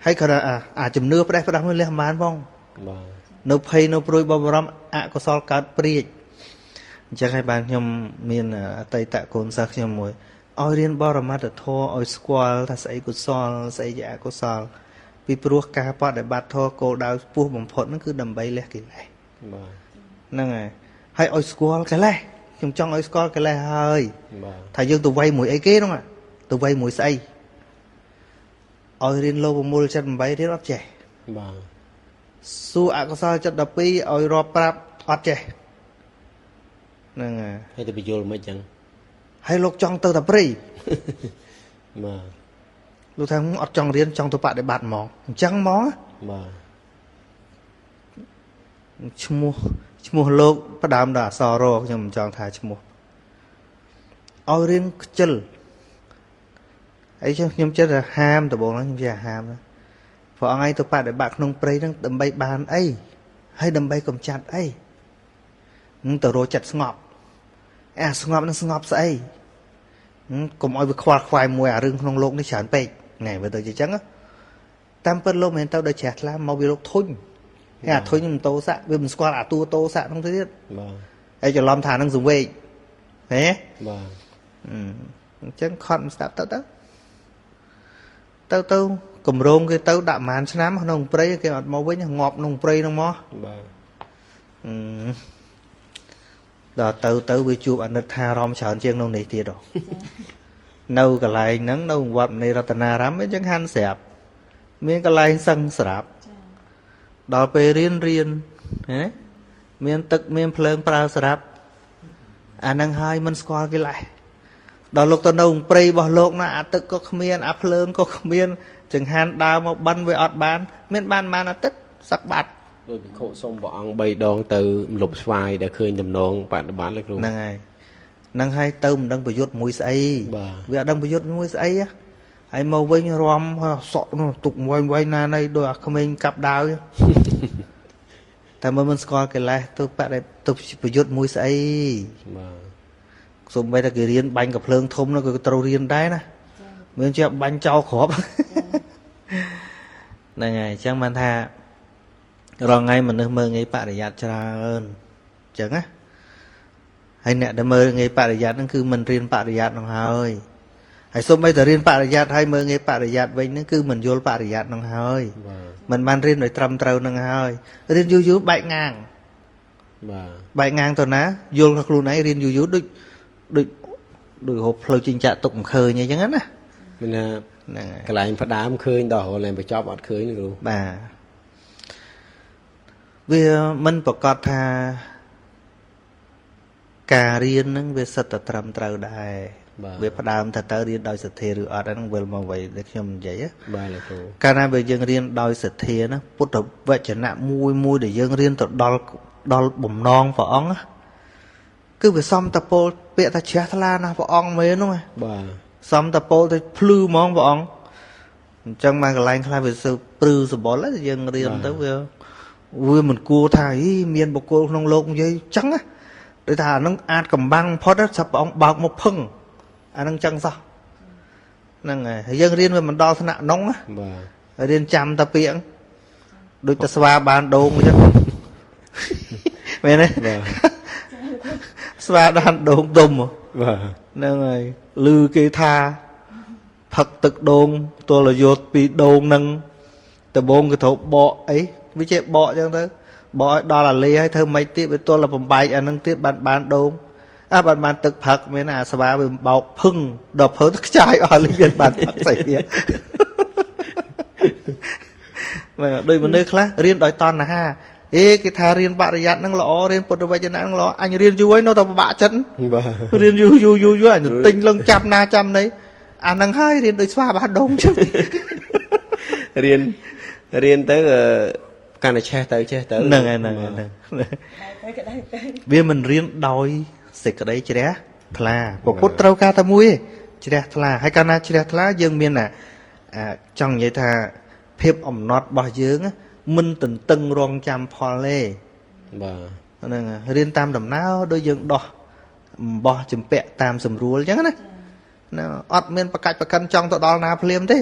ហើយគាត់អាជំនឿផ្ដេសផ្ដាស់មួយលះមិនបានផងបាទនៅភ័យនៅព្រួយបរមអកុសលកើតព្រាចអញ្ចឹងហើយបានខ្ញុំមានអតីតកូនសិស្សខ្ញុំមួយឲ្យរៀនបរមត្តធម៌ឲ្យស្គាល់ថាស្អីកុសលស្អីជាអកុសលពីព្រោះការបដិបត្តិធម៌គោលដៅខ្ពស់បំផុតហ្នឹងគឺដើម្បីលះកិលេសបាទហ្នឹងហើយហើយឲ្យស្គាល់កិលេសខ្ញុំចង់ឲ្យស្គាល់កិលេសហើយថាយើងទៅវៃមួយអីគេហ្នឹងទៅវៃមួយស្អីឲ្យរៀនលោភមូលចិត្ត8រៀនអត់ចេះបាទសួរអកុសលចិត្ត12ឲ្យរាប់ប្រាប់អត់ចេះហ្នឹងហើយទៅបញ្យល់មិនចឹងហើយលោកចង់ទៅតែព្រៃបាទលោកថាអត់ចង់រៀនចង់ទៅបដិបត្តិហ្មងអញ្ចឹងហ្មងបាទឈ្មោះលោកផ្ដើមដល់អក្សររខ្ញុំមិនចង់ថាឈ្មោះឲ្យរៀនខ្ជិលអីចឹងខ្ញុំចិត្តថាហាមដំបូងហ្នឹងខ្ញុំចេះហាមណាព្រោះអង្គឯងទៅបដិបត្តិក្នុងព្រៃហ្នឹងដើម្បីបានអីហើយដើម្បីកំចាត់អីនឹងទៅរកចិត្តស្ងប់អាស្ងប់នឹងស្ងប់ស្អីកុំឲ្យវាខ្វល់ខ្វាយមួយអារឿងក្នុងលោកនេះច្រើនពេកណែបើទៅជាចឹងតាមពិតលោកមិនមែនទៅដោយជ្រះថ្លាមកវាលោកធុញហើយអាធុញមិនតោសៈវាមិនស្គាល់អាតួតោសៈហ្នឹងទៀតបាទហើយច្រឡំថានឹងសង្វេគហ៎បាទអញ្ចឹងខត់មិនស្ដាប់ទៅទៅទៅទៅកម្រងគេទៅដាក់ប្រហែលឆ្នាំក្នុងព្រៃគេអត់មកវិញងាប់ក្នុងព្រៃហ្នឹងមកបាទដល់ទៅទៅវាជួបអនិច្ចារម្មណ៍ច្រើនជាងក្នុងនេះទៀតនៅកន្លែងហ្នឹងនៅវត្តមនីរតនារាមអញ្ចឹងហាន់ស្រាប់មានកន្លែងសឹងស្រាប់ដល់ពេលរៀនរៀនណាមានទឹកមានភ្លើងប្រើស្រាប់អាហ្នឹងហើយមិនស្គាល់កិលេសដល់លោកទៅនៅព្រៃរបស់លោកណាអាទឹកក៏គ្មានអាភ្លើងក៏គ្មានចង្ហាន់ដើរមកបិណ្ឌវាអត់បានមានបានបានអាទឹកសឹកបាត់ដោយភិក្ខុសុំព្រះអង្គ3ដងទៅលុបស្វាយដែលឃើញតំណងបដិបត្តិលោកគ្រូហ្នឹងហើយហ្នឹងហើយទៅមិនដឹងប្រយុទ្ធមួយស្អីវាអត់ដឹងប្រយុទ្ធមួយស្អីហើយមកវិញរំសក់នោះទុកវែងវែងណានៃដោយអាក្មេងកាប់ដាវតែមើលមិនស្គាល់កិលេសទៅបដិទៅប្រយុទ្ធមួយស្អីបាទសូម្បីតែគេរៀនបាញ់កាភ្លើងធំនោះក៏ត្រូវរៀនដែរណាមានជាបាញ់ចោលគ្រាប់ហ្នឹងហើយអញ្ចឹងបានថារងថ្ងៃមនុស្សមើលងាយបរិយ័តច្រើនអញ្ចឹងណាហើយអ្នកដែលមើលងាយបរិយ័តហ្នឹងគឺមិនរៀនបរិយ័តហ្នឹងហើយហើយសូម្បីតែរៀនបរិយ័តហើយមើលងាយបរិយ័តវិញហ្នឹងគឺមិនយល់បរិយ័តហ្នឹងហើយមិនបានរៀនដោយត្រឹមត្រូវហ្នឹងហើយរៀនយូរយូរបែកងាងបាទបែកងាងទៅណាយល់ខ្លួនឯងរៀនយូរយូរដូចដូចដូចហូបផ្លូវជីងចាក់ទុកមិនឃើញអីចឹងណាមានថាហ្នឹងហើយកន្លែងផ្ដើមឃើញដល់កន្លែងបញ្ចប់អត់ឃើញគ្រូបាទវាមិនប្រកាសថាការរៀនហ្នឹងវាសិតតែត្រឹមត្រូវដែរវាផ្ដើមថាតើរៀនដោយសទ្ធាឬអត់ហ្នឹងវិលមកអ្វីដែលខ្ញុំនិយាយបាទលោកគ្រូកាលណាបើយើងរៀនដោយសទ្ធាណាពុទ្ធវចនៈមួយមួយដែលយើងរៀនទៅដល់បំណងព្រះអង្គគឺវាសំតពលពាក្យថាជ្រះថ្លាណាស់ព្រះអង្គមែនហ្នឹងបាទ សំតពោលទៅភ្លឺហ្មងព្រះអង្គអញ្ចឹងមកកន្លែងខ្លះវាសើព្រឺសបល់យើងរៀនទៅវាមិនគួរថាអីមានបុគ្គលក្នុងលោកនិយាយចឹងណាដូចថាអានឹងអាចកំបាំងផុតស្រាប់ព្រះអង្គបើកមកភឹងអានឹងចឹងសោះហ្នឹងហើយយើងរៀនវាមិនដល់ថ្នាក់នងណាបាទរៀនចាំតែពាក្យដូចតែស្វាបានដូងអញ្ចឹងមែនទេបាទស្វាបានដូងដុំបាទហ្នឹងហើយឮគេថាផឹកទឹកដូងទល់យកពីដូងហ្នឹងដបងគេត្រូវបកអីវាចេះបកអញ្ចឹងទៅបកឲ្យដល់អាលីហើយធ្វើម៉េចទៀតវាទល់តែបំបែកអាហ្នឹងទៀតបានដូងអាបានទឹកផឹកមានអាស្វាវាបោកភឹងដល់ភើខ្ចាយអស់លីមានបានផឹកស្អីទៀតបាទដូចមនុស្សខ្លះរៀនដោយតណ្ហាអេគេថារៀនបរិយ័តហ្នឹងល្អរៀនពុទ្ធវចនៈហ្នឹងល្អអញរៀនយូរហើយនៅតែពិបាកចិត្តបាទរៀនយូរយូរយូរយូរអញទិញលឹងចាប់ណាចាំណីអាហ្នឹងហើយរៀនដូចស្វាបាដងចឹងរៀនទៅកាន់តែឆេះទៅចេះទៅហ្នឹងហើយហ្នឹងហ្នឹងវាមិនរៀនដោយសេចក្តីជ្រះថ្លាពុទ្ធត្រូវការតែមួយទេជ្រះថ្លាហើយកាលណាជ្រះថ្លាយើងមានអាចង់និយាយថាភាពអំណត់របស់យើងមិនទន្ទឹងរង់ចាំផលទេបាទហ្នឹងរៀនតាមដំណើរដូចយើងដោះអំបោះចម្ពាក់តាមស្រួលអញ្ចឹងណាណាអត់មានប្រកាច់ប្រកិនចង់ទៅដល់ណាភ្លាមទេ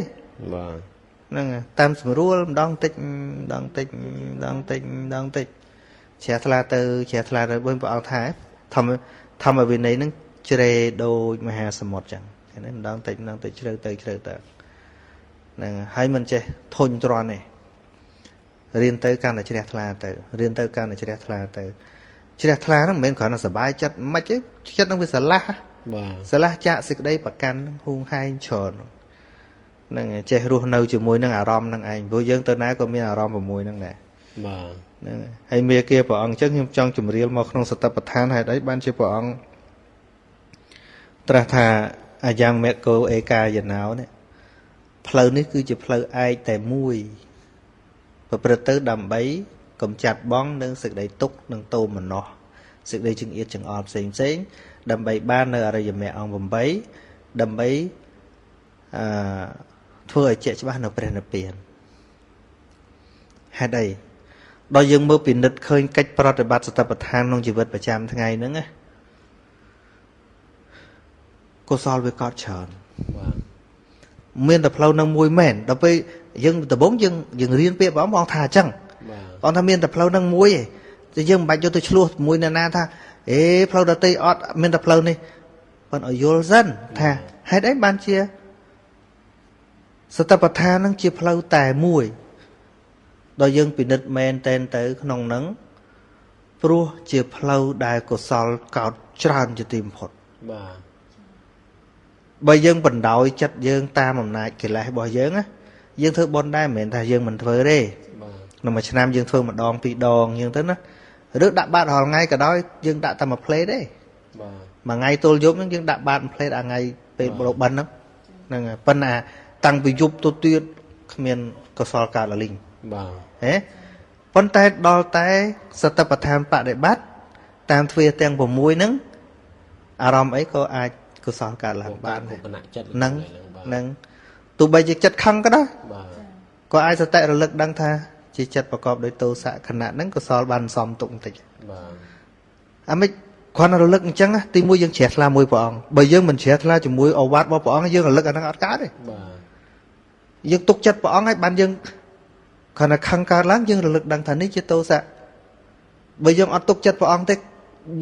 បាទហ្នឹងតាមស្រួលម្ដងតិចម្ដងតិចម្ដងតិចម្ដងតិចជ្រះថ្លាទៅជ្រះថ្លាទៅវិញព្រះអង្គថាធម្មវិន័យហ្នឹងជ្រេដូចមហាសមុទ្រចឹងឃើញទេម្ដងតិចម្ដងតិចជ្រៅទៅជ្រៅទៅហ្នឹងហើយមិនចេះធុញទ្រាន់ទេរៀនទៅកាន់តែជ្រះថ្លាទៅរៀនទៅកាន់តែជ្រះថ្លាទៅជ្រះថ្លាហ្នឹងមិនមែនគ្រាន់តែសប្បាយចិត្តមិនទេចិត្តហ្នឹងវាស្រឡះបាទស្រឡះចាក់សេចក្តីប្រកាន់ហួងហែងច្រើនហ្នឹងចេះរស់នៅជាមួយនឹងអារម្មណ៍ហ្នឹងឯងព្រោះយើងទៅណាក៏មានអារម្មណ៍6ហ្នឹងដែរបាទហ្នឹងហើយមេគាព្រះអង្គអញ្ចឹងខ្ញុំចង់ជម្រាលមកក្នុងសតិប្បដ្ឋានហេតុអីបានជាព្រះអង្គត្រាស់ថាអាយ៉ាងមេកោឯកាយណោនេះផ្លូវនេះគឺជាផ្លូវឯកតែមួយប្រព្រឹត្តទៅដើម្បីកំចាត់បងនឹងសេចក្តីទុក្ខនិងទោមនស្សសេចក្តីចង្អៀតចង្អល់ផ្សេងផ្សេងដើម្បីបាននៅអរិយមគ្គអង្គ8ដើម្បីធ្វើឲ្យជាក់ច្បាស់នៅព្រះនិព្វានហេតុអីដល់យើងមើលពិនិត្យឃើញកិច្ចប្រតិបត្តិសតិប្បដ្ឋានក្នុងជីវិតប្រចាំថ្ងៃហ្នឹងណាកុសលវាកត់ច្រើនបាទមានតែផ្លូវនឹងមួយមែនដល់ពេលយើងដំបូងយើងរៀនពាក្យព្រះអង្គថាអញ្ចឹងព្រះអង្គថាមានតែផ្លូវនឹងមួយឯងតែយើងមិនបាច់យកទៅឆ្លោះមួយនរណាថាអេផ្លូវដទៃអត់មានតែផ្លូវនេះប៉ុន្តែឲ្យយល់សិនថាហេតុអីបានជាសតិប្បដ្ឋាននឹងជាផ្លូវតែមួយដល់យើងពិនិត្យមែនតែនទៅក្នុងនឹងព្រោះជាផ្លូវដែលកុសលកោតច្រើនជាទីបំផុតបាទបើយើងបណ្ដោយចិត្តយើងតាមអំណាចកិលេសរបស់យើងណាយើងធ្វើបុណ្យដែរមិនមែនថាយើងមិនធ្វើទេ បាទក្នុងមួយឆ្នាំយើងធ្វើម្ដងពីរដងអញ្ចឹងទៅណាឬដាក់បាតរាល់ថ្ងៃក៏ដោយយើងដាក់តែមួយផ្លេតទេ បាទ មួយថ្ងៃទល់យប់ហ្នឹងយើងដាក់បាតមួយផ្លេតអាថ្ងៃពេលបបិណ្ឌហ្នឹងហ្នឹងហើយប៉ុន្តែតាំងពីយប់ទៅទៀតគ្មានកុសលកើតលលីង បាទ ហេប៉ុន្តែដល់តែសតិប្បដ្ឋានបដិបត្តិតាមទ្វារទាំង6ហ្នឹងអារម្មណ៍អីក៏អាចកុសលកើតឡើងបាន ដែរចិត្ត ហ្នឹងហ្នឹងទោះបីជាចិត្តខឹងក៏ដោយ បាទ ក៏អាចសតិរលឹកដឹងថាជាចិត្តប្រកបដោយទោសៈខណៈហ្នឹងកុសលបានសំទុកបន្តិច បាទ អាម៉េចគ្រាន់តែរលឹកអញ្ចឹងទីមួយយើងជ្រះថ្លាមួយព្រះអង្គបើយើងមិនជ្រះថ្លាជាមួយឱវាទរបស់ព្រះអង្គយើងរលឹកអាហ្នឹងអត់កើតទេ បាទ យើងទុកចិត្តព្រះអង្គហើយបានយើងគ្រាន់តែខឹងកើតឡើងយើងរលឹកដឹងថានេះជាទោសៈបើយើងអត់ទុកចិត្តព្រះអង្គទេ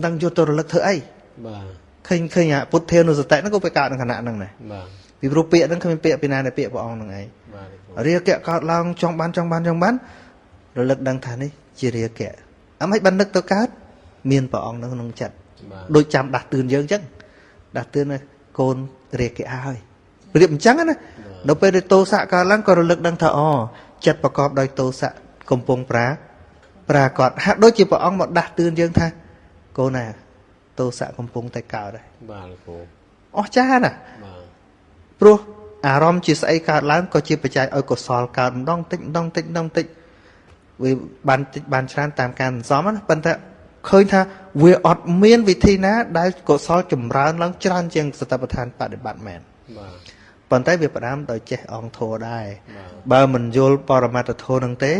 ដឹងយកទៅរលឹកធ្វើអី បាទ ឃើញអាពុទ្ធានុសតិហ្នឹងក៏វាកើតក្នុងខណៈហ្នឹងដែរ បាទ ពីព្រោះពាក្យហ្នឹងគ្មានពាក្យពីណាដែលពាក្យព្រះអង្គហ្នឹងឯង បាទ រាគៈកើតឡើងចង់បានចង់បានចង់បានរលឹកដឹងថានេះជារាគៈអាម៉េចបាននឹកទៅកើតមានព្រះអង្គនៅក្នុងចិត្តដូចចាំដាស់តឿនយើងអញ្ចឹងដាស់តឿនកូនរាគៈហើយប្រៀបអញ្ចឹងណាដល់ពេលដែលទោសៈកើតឡើងក៏រលឹកដឹងថាអូចិត្តប្រកបដោយទោសៈកំពុងប្រាកដហាក់ដូចជាព្រះអង្គមកដាស់តឿនយើងថាកូនណាទោសៈកំពុងតែកើតហើយ បាទលោកគ្រូ អស្ចារ្យណាស់ បាទ ព្រោះអារម្មណ៍ជាស្អីកើតឡើងក៏ជាបច្ច័យឲ្យកុសលកើតម្ដងតិចម្ដងតិចម្ដងតិចវាបានតិចបានច្រើនតាមការសន្សំណាប៉ុន្តែឃើញថាវាអត់មានវិធីណាដែលកុសលចម្រើនឡើងច្រើនជាងសតិប្បដ្ឋានបដិបត្តិមែន បាទ ប៉ុន្តែវាផ្ដើមដោយចេះអង្គធម៌ដែរបើមិនយល់បរមត្ថធម៌នឹងទេ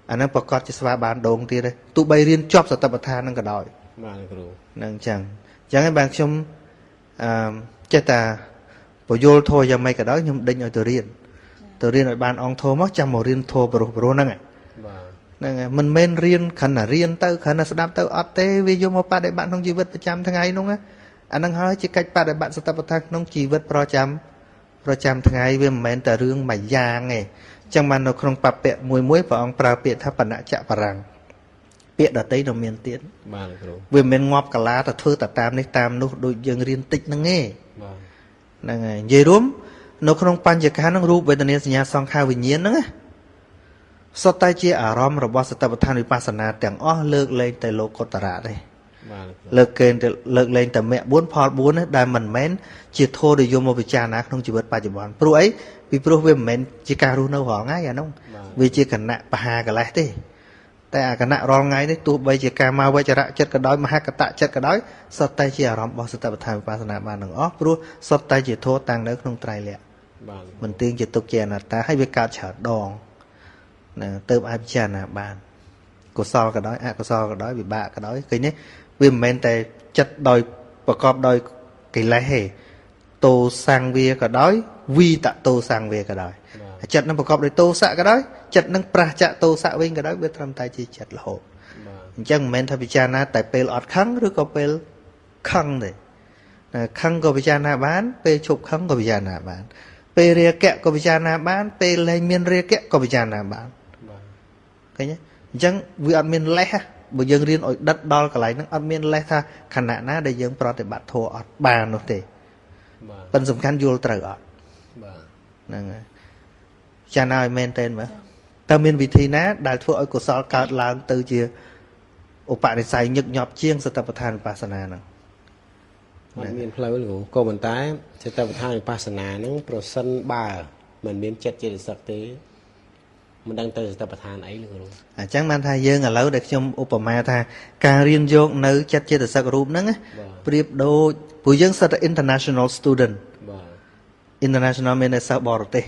អានឹងប្រកាសជាស្វាបានដងទៀតទេទោះបីរៀនចប់សតិប្បដ្ឋាននឹងក៏ដោយ បាទគ្រូ នឹងអញ្ចឹងហើយបានខ្ញុំអឺចេះតែពយល់ធម៌យ៉ាងម៉េចក៏ដោយខ្ញុំដេញឲ្យទៅរៀនឲ្យបានអង្គធម៌មកចាំមករៀនធម៌ប្រុសប្រុសហ្នឹង បាទ ហ្នឹងហើយមិនមែនរៀនគ្រាន់តែរៀនទៅគ្រាន់តែស្ដាប់ទៅអត់ទេវាយកមកបដិបត្តិក្នុងជីវិតប្រចាំថ្ងៃនោះណាអាហ្នឹងហើយជាកិច្ចបដិបត្តិសតិប្បដ្ឋានក្នុងជីវិតប្រចាំថ្ងៃវាមិនមែនតែរឿងមួយយ៉ាងទេអញ្ចឹងបាននៅក្នុងបព្វៈមួយមួយព្រះអង្គប្រើពាក្យថាបណចបរាំងពាក្យដតីនៅមានទៀត បាទគ្រូ វាមិនមែនងាប់កាឡាទៅធ្វើតែតាមនេះតាមនោះដូចយើងរៀនតិចហ្នឹងទេ បាទ ហ្នឹងហើយនិយាយរួមនៅក្នុងបញ្ចខណ្ឌហ្នឹងរូបវេទនាសញ្ញាសង្ខារវិញ្ញាណហ្នឹងណាសុទ្ធតែជាអារម្មណ៍របស់សតិប្បដ្ឋានវិបស្សនាទាំងអស់លើកលែងតែលោកុត្តរៈទេ បាទ លើកលែងតែមគ្គ4ផល4នេះដែលមិនមែនជាធម៌ដែលយកមកពិចារណាក្នុងជីវិតបច្ចុប្បន្នព្រោះអីពីព្រោះវាមិនមែនជាការរស់នៅរាល់ថ្ងៃអានោះវាជាគណៈបហាកលេសទេតែអាគណៈរាល់ថ្ងៃនេះទោះបីជាកាមាវចរៈចិត្តក៏ដោយមហកតៈចិត្តក៏ដោយសុទ្ធតែជាអារម្មណ៍របស់សតិប្បដ្ឋានវិបស្សនាបានទាំងអស់ព្រោះសុទ្ធតែជាធម៌តាំងនៅក្នុងត្រៃលក្ខណ៍ បាទ មិនទៀងជាទុក្ខជាអនត្តាហើយវាកើតច្រើនដងណាទៅអាចពិចារណាបានកុសលក៏ដោយអកុសលក៏ដោយវិបាកក៏ដោយឃើញទេវាមិនមែនតែចិត្តដោយប្រកបដោយកិលេសទេតោសង្វាក៏ដោយវីតតោសង្វាក៏ដោយចិត្តនឹងប្រកបដោយតោសៈក៏ដោយចិត្តនឹងប្រះចៈតោសៈវិញក៏ដោយវាត្រឹមតែជាចិត្តរហូតអញ្ចឹងមិនមែនថាពិចារណាតែពេលអត់ខឹងឬក៏ពេលខឹងទេខឹងក៏ពិចារណាបានពេលឈប់ខឹងក៏ពិចារណាបានពេលរាគៈក៏ពិចារណាបានពេលលែងមានរាគៈក៏ពិចារណាបានឃើញទេអញ្ចឹងវាអត់មានលេសបើយើងរៀនឲ្យដិតដល់កន្លែងហ្នឹងអត់មានលេសថាខណៈណាដែលយើងប្រតិបត្តិធម៌អត់បាននោះទេ បាទ ប៉ុន្តែសំខាន់យល់ត្រូវអត់ បាទ ហ្នឹងហើយចាណាឲ្យមែនទេមើលតើមានវិធីណាដែលធ្វើឲ្យកុសលកើតឡើងទៅជាឧបនិស្ស័យញឹកញាប់ជាងសតិប្បដ្ឋានវិបស្សនាហ្នឹង អត់មានផ្លូវលោកក៏ប៉ុន្តែសតិប្បដ្ឋានវិបស្សនាហ្នឹងប្រសិនបើមិនមានចិត្តចេតសិកទេមិនដឹងទៅសតិប្បដ្ឋានអីលោកគ្រូ អញ្ចឹងបានថាយើងឥឡូវដែលខ្ញុំឧបមាថាការរៀនយកនៅចិត្តចេតសិករូបហ្នឹងប្រៀបដូចពួកយើងសិតតែ international student បាទ international មានន័យសិស្សបរទេស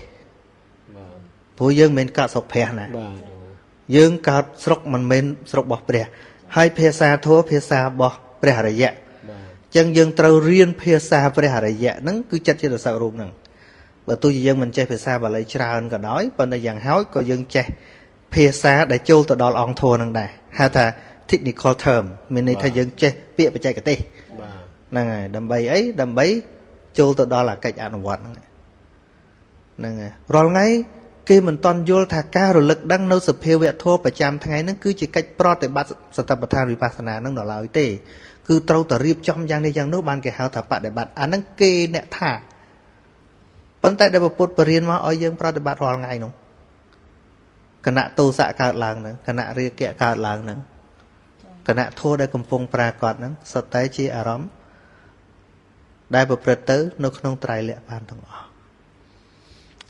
បាទ ព្រោះយើងមិនមែនកើតស្រុកព្រះណា បាទ យើងកើតស្រុកមិនមែនស្រុករបស់ព្រះហើយភាសាធម៌ភាសារបស់ព្រះអរិយៈ បាទ អញ្ចឹងយើងត្រូវរៀនភាសាព្រះអរិយៈហ្នឹងគឺចិត្តចេតសិករូបហ្នឹងបើទោះជាយើងមិនចេះភាសាបាលីច្រើនក៏ដោយប៉ុន្តែយ៉ាងហោចក៏យើងចេះភាសាដែលចូលទៅដល់អង្គធម៌ហ្នឹងដែរហៅថា technical term មានន័យថាយើងចេះពាក្យបច្ចេកទេស បាទ ហ្នឹងហើយដើម្បីអីដើម្បីចូលទៅដល់អាកិច្ចអនុវត្តហ្នឹងហ្នឹងហើយរាល់ថ្ងៃគេមិនតន់យល់ថាការរលឹកដឹងនៅសភាវៈធម៌ប្រចាំថ្ងៃហ្នឹងគឺជាកិច្ចប្រតិបត្តិសតិប្បដ្ឋានវិបស្សនាហ្នឹងដល់ឡើយទេគឺត្រូវតែរៀបចំយ៉ាងនេះយ៉ាងនោះបានគេហៅថាបដិបត្តិអាហ្នឹងគេអ្នកថាប៉ុន្តែដែលពុទ្ធបរិញ្ញាមកឲ្យយើងប្រតិបត្តិរាល់ថ្ងៃនោះគណៈទោសៈកើតឡើងហ្នឹងគណៈរាគៈកើតឡើងហ្នឹងគណៈធម៌ដែលកំពុងប្រាកដហ្នឹងសុទ្ធតែជាអារម្មណ៍ដែលប្រព្រឹត្តទៅនៅក្នុងត្រៃលក្ខណ៍បានទាំងអស់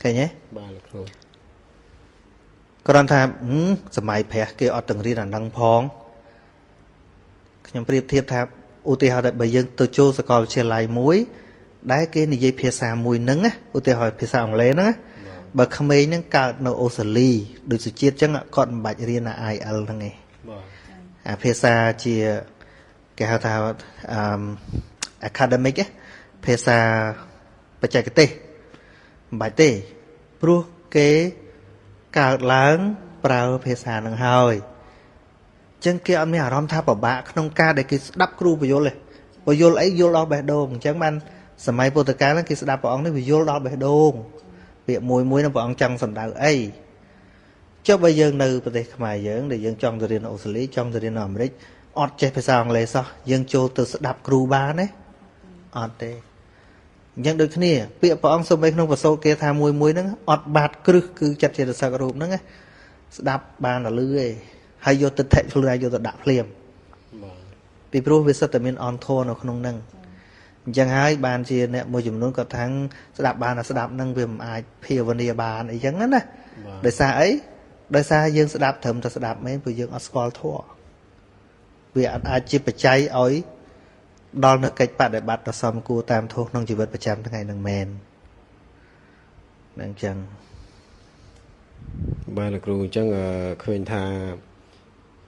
ឃើញទេ បាទលោកគ្រូ គ្រាន់ថាសម័យព្រះគេអត់ទាំងរៀនអាហ្នឹងផងខ្ញុំប្រៀបធៀបថាឧទាហរណ៍ថាបើយើងទៅចូលសាកលវិទ្យាល័យមួយដែលគេនិយាយភាសាមួយហ្នឹងណាឧទាហរណ៍ភាសាអង់គ្លេសហ្នឹងណាបើក្មេងហ្នឹងកើតនៅអូស្ត្រាលីដូចសុជាតិអញ្ចឹងគាត់មិនបាច់រៀនអា IL ហ្នឹងទេ បាទ អាភាសាជាគេហៅថាអឺ academic ភាសាបច្ចេកទេសមិនបាច់ទេព្រោះគេកើតឡើងប្រើភាសាហ្នឹងហើយអញ្ចឹងគេអត់មានអារម្មណ៍ថាពិបាកក្នុងការដែលគេស្ដាប់គ្រូពយល់ទេពយល់អីយល់ដល់បេះដូងអញ្ចឹងបានសម័យពុទ្ធកាលហ្នឹងគេស្ដាប់ព្រះអង្គនេះវាយល់ដល់បេះដូងពាក្យមួយមួយហ្នឹងព្រះអង្គចង់សំដៅអីចុះបើយើងនៅប្រទេសខ្មែរយើងដែលយើងចង់ទៅរៀនអូស្ត្រាលីចង់ទៅរៀននៅអាមេរិកអត់ចេះភាសាអង់គ្លេសសោះយើងចូលទៅស្ដាប់គ្រូបានទេអត់ទេអញ្ចឹងដូចគ្នាពាក្យព្រះអង្គសូម្បីក្នុងប្រសូតគេថាមួយមួយហ្នឹងអត់បាតគ្រឹះគឺចិត្តចេតសិករូបហ្នឹងស្ដាប់បានតែលឺឯងហើយយកទិដ្ឋិខ្លួនឯងយកទៅដាក់ភ្លាម បាទ ពីព្រោះវាសិតតែមានអនធម៌នៅក្នុងហ្នឹងអញ្ចឹងហើយបានជាអ្នកមួយចំនួនគាត់ថាស្ដាប់បានតែស្ដាប់ហ្នឹងវាមិនអាចភាវនាបានអីចឹងណាដោយសារអីដោយសារយើងស្ដាប់ត្រឹមតែស្ដាប់មែនព្រោះយើងអត់ស្គាល់ធម៌វាអត់អាចជាបច្ច័យឲ្យដល់នៅកិច្ចបដិបត្តិដ៏សមគួរតាមធម៌ក្នុងជីវិតប្រចាំថ្ងៃហ្នឹងមែន នឹងចឹងបាទលោកគ្រូអញ្ចឹងឃើញថា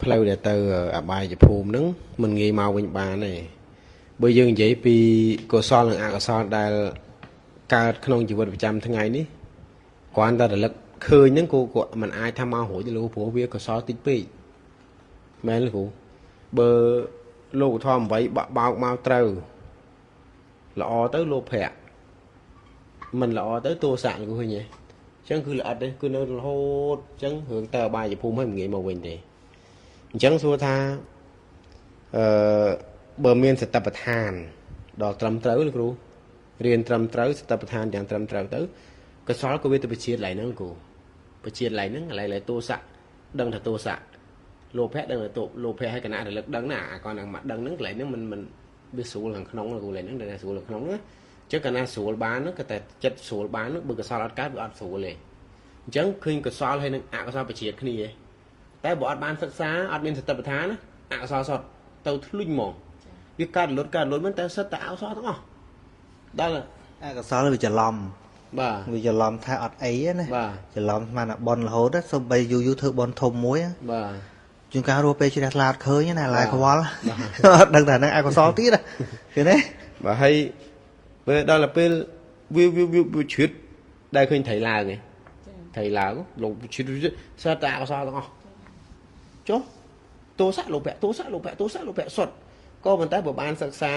ផ្លូវដែលទៅអបាយភូមិហ្នឹងមិនងាយមកវិញបានទេបើយើងនិយាយពីកុសលនិងអកុសលដែលកើតក្នុងជីវិតប្រចាំថ្ងៃនេះគ្រាន់តែរលឹកឃើញហ្នឹងក៏មិនអាចថាមករួចទេលោកព្រោះវាកុសលតិចពេកមែនលោកគ្រូបើលោកធម៌8បាក់បោកមកត្រូវល្អទៅលោភៈមិនល្អទៅទោសៈលោកឃើញទេអញ្ចឹងគឺល្អិតទេគឺនៅរហូតអញ្ចឹងរឿងទៅអបាយភូមិហើយមិនងាយមកវិញទេអញ្ចឹងសួរថាបើមានសតិប្បដ្ឋានដល់ត្រឹមត្រូវលោកគ្រូរៀនត្រឹមត្រូវសតិប្បដ្ឋានយ៉ាងត្រឹមត្រូវទៅកុសលក៏វាទៅបជាកន្លែងហ្នឹងគ្រូបជាកន្លែងហ្នឹងកន្លែងទោសៈដឹងថាទោសៈលោភៈដឹងថាលោភៈហើយកណៈរលឹកដឹងណាអាគាត់នឹងមកដឹងហ្នឹងកន្លែងហ្នឹងមិនវាស្រួលខាងក្នុងគ្រូកន្លែងហ្នឹងដែលស្រួលខាងក្នុងណាអញ្ចឹងកាលណាស្រួលបានហ្នឹងក៏តែចិត្តស្រួលបានហ្នឹងបើកុសលអត់កើតវាអត់ស្រួលទេអញ្ចឹងឃើញកុសលហើយនឹងអកុសលបជាគ្នាតែបើអត់បានសិក្សាអត់មានសតិប្បដ្ឋានណាអកុសលសតទៅធ្លុញហ្មងវាកើតលុតកើតលុតមិនតែសិតតែអកុសលទាំងអស់ដល់អកុសលវាច្រឡំបាទវាច្រឡំថាអត់អីណាច្រឡំស្មានតែបនរហូតសូម្បីយូរយូរធ្វើបនធំមួយបាទជួនកាលរស់ពេលជ្រះថ្លាអត់ឃើញណាឡាយខ្វល់អត់ដឹងថាហ្នឹងអកុសលទៀតឃើញទេបាទហើយពេលដល់ពេលវាវាជ្រឿតដែលឃើញត្រីឡើងឯងត្រីឡើងលោកជ្រឿតសិតតែអកុសលទាំងអស់ចុះទោសៈលោភៈទោសៈលោភៈទោសៈលោភៈសុទ្ធក៏ប៉ុន្តែបើបានសិក្សា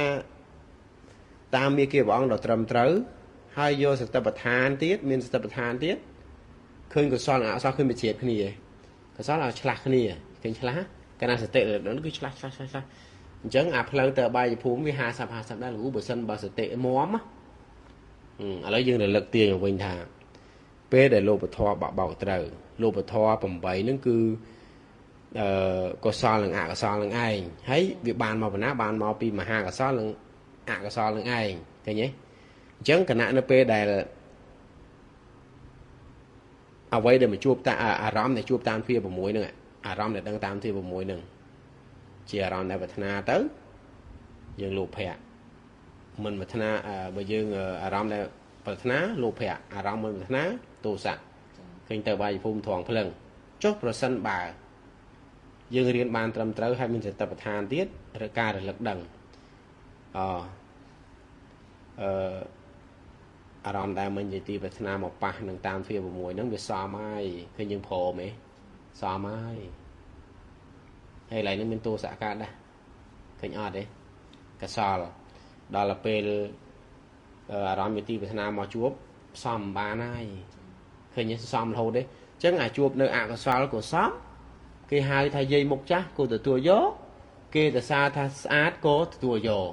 តាមមាគ៌ាព្រះអង្គដ៏ត្រឹមត្រូវហើយយកសតិប្បដ្ឋានទៀតមានសតិប្បដ្ឋានទៀតឃើញកុសលអកុសលឃើញវិជ្ជាគ្នាកុសលឲ្យឆ្លាស់គ្នាឃើញឆ្លាស់កាលណាសតិនោះគឺឆ្លាស់ឆ្លាស់ឆ្លាស់អញ្ចឹងអាផ្លូវទៅអបាយភូមិវា50 50ដែរលោកគ្រូបើសិនបើសតិមាំឥឡូវយើងរលឹកទាញមកវិញថាពេលដែលលោភធម៌បាក់បោកត្រូវលោភធម៌8ហ្នឹងគឺកុសលនិងអកុសលនឹងឯងហើយវាបានមកពីណាបានមកពីមហាកុសលនិងអកុសលនឹងឯងឃើញទេអញ្ចឹងគណៈនៅពេលដែលអ្វីដែលមកជួបតាអារម្មណ៍ដែលជួបតាមទ្វារ6ហ្នឹងអារម្មណ៍ដែលដឹងតាមទ្វារ6ហ្នឹងជាអារម្មណ៍ដែលប្រាថ្នាទៅយើងលោភៈមិនប្រាថ្នាបើយើងអារម្មណ៍ដែលប្រាថ្នាលោភៈអារម្មណ៍មិនប្រាថ្នាទោសៈឃើញទៅបាយភូមិត្រង់ភ្លឹងចុះប្រសិនបើយើងរៀនបានត្រឹមត្រូវហើយមានសតិប្បដ្ឋានទៀតឬការរលឹកដឹងអារម្មណ៍ដែលមិញជាទីប្រាថ្នាមកប៉ះនឹងតាមទ្វារ6ហ្នឹងវាសមហើយឃើញយើងព្រមទេសមហើយហើយឡើយហ្នឹងមានទោសៈកើតដែរឃើញអត់ទេកសលដល់ពេលអារម្មណ៍ជាទីប្រាថ្នាមកជួបសមបានហើយឃើញសមរហូតទេអញ្ចឹងអាជួបនៅអកុសលក៏សមគេហៅថាយាយមុខចាស់ក៏ទទួលយកគេទៅសារថាស្អាតក៏ទទួលយក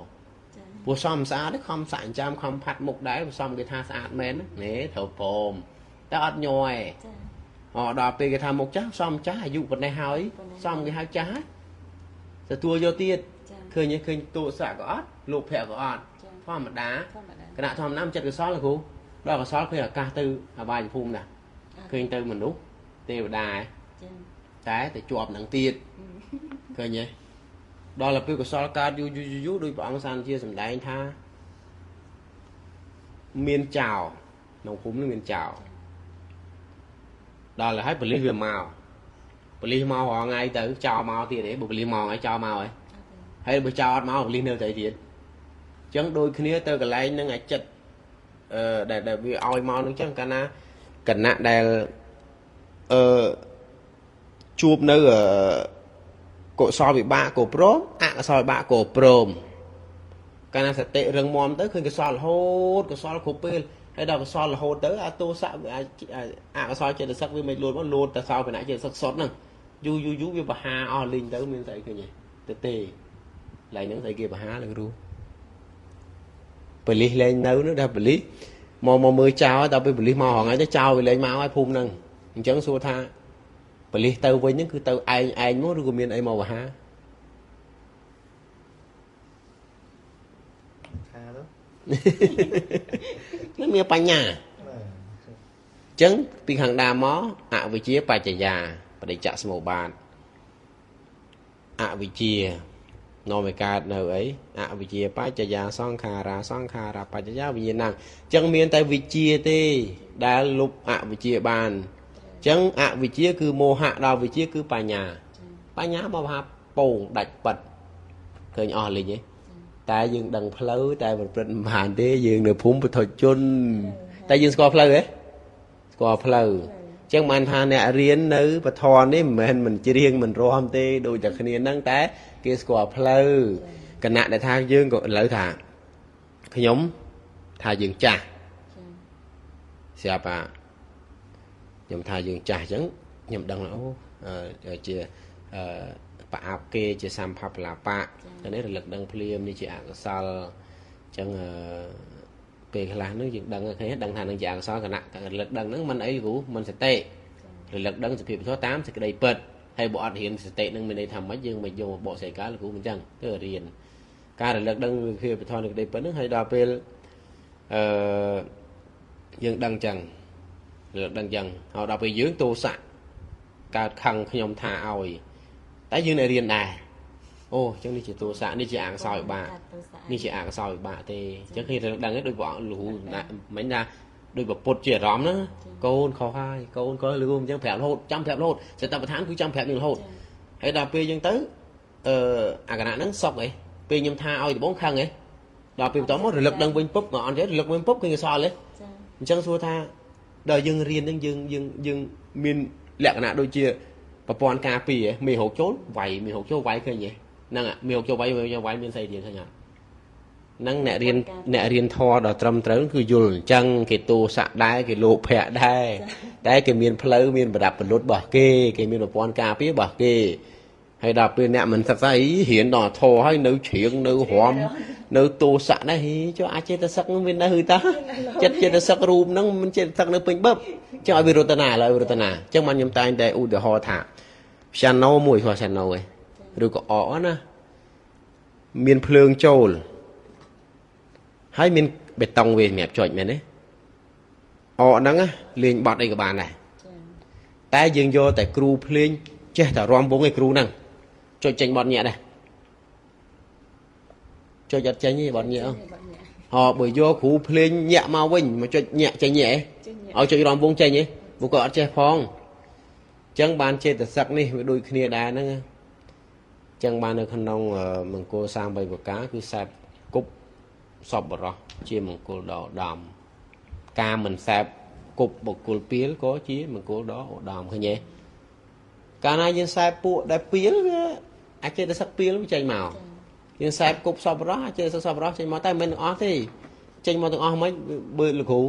ព្រោះសមស្អាតទេខំសាក់ចាំខំផាត់មុខដែរព្រោះសមគេថាស្អាតមែននេះត្រូវព្រមតែអត់ញ័រទេដល់ពេលគេថាមុខចាស់សមចាស់អាយុប៉ុណ្ណេះហើយសមគេហៅចាស់ទទួលយកទៀតឃើញឃើញទោសៈក៏អត់លោភៈក៏អត់ធម្មតាគណៈធម្មតាចិត្តកុសលលោកគ្រូដល់កុសលឃើញឱកាសទៅអបាយភូមិណាឃើញទៅមនុស្សទេវតាតែទៅជាប់នឹងទៀតឃើញទេដល់ពេលកុសលកើតយូរយូរយូរដោយព្រះអង្គសានជាសម្ដែងថាមានចោរក្នុងភូមិនឹងមានចោរដល់ហើយប៉ូលីសវាមកប៉ូលីសមករាល់ថ្ងៃទៅចោរមកទៀតទេបើប៉ូលីសមកហើយចោរមកហើយហើយបើចោរអត់មកប៉ូលីសនៅតែទៀតអញ្ចឹងដូចគ្នាទៅកន្លែងនឹងអាចិត្តដែលវាឲ្យមកនឹងអញ្ចឹងកាលណាគណៈដែលជួបនៅកុសលវិបាកក៏ព្រមអកុសលវិបាកក៏ព្រមកាលណាសតិរឹងមាំទៅឃើញកុសលរហូតកុសលគ្រប់ពេលហើយដល់កុសលរហូតទៅអាទោសៈអកុសលចេតសិកវាមិនលួតមកលួតតែសោភណៈចេតសិកសុតហ្នឹងយូរយូរយូរវាបហាអស់លេងទៅមានស្អីឃើញទេទៅទេឡៃហ្នឹងស្អីគេបហាលោកគ្រូប៉ូលីសលែងនៅនោះដល់ប៉ូលីសមកមើលចោលដល់ពេលប៉ូលីសមករហងៃទៅចោលវាលែងមកហើយភូមិហ្នឹងអញ្ចឹងសួរថាប៉ូលីសទៅវិញហ្នឹងគឺទៅឯងឯងមកឬក៏មានអីមកបហាថាទៅនឹងមានបញ្ញាអញ្ចឹងពីខាងដើមមកអវិជ្ជាបច្ចយាបដិច្ចសមុបាទអវិជ្ជា នាំឲ្យកើតនៅអីអវិជ្ជាបច្ចយាសង្ខារាសង្ខារបច្ចយាវិញ្ញាណអញ្ចឹងមានតែវិជ្ជាទេដែលលុបអវិជ្ជាបានអញ្ចឹងអវិជ្ជាគឺមោហៈដល់វិជ្ជាគឺបញ្ញាបញ្ញាមកថាពងដាច់ប៉ិតឃើញអស់លិញទេតែយើងដឹងផ្លូវតែប្រព្រឹត្តមិនបានទេយើងនៅភូមិពុទ្ធជនតែយើងស្គាល់ផ្លូវទេស្គាល់ផ្លូវអញ្ចឹងបានថាអ្នករៀននៅពធនេះមិនមែនមិនច្រៀងមិនរាំទេដូចតែគ្នាហ្នឹងតែគេស្គាល់ផ្លូវគណៈដែលថាយើងក៏ឥឡូវថាខ្ញុំថាយើងចាស់ស្រាប់អាខ្ញុំថាយើងចាស់អញ្ចឹងខ្ញុំដឹងអូជាប្រអាប់គេជាសម្ភពលាបៈតែនេះរលឹកដឹងភ្លាមនេះជាអកុសលអញ្ចឹងពេលខ្លះហ្នឹងយើងដឹងឃើញដឹងថានឹងជាអកុសលគណៈរលឹកដឹងហ្នឹងមិនអីគ្រូមិនសតិរលឹកដឹងសភាពធម៌តាមសេចក្តីពិតហើយបើអត់រៀនសតិនឹងមានន័យថាម៉េចយើងមិនយកមកបកស្រាយការលោកគ្រូមិនអញ្ចឹងទៅរៀនការរលឹកដឹងភាពធម៌នៃក្តីពិតហ្នឹងហើយដល់ពេលអឺយើងដឹងអញ្ចឹងរលឹកដឹងអញ្ចឹងហើយដល់ពេលយើងទោសៈកើតខឹងខ្ញុំថាឲ្យតែយើងនៅរៀនដែរអូអញ្ចឹងនេះជាទោសៈនេះជាអកុសលវិបាកនេះជាអកុសលវិបាកទេអញ្ចឹងគេរលឹកដឹងឯងដូចព្រះអង្គលោកគ្រូមិញថាដូចពុទ្ធជាអារម្មណ៍ណាកូនខុសហើយកូនក៏លោកគ្រូអញ្ចឹងប្រាប់រហូតចាំប្រាប់រហូតសតិប្បដ្ឋានគឺចាំប្រាប់យើងរហូតហើយដល់ពេលអញ្ចឹងទៅអាកណៈហ្នឹងសុកអីពេលខ្ញុំថាឲ្យដំបងខឹងអីដល់ពេលបន្តមករលឹកដឹងវិញពុបមកអត់ទេរលឹកវិញពុបគឺកុសលទេអញ្ចឹងសួរថាដល់យើងរៀនហ្នឹងយើងយើងយើងមានលក្ខណៈដូចជាប្រព័ន្ធការពារមេរោគចូលវាយមេរោគចូលវាយឃើញទេហ្នឹងមេរោគចូលវាយមេរោគចូលវាយមានស្អីទៀតឃើញអត់ហ្នឹងអ្នករៀនធម៌ដ៏ត្រឹមត្រូវគឺយល់អញ្ចឹងគេទោសៈដែរគេលោភៈដែរតែគេមានផ្លូវមានប្រដាប់ពលុតរបស់គេគេមានប្រព័ន្ធការពាររបស់គេហើយដល់ពេលអ្នកមិនសិក្សាអីរៀនដល់ធម៌ហើយនៅច្រៀងនៅរំនៅទោសៈដែរចុះអាចេតសិកវានៅតាចិត្តចេតសិករូបហ្នឹងមិនចេតសិកនៅពេញបឹបចង់ឲ្យវារតនាឡើយរតនាអញ្ចឹងបានខ្ញុំតែងតែឧទាហរណ៍ថា piano មួយស្គាល់ piano ឯងឬក៏អកណាមានភ្លើងចូលហើយមានបេតុងវាសម្រាប់ចុចមែនទេអកហ្នឹងលេងបត់អីក៏បានដែរតែយើងយកតែគ្រូភ្លេងចេះតែរាំវងឯគ្រូហ្នឹងចុចចេញបត់ញាក់ដែរចុចអត់ចេញទេបត់ញាក់ហ៎បើយកគ្រូភ្លេងញាក់មកវិញមកចុចញាក់ចេញញាក់ឯងឲ្យចុចរាំវងចេញឯងពួកគាត់អត់ចេះផងចឹងបានចេតសិកនេះវាដូចគ្នាដែរហ្នឹងចឹងបាននៅក្នុងមង្គល33ប្រការគឺសែបគប់សពបរោះជាមង្គលដ៏ឧត្តមការមិនសែបគប់បុគ្គលពៀលក៏ជាមង្គលដ៏ឧត្តមឃើញទេកាលណាយើងសែបពួកដែលពៀលវាអាចចេតសិកពៀលវាចេញមកយើងសែបគប់សពបរោះអាចចេតសិកសពបរោះចេញមកតែមិនទាំងអស់ទេចេញមកទាំងអស់មិនបើលោកគ្រូ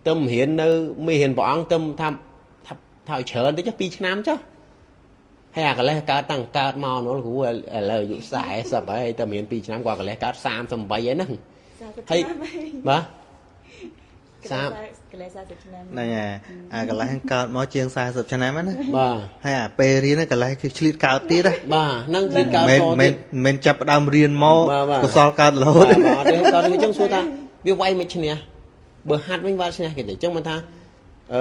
ទៅរៀននៅមេរៀនព្រះអង្គទៅថាថាឲ្យច្រើនតិច2ឆ្នាំចុះហើយអាកលេសកើតតាំងកើតមកនោះគ្រូឥឡូវអាយុ40ហើយតែមាន2ឆ្នាំគាត់កលេសកើត38ហើយហ្នឹងហើយបាទ 30កលេស40ឆ្នាំហ្នឹងហើយអាកលេសកើតមកជាង40ឆ្នាំណាបាទហើយអាពេលរៀនកលេសគឺឆ្លៀតកើតទៀតណាបាទហ្នឹងឆ្លៀតកើតតទៀតមិនចាប់ផ្ដើមរៀនមកកុសលកើតរហូតបាទអត់ទេដល់អញ្ចឹងសួរថាវាវាយមិនឈ្នះបើហាត់វិញវាយឈ្នះគេទេអញ្ចឹងមិនថាអឺ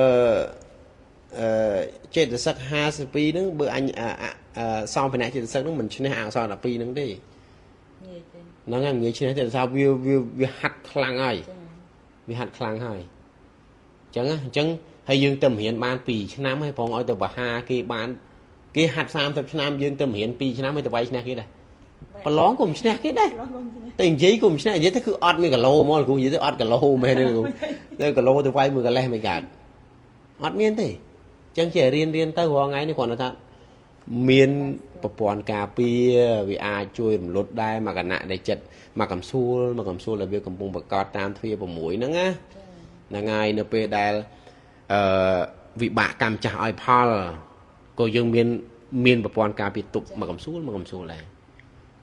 ចេតសិក52ហ្នឹងបើអញសំភណៈចេតសិកហ្នឹងមិនឈ្នះអកុសល12ហ្នឹងទេ ងាយទេ ហ្នឹងហើយងាយឈ្នះទេដោយសារវាវាហាត់ខ្លាំងហើយវាហាត់ខ្លាំងហើយអញ្ចឹងអញ្ចឹងហើយយើងទៅរៀនបាន2ឆ្នាំហើយផងឲ្យទៅបហាគេបានគេហាត់30ឆ្នាំយើងទៅរៀន2ឆ្នាំហើយទៅវាយឈ្នះគេដែរប្រឡងក៏មិនឈ្នះគេដែរតែនិយាយក៏មិនឈ្នះនិយាយទៅគឺអត់មានគីឡូហ្មងគ្រូនិយាយទៅអត់គីឡូមែនទេគ្រូទៅគីឡូទៅវាយមួយកលេសមិនកើតអត់មានទេចឹងជារៀនទៅរាល់ថ្ងៃនេះគ្រាន់តែថាមានប្រព័ន្ធការពារវាអាចជួយរំលត់ដែរមកគណៈដែលចិត្តមកកំសួលដែលវាកំពុងប្រកបតាមទ្វា6ហ្នឹងណាហ្នឹងហើយនៅពេលដែលវិបាកកម្មចាស់ឲ្យផលក៏យើងមានប្រព័ន្ធការពារទប់មកកំសួលដែរ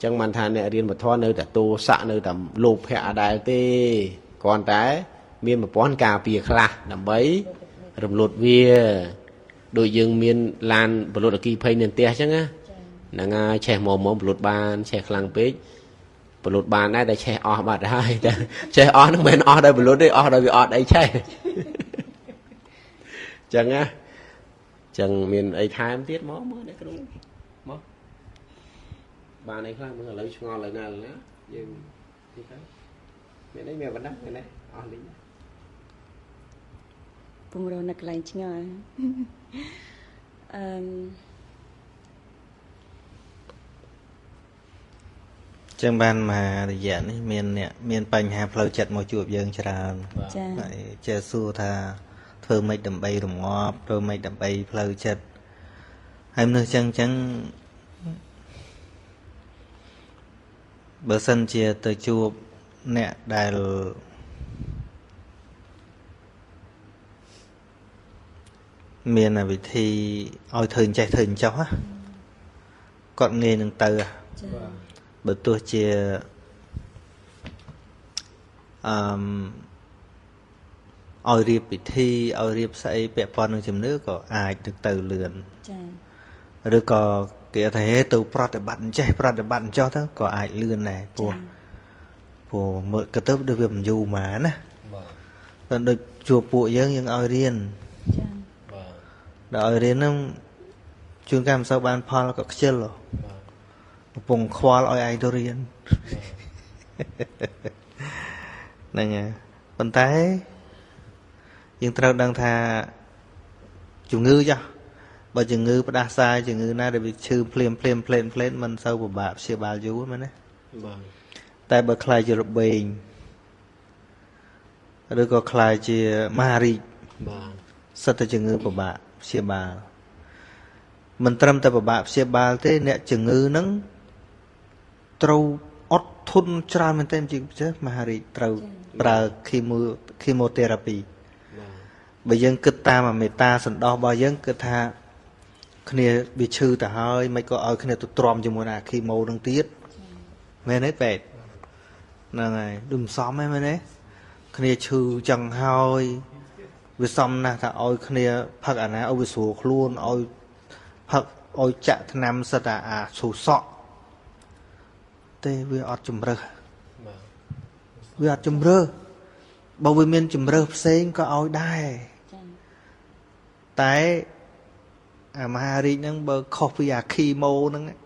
ចឹងបានថាអ្នករៀនពធនៅតែទោសៈនៅតែលោភៈដែរទេគ្រាន់តែមានប្រព័ន្ធការពារខ្លះដើម្បីរំលត់វាដូចយើងមានឡានបលុតអគីភ័យនៅផ្ទះអញ្ចឹងណាហ្នឹងហើយឆេះមកបលុតបានឆេះខ្លាំងពេកបលុតបានដែរតែឆេះអស់បាត់ហើយតែឆេះអស់ហ្នឹងមិនមែនអស់ដោយបលុតទេអស់ដោយវាអត់អីឆេះអញ្ចឹងណាអញ្ចឹងមានអីថែមទៀតមកអ្នកគ្រូមក បានអីខ្លះមើលឥឡូវឆ្ងល់ហើយណាណាយើងនេះទៅមានអីមានបណ្ដាមានអីអស់លីង ពងរនៅកន្លែងឆ្ងល់អឺ ចឹងបានមករយៈនេះមានអ្នកមានបញ្ហាផ្លូវចិត្តមកជួបយើងច្រើន ចា៎ ហើយចេះសួរថាធ្វើម៉េចដើម្បីរងាប់ធ្វើម៉េចដើម្បីផ្លូវចិត្តហើយមនុស្សចឹងចឹងបើសិនជាទៅជួបអ្នកដែលមានវិធីឲ្យធ្វើអញ្ចេះធ្វើអញ្ចោះណាគាត់ងាយនឹងទៅ ចា៎ បើទោះជាអឺឲ្យរៀបពិធីឲ្យរៀបស្អីពាក់ព័ន្ធនឹងជំនឿក៏អាចនឹងទៅលឿន ចា៎ ឬក៏គេថាហេទៅប្រតិបត្តិអញ្ចេះប្រតិបត្តិអញ្ចោះទៅក៏អាចលឿនដែរព្រោះព្រោះមើលក៏ទៅដូចវាមិនយូរមកណា បាទ តែដូចជួបពួកយើងយើងឲ្យរៀន ចា៎ បាទ ដល់ឲ្យរៀនហ្នឹងជួនកាលមិនសូវបានផលក៏ខ្ជិលហ៎ បាទ កំពុងខ្វល់ឲ្យឯងទៅរៀនហ្នឹងហើយប៉ុន្តែយើងត្រូវដឹងថាជំងឺចាស់បើជំងឺផ្ដាសាយជំងឺណាដែលវាឈឺភ្លាមភ្លាមភ្លែនភ្លែនមិនសូវពិបាកព្យាបាលយូរមែនទេ បាទ តែបើខ្លាយជារបេងឬក៏ខ្លាយជាមហារីក បាទ សិតតែជំងឺពិបាកព្យាបាលមិនត្រឹមតែពិបាកព្យាបាលទេអ្នកជំងឺហ្នឹងត្រូវអត់ធន់ច្រើនមែនទែនជាពិសេសមហារីកត្រូវប្រើ chemotherapy បាទ បើយើងគិតតាមអាមេត្តាសន្តោសរបស់យើងគិតថាគ្នាវាឈឺទៅហើយមិនក៏ឲ្យគ្នាទៅទ្រាំជាមួយនឹងអា chemo នឹងទៀតមែនទេពេទ្យហ្នឹងហើយដូចមិនសមទេមែនទេគ្នាឈឺចឹងហើយវាសមណាស់ថាឲ្យគ្នាផឹកអាណាឲ្យវាស្រួលខ្លួនឲ្យផឹកឲ្យចាក់ថ្នាំសិតតែអាស៊ូសក់ទេវាអត់ជំរើស បាទ វាអត់ជំរើសបើវាមានជំរើសផ្សេងក៏ឲ្យដែរ ចា៎ តែអាមហារីកហ្នឹងបើខុសពីអាឃីម៉ូហ្នឹង អត់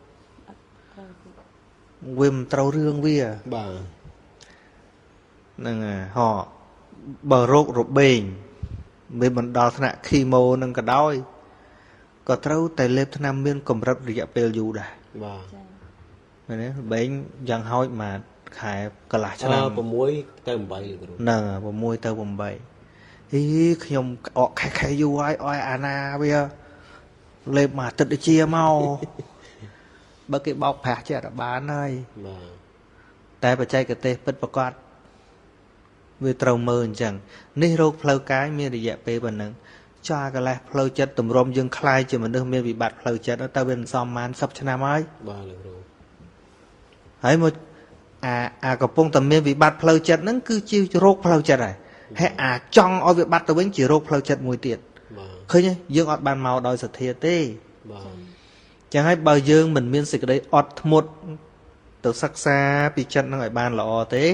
ត្រូវទេ វាមិនត្រូវរឿងវា បាទ ហ្នឹងហើយហ៎បើរោគរបេងវាមិនដល់ថ្នាក់ឃីម៉ូហ្នឹងក៏ដោយក៏ត្រូវតែលេបថ្នាំមានកម្រិតរយៈពេលយូរដែរ បាទ ចា៎ មែនទេរបេងយ៉ាងហោចមួយខែកន្លះឆ្នាំ 6ទៅ8លោកគ្រូ ហ្នឹងហើយ6ទៅ8ហីខ្ញុំក្អកខែខែយូរហើយអោយអាណាវាលេបមួយអាទិត្យដូចជាមក បើគេបោកប្រាស់ចេះតែបានហើយ បាទ តែបច្ចេកទេសពិតប្រាកដវាត្រូវមើលអញ្ចឹងនេះរោគផ្លូវកាយមានរយៈពេលប៉ុណ្ណឹងចាកន្លេះផ្លូវចិត្តទម្រាំយើងខ្លាយជាមនុស្សមានវិបត្តិផ្លូវចិត្តទៅវាមិនសមប៉ុន្មាន10ឆ្នាំហើយ បាទលោកគ្រូ ហើយមកអាកំពុងតែមានវិបត្តិផ្លូវចិត្តហ្នឹងគឺជារោគផ្លូវចិត្តហើយហើយអាចង់ឲ្យវិបត្តិទៅវិញជារោគផ្លូវចិត្តមួយទៀត បាទ ឃើញទេយើងអត់បានមកដោយសទ្ធាទេ បាទ ចឹងហើយបើយើងមិនមានសេចក្តីអត់ធ្មត់ទៅសិក្សាពីចិត្តនឹងឲ្យបានល្អទេ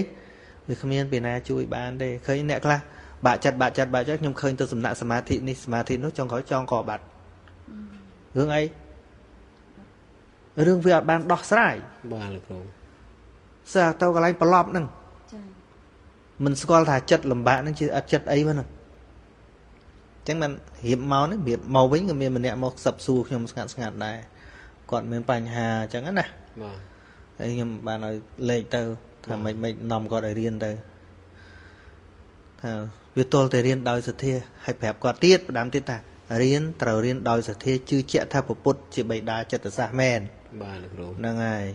វាគ្មានពីណាជួយបានទេឃើញអ្នកខ្លះបាក់ចិត្តបាក់ចិត្តបាក់ចិត្តខ្ញុំឃើញទៅសំណាក់សមាធិនេះសមាធិនោះចុងក្រោយចងកបាត់រឿងអីរឿងវាអត់បានដោះស្រាយ បាទលោកគ្រូ សើទៅកន្លែងប្រឡប់ហ្នឹង ចា៎ មិនស្គាល់ថាចិត្តលំបាកហ្នឹងជាអត់ចិត្តអីហ្នឹងចឹងបានរៀបមកនេះរៀបមកវិញក៏មានម្នាក់មកសឹបសួរខ្ញុំស្ងាត់ស្ងាត់ដែរគាត់មានបញ្ហាអញ្ចឹងណា បាទ ហើយខ្ញុំបានឲ្យលេខទៅថាម៉េចម៉េចនាំគាត់ឲ្យរៀនទៅថាវាទល់តែរៀនដោយសទ្ធាហើយប្រាប់គាត់ទៀតផ្ដាំទៀតថារៀនត្រូវរៀនដោយសទ្ធាជឿជាក់ថាព្រះពុទ្ធជាបិតាចិត្តសាស្ត្រមែន បាទលោកគ្រូ ហ្នឹងហើយ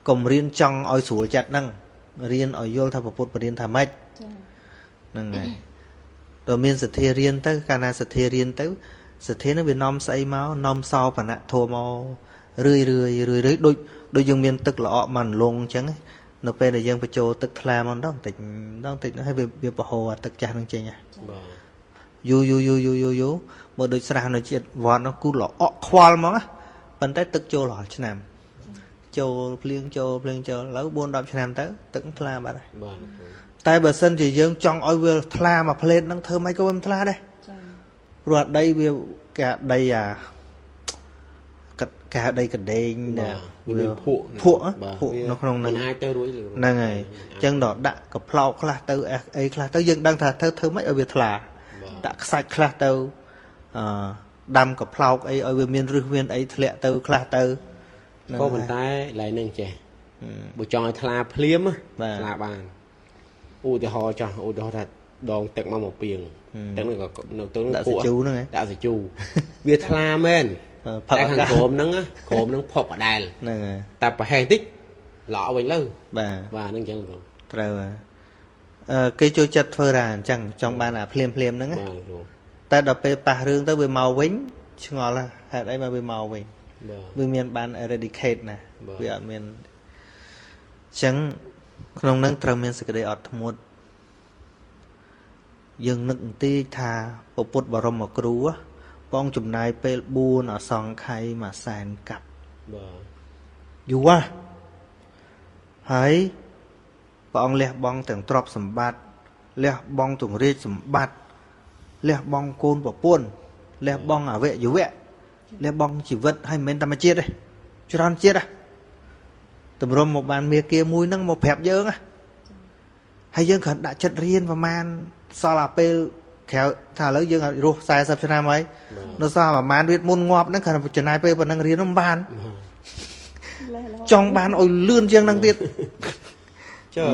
កុំរៀនចង់ឲ្យស្រួលចិត្តហ្នឹងរៀនឲ្យយល់ថាព្រះពុទ្ធបរៀនថាម៉េច ចា៎ ហ្នឹងហើយដល់មានសទ្ធារៀនទៅកាលណាសទ្ធារៀនទៅសទ្ធាហ្នឹងវានាំស្អីមកនាំសោបនៈធម៌មករឿយរឿយរឿយរឿយដូចដូចយើងមានទឹកល្អក់មកលងអញ្ចឹងនៅពេលដែលយើងបញ្ចូលទឹកថ្លាមកម្ដងតិចម្ដងតិចហ្នឹងហើយវាប្រហូរអាទឹកចាស់ហ្នឹងចេញហ៎ បាទ យូរយូរយូរយូរយូរយូរមកដូចស្រះនៅជាតិវត្តនោះគូល្អក់ខ្វល់ហ្មងណាប៉ុន្តែទឹកចូលរាល់ឆ្នាំចូលភ្លៀងចូលភ្លៀងចូលឥឡូវ4 10ឆ្នាំទៅទឹកថ្លាបាត់ហើយ បាទលោកគ្រូ តែបើសិនជាយើងចង់ឲ្យវាថ្លាមួយផ្លេតហ្នឹងធ្វើម៉េចក៏វាមិនថ្លាដែរ ចា៎ ព្រោះអាដីវាគេអាដីអា គេហៅដីកដេងណាវាមានភក់ភក់ភក់នៅក្នុងហ្នឹងអាចទៅរួចហ្នឹងហើយអញ្ចឹងដល់ដាក់កប្លោកខ្លះទៅអីខ្លះទៅយើងដឹងថាធ្វើម៉េចឲ្យវាថ្លាដាក់ខ្សាច់ខ្លះទៅអឺដាំកប្លោកអីឲ្យវាមានរឹសមានអីធ្លាក់ទៅខ្លះទៅក៏ប៉ុន្តែឡើយនឹងចេះបើចង់ឲ្យថ្លាភ្លាមថ្លាបានឧទាហរណ៍ចោះឧទាហរណ៍ថាដងទឹកមកមកពីងទឹកនឹងក៏នៅទៅដាក់សាជូហ្នឹងដាក់សាជូវាថ្លាមែនតែខាងក្រោមហ្នឹងក្រោមហ្នឹងផុកដដែលហ្នឹងហើយតែប្រហែសតិចឡក់វិញលើបាទបាទហ្នឹងអញ្ចឹងត្រូវគេចូលចិត្តធ្វើរ៉ាអញ្ចឹងចង់បានអាភ្លាមភ្លាមហ្នឹងតែដល់ពេលប៉ះរឿងទៅវាមកវិញឆ្ងល់ហេតុអីមកវាមកវិញវាមានបាន eradicate ណាវាអត់មានអញ្ចឹងក្នុងហ្នឹងត្រូវមានសេចក្តីអត់ធ្មត់យើងនឹកបន្តិចថាពុទ្ធបរមគ្រូបងចំណាយពេល4អសង្ខ័យមួយសែនកាប់បាទយូរហើយព្រះអង្គលះបង់ទាំងទ្រព្យសម្បត្តិលះបង់ទាំងរាជសម្បត្តិលះបង់កូនប្រពន្ធលះបង់អវយវៈលះបង់ជីវិតហើយមិនមែនតែមួយជាតិទេច្រើនជាតិតម្រុំមកបានមាគាមួយហ្នឹងមកប្រាប់យើងហើយយើងគ្រាន់ដាក់ចិត្តរៀនប្រហែលសល់អាពេលក្រៅថាឥឡូវយើងរស់40ឆ្នាំហើយនៅសល់ប្រហែលរៀនមុនងាប់ហ្នឹងគ្រាន់តែចំណាយពេលប៉ុណ្ណឹងរៀនមិនបានចង់បានឲ្យលឿនជាងហ្នឹងទៀតចុះ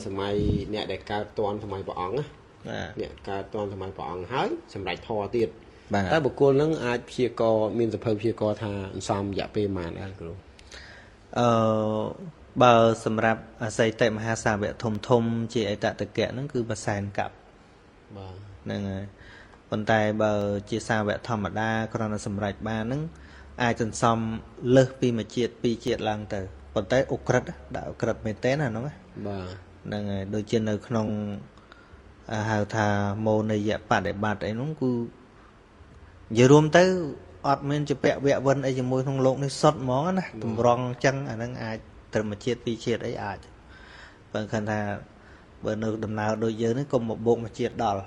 សម័យអ្នកដែលកើតទាន់សម័យព្រះអង្គណាអ្នកកើតទាន់សម័យព្រះអង្គហើយសម្រេចធម៌ទៀតតែបុគ្គលហ្នឹងអាចព្យាករមានសភៅព្យាករថាអន្សំរយៈពេលប៉ុន្មានដែរគ្រូបើសម្រាប់អសីតិមហាសាវកធំធំជាអតតកៈហ្នឹងគឺមួយសែនកាប់បាទហ្នឹងហើយប៉ុន្តែបើជាសាវកធម្មតាគ្រាន់តែសម្រេចបានហ្នឹងអាចសន្សំលើសពីមួយជាតិពីរជាតិឡើងទៅប៉ុន្តែឧក្រិដ្ឋដាក់ឧក្រិដ្ឋមែនតើណាហ្នឹងបាទហ្នឹងហើយដូចជានៅក្នុងហៅថាមោនយបដិបត្តិអីហ្នឹងគឺនិយាយរួមទៅអត់មានជាពៈវៈវិនអីជាមួយក្នុងលោកនេះសុទ្ធហ្មងណាតម្រង់ចឹងអាហ្នឹងអាចត្រឹមមួយជាតិពីរជាតិអីអាចបើគិតថាបើនៅដំណើរដូចយើងនេះកុំមកបោកមួយជាតិដល់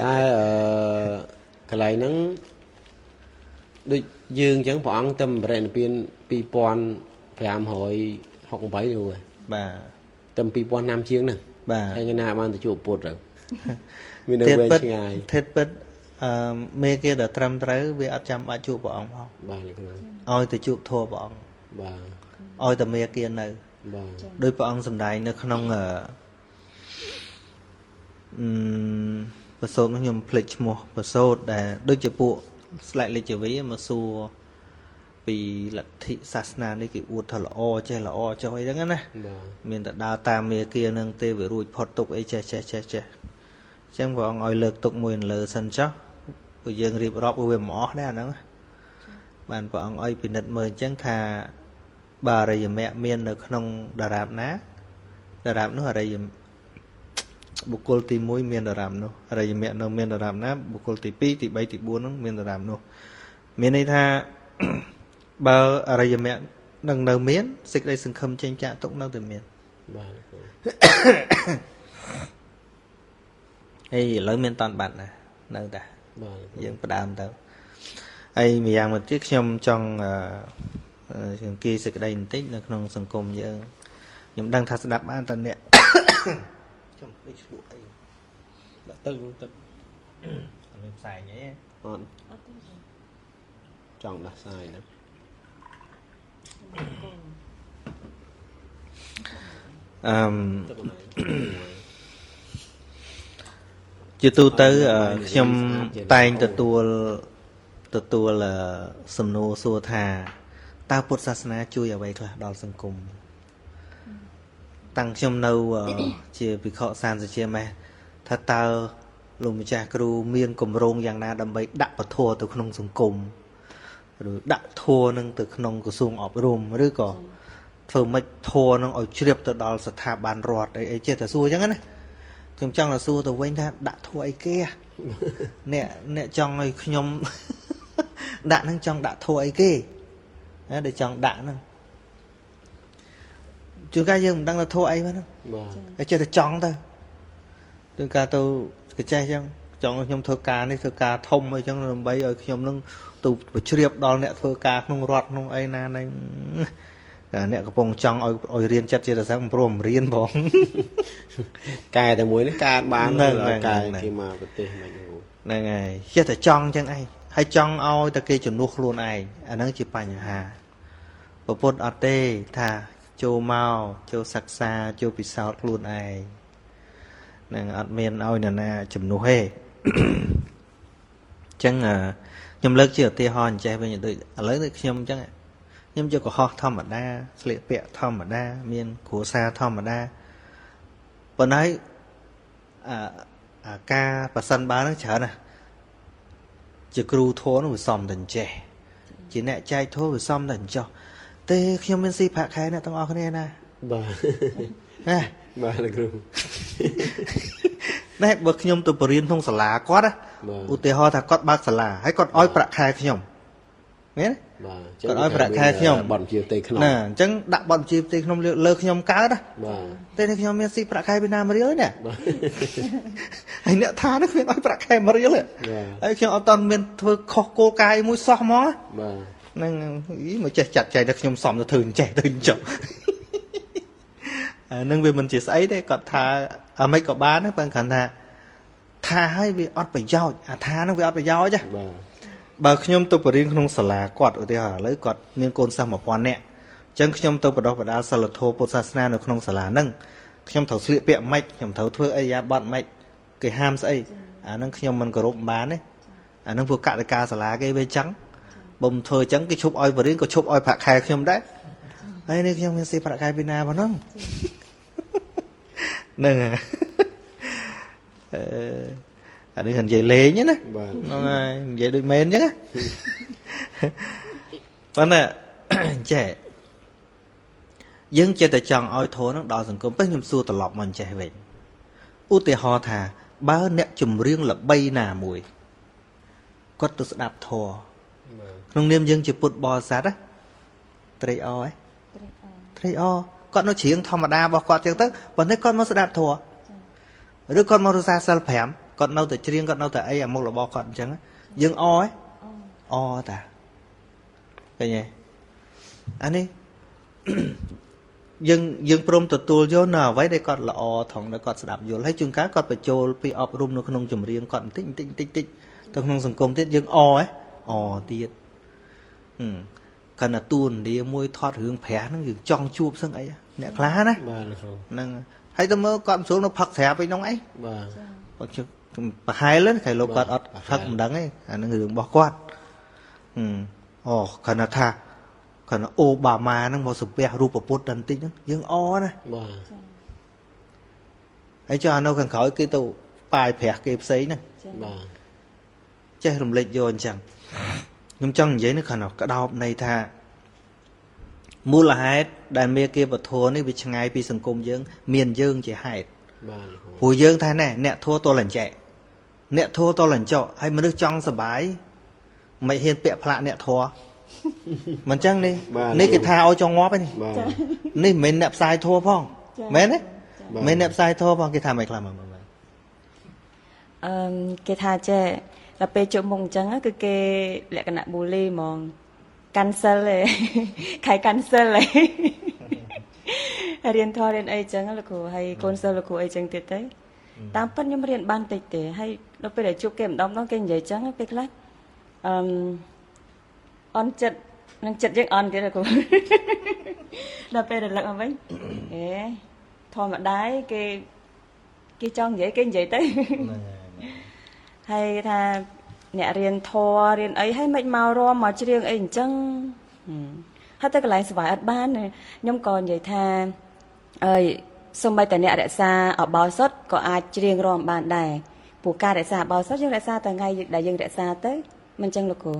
តែកន្លែងហ្នឹងដូចយើងអញ្ចឹងព្រះអង្គទៅបរិនិព្វាន2568នោះបាទទៅ2000ឆ្នាំជាងហ្នឹងបាទហើយណាបានទៅជួបពុទ្ធទៅមាននៅវែងឆ្ងាយធិតពិតមេគេដែលត្រឹមត្រូវវាអត់ចាំបាច់ជួបព្រះអង្គផងបាទលោកគ្រូឲ្យទៅជួបធម៌ព្រះអង្គបាទឲ្យតែមេគេនៅបាទដោយព្រះអង្គសម្ដែងនៅក្នុងប្រសូតនោះខ្ញុំភ្លេចឈ្មោះប្រសូតដែលដូចជាពួកស្លែកលេចវីមកសួរពីលទ្ធិសាសនានេះគេអួតថាល្អចេះល្អចុះអីហ្នឹងណាមានតែដើរតាមមេគានឹងទេវារួចផុតទុកអីចេះចេះចេះចេះអញ្ចឹងព្រះអង្គឲ្យលើកទុកមួយលើសិនចុះព្រោះយើងរៀបរាប់វាមិនអស់ដែរអាហ្នឹងបានព្រះអង្គឲ្យពិនិត្យមើលអញ្ចឹងថាបារិយមៈមាននៅក្នុងតារាបណាតារាបនោះអរិយបុគ្គលទី1មានតារាបនោះអរិយមៈនៅមានតារាបណាបុគ្គលទី2ទី3ទី4នោះមានតារាបនោះមានន័យថាបើអរិយមៈនឹងនៅមានសេចក្តីសង្ឃឹមចេញចាកទុកនៅតែមានបាទហើយឥឡូវមានតន់បាត់ណានៅតាបាទយើងផ្ដើមទៅហើយម្យ៉ាងមួយទៀតខ្ញុំចង់អង្គាយសេចក្តីបន្តិចនៅក្នុងសង្គមយើងខ្ញុំដឹងថាស្ដាប់បានតែអ្នកខ្ញុំដូចឆ្លក់អីដាក់ទឹកទឹកអត់មានផ្សែងអីអត់ចង់ដោះសាយណាជាទូទៅខ្ញុំតែងទទួលសំណួរសួរថាតើពុទ្ធសាសនាជួយអ្វីខ្លះដល់សង្គមតាំងខ្ញុំនៅជាភិក្ខុសានសជាម៉េះថាតើលោកម្ចាស់គ្រូមានគម្រោងយ៉ាងណាដើម្បីដាក់ពធទៅក្នុងសង្គមឬដាក់ធម៌នឹងទៅក្នុងក្រសួងអប់រំឬក៏ធ្វើម៉េចធម៌នឹងឲ្យជ្រាបទៅដល់ស្ថាប័នរដ្ឋអីចេះតែសួរអញ្ចឹងណាខ្ញុំចង់តែសួរទៅវិញថាដាក់ធម៌អីគេអ្នកចង់ឲ្យខ្ញុំដាក់នឹងចង់ដាក់ធម៌អីគេណាដែលចង់ដាក់ហ្នឹងជួនកាលយើងមិនដឹងថាធម៌អីហ្នឹងបាទតែចេះតែចង់ទៅជួនកាលទៅកចេះអញ្ចឹង ចង់ឲ្យខ្ញុំធ្វើការនេះធ្វើការធំអីចឹងដើម្បីឲ្យខ្ញុំនឹងទៅប្រជ្រាបដល់អ្នកធ្វើការក្នុងរដ្ឋក្នុងអីណានេះអ្នកកំពុងចង់ឲ្យរៀនចិត្តជារសឹងព្រមរៀនផងកែតែមួយនេះកើតបានកែគេមកប្រទេសមិនហ្នឹងហើយចេះតែចង់ចឹងឯងហើយចង់ឲ្យតែគេជំនួសខ្លួនឯងអាហ្នឹងជាបញ្ហាពុទ្ធអត់ទេថាចូលមកចូលសិក្សាចូលពិសោធន៍ខ្លួនឯងនឹងអត់មានឲ្យនរណាជំនួសទេអញ្ចឹងខ្ញុំលើកជាឧទាហរណ៍អញ្ចេះវិញដូចឥឡូវដូចខ្ញុំអញ្ចឹងខ្ញុំយកកុហកធម្មតាស្លៀកពាក់ធម្មតាមានគ្រួសារធម្មតាប៉ុន្តែអាការប៉ះសិនបើហ្នឹងច្រើនណាស់ជាគ្រូធម៌នោះវាសំតែអញ្ចេះជាអ្នកចែកធម៌វាសំតែអញ្ចោះទេខ្ញុំមានស៊ីប្រាក់ខែអ្នកទាំងអស់គ្នាណាបាទណាបាទលោកគ្រូណែបើខ្ញុំទៅបរៀនក្នុងសាលាគាត់ឧទាហរណ៍ថាគាត់បើកសាលាហើយគាត់ឲ្យប្រាក់ខែខ្ញុំមែនទេបាទគាត់ឲ្យប្រាក់ខែខ្ញុំបទបញ្ជាផ្ទៃក្នុងណាអញ្ចឹងដាក់បទបញ្ជាផ្ទៃក្នុងលើខ្ញុំកើតណាបាទទេខ្ញុំមានស៊ីប្រាក់ខែពីណាមួយរៀលទេហើយអ្នកថានេះគ្មានឲ្យប្រាក់ខែមួយរៀលទេហើយខ្ញុំអត់ទាន់មានធ្វើខុសគោលការណ៍មួយសោះហ្មងបាទហ្នឹងមកចេះចាត់ចែងតែខ្ញុំសំទៅធ្វើអញ្ចេះទៅអញ្ចឹងអានឹងវាមិនជាស្អីទេគាត់ថាអាម៉េចក៏បានដែរប៉ុន្តែគ្រាន់ថាថាឲ្យវាអត់ប្រយោជន៍អាថានឹងវាអត់ប្រយោជន៍ចាបាទបើខ្ញុំទៅបរៀនក្នុងសាលាគាត់ឧទាហរណ៍ឥឡូវគាត់មានកូនសិស្ស1000នាក់អញ្ចឹងខ្ញុំទៅបណ្ដុះបណ្ដាលសិលធម៌ពុទ្ធសាសនានៅក្នុងសាលាហ្នឹងខ្ញុំត្រូវស្លៀកពាក់ម៉េចខ្ញុំត្រូវធ្វើអីយ៉ាបត់ម៉េចគេហាមស្អីអាហ្នឹងខ្ញុំមិនគោរពបានទេអាហ្នឹងពួកកតិកាសាលាគេវាអញ្ចឹងបើមិនធ្វើអញ្ចឹងគេឈប់ឲ្យបរៀនក៏ឈប់ឲ្យប្រាក់ខែខ្ញុំដែរហើយនេះខ្ញុំមានស៊ីប្រាក់ខែពីណាប៉ុណ្ណឹងហ្នឹងអានេះនិយាយលេងណាហ្នឹងហើយនិយាយដូចមែនអញ្ចឹងណាប៉ុន្តែចេះយើងចេះតែចង់ឲ្យធម៌នឹងដល់សង្គមពេលខ្ញុំសួរត្រឡប់មកចេះវិញឧទាហរណ៍ថាបើអ្នកចម្រៀងល្បីណាមួយគាត់ទៅស្ដាប់ធម៌ក្នុងនាមយើងជាពុទ្ធបរិស័ទណាត្រេកអរហ៎ត្រេកអរគាត់នៅច្រៀងធម្មតារបស់គាត់ចឹងទៅប៉ុន្តែគាត់មកស្ដាប់ធម៌ឬគាត់មករក្សាសិល5គាត់នៅតែច្រៀងគាត់នៅតែអីអាមុខរបស់គាត់អញ្ចឹងយើងអហ៎អតាឃើញទេអានេះយើងព្រមទទួលយកនៅអ្វីដែលគាត់ល្អថងដែលគាត់ស្ដាប់យល់ហើយជួនកាលគាត់បញ្ចូលពីអប់រំនៅក្នុងចម្រៀងគាត់បន្តិចបន្តិចបន្តិចតិចទៅក្នុងសង្គមទៀតយើងអហ៎អទៀតកណ្ណាតួនាលាមួយថតរឿងប្រាស់ហ្នឹងយើងចង់ជួបសឹងអីអ្នកខ្លះណាបាទលោកគ្រូហ្នឹងហើយទៅមើលគាត់មិនស្រួលនៅផឹកស្រាប់ឯនោះអីបាទប្រហែលហ្នឹងលោកគាត់អត់ផឹកមិនដឹងទេអាហ្នឹងរឿងរបស់គាត់អូគ្រាន់តែថាគ្រាន់តែអូបាម៉ាហ្នឹងមកសំពះរូបពុទ្ធតែបន្តិចហ្នឹងយើងអណាបាទហើយចុះអានៅខាងក្រោយគេទៅប៉ាយប្រាស់គេផ្សេងហ្នឹងបាទចេះរំលេចយកអញ្ចឹងខ្ញុំចង់និយាយនេះគ្រាន់តែក្តោបន័យថាមូលហេតុដែលមេគាពធនេះវាឆ្ងាយពីសង្គមយើងមានយើងជាហេតុបាទព្រោះយើងថាណែអ្នកធัวតលអញ្ចែកអ្នកធัวតលអញ្ចោហើយមនុស្សចង់សបាយមិនហ៊ានពាក់ផ្លាកអ្នកធัวមិនចឹងនេះនេះគេថាឲ្យចង់ងាប់ឯនេះនេះមិនមែនអ្នកផ្សាយធัวផងមែនទេមិនអ្នកផ្សាយធัวផងគេថាមិនខ្លះមើលគេថាចេះដល់ពេលជួបមុខអញ្ចឹងគឺគេលក្ខណៈប៊ូលីហ្មងកាន់សិលឯងខែកាន់សិលឯងរៀនធម៌រៀនអីចឹងលោកគ្រូហើយកូនសិស្សលោកគ្រូអីចឹងទៀតទៅតាមពិតខ្ញុំរៀនបានតិចទេហើយដល់ពេលដែលជួបគេម្ដងម្ដងគេនិយាយចឹងពេលខ្លះអឺអន់ចិត្តនឹងចិត្តយើងអន់ទៀតលោកគ្រូដល់ពេលរលឹកមកវិញអេធម្មតាគេគេចង់និយាយគេនិយាយទៅហើយថាអ្នករៀនធម៌រៀនអីហើយមិនមករំមកច្រៀងអីអញ្ចឹងហើយទៅកន្លែងស្វាយអត់បានខ្ញុំក៏និយាយថាអើយសូម្បីតែអ្នករក្សាអបោសុតក៏អាចច្រៀងរំបានដែរព្រោះការរក្សាអបោសុតយើងរក្សាតែថ្ងៃដែលយើងរក្សាទៅមិនអញ្ចឹងលោកគ្រូ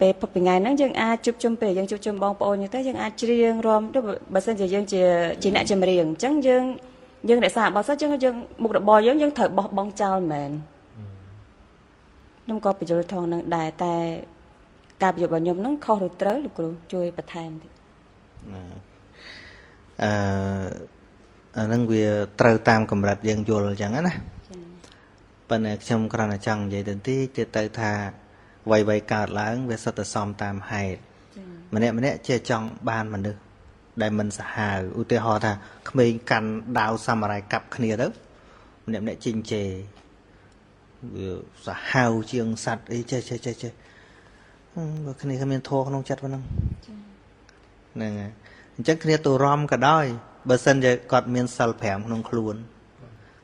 ពេលផុតពីថ្ងៃហ្នឹងយើងអាចជួបជុំពេលយើងជួបជុំបងប្អូនអញ្ចឹងទៅយើងអាចច្រៀងរំទៅបើសិនជាយើងជាអ្នកចម្រៀងអញ្ចឹងយើងរក្សាអបោសុតយើងមុខរបរយើងត្រូវបោះបង់ចោលមែនខ្ញុំក៏បញ្យល់ថងនឹងដែរតែការបញ្យល់របស់ខ្ញុំហ្នឹងខុសឬត្រូវលោកគ្រូជួយបន្ថែមតិចអាហ្នឹងវាត្រូវតាមកម្រិតយើងយល់អញ្ចឹងណា ប៉ុន្តែខ្ញុំគ្រាន់តែចង់និយាយទៅតិចទៀតទៅថាអ្វីៗកើតឡើងវាសុទ្ធតែសមតាមហេតុម្នាក់ម្នាក់ចេះចង់បានមនុស្សដែលមិនសាហាវឧទាហរណ៍ថាក្មេងកាន់ដាវសាមរ៉ៃកាប់គ្នាទៅម្នាក់ម្នាក់ជីងជេវាសាហាវជាងសัตว์អីចេះចេះចេះចេះបើគ្នាគ្មានធម៌ក្នុងចិត្តប៉ុណ្ណឹងហ្នឹងហើយអញ្ចឹងគ្នាទៅរំក៏ដោយបើសិនជាគាត់មានសិល5ក្នុងខ្លួន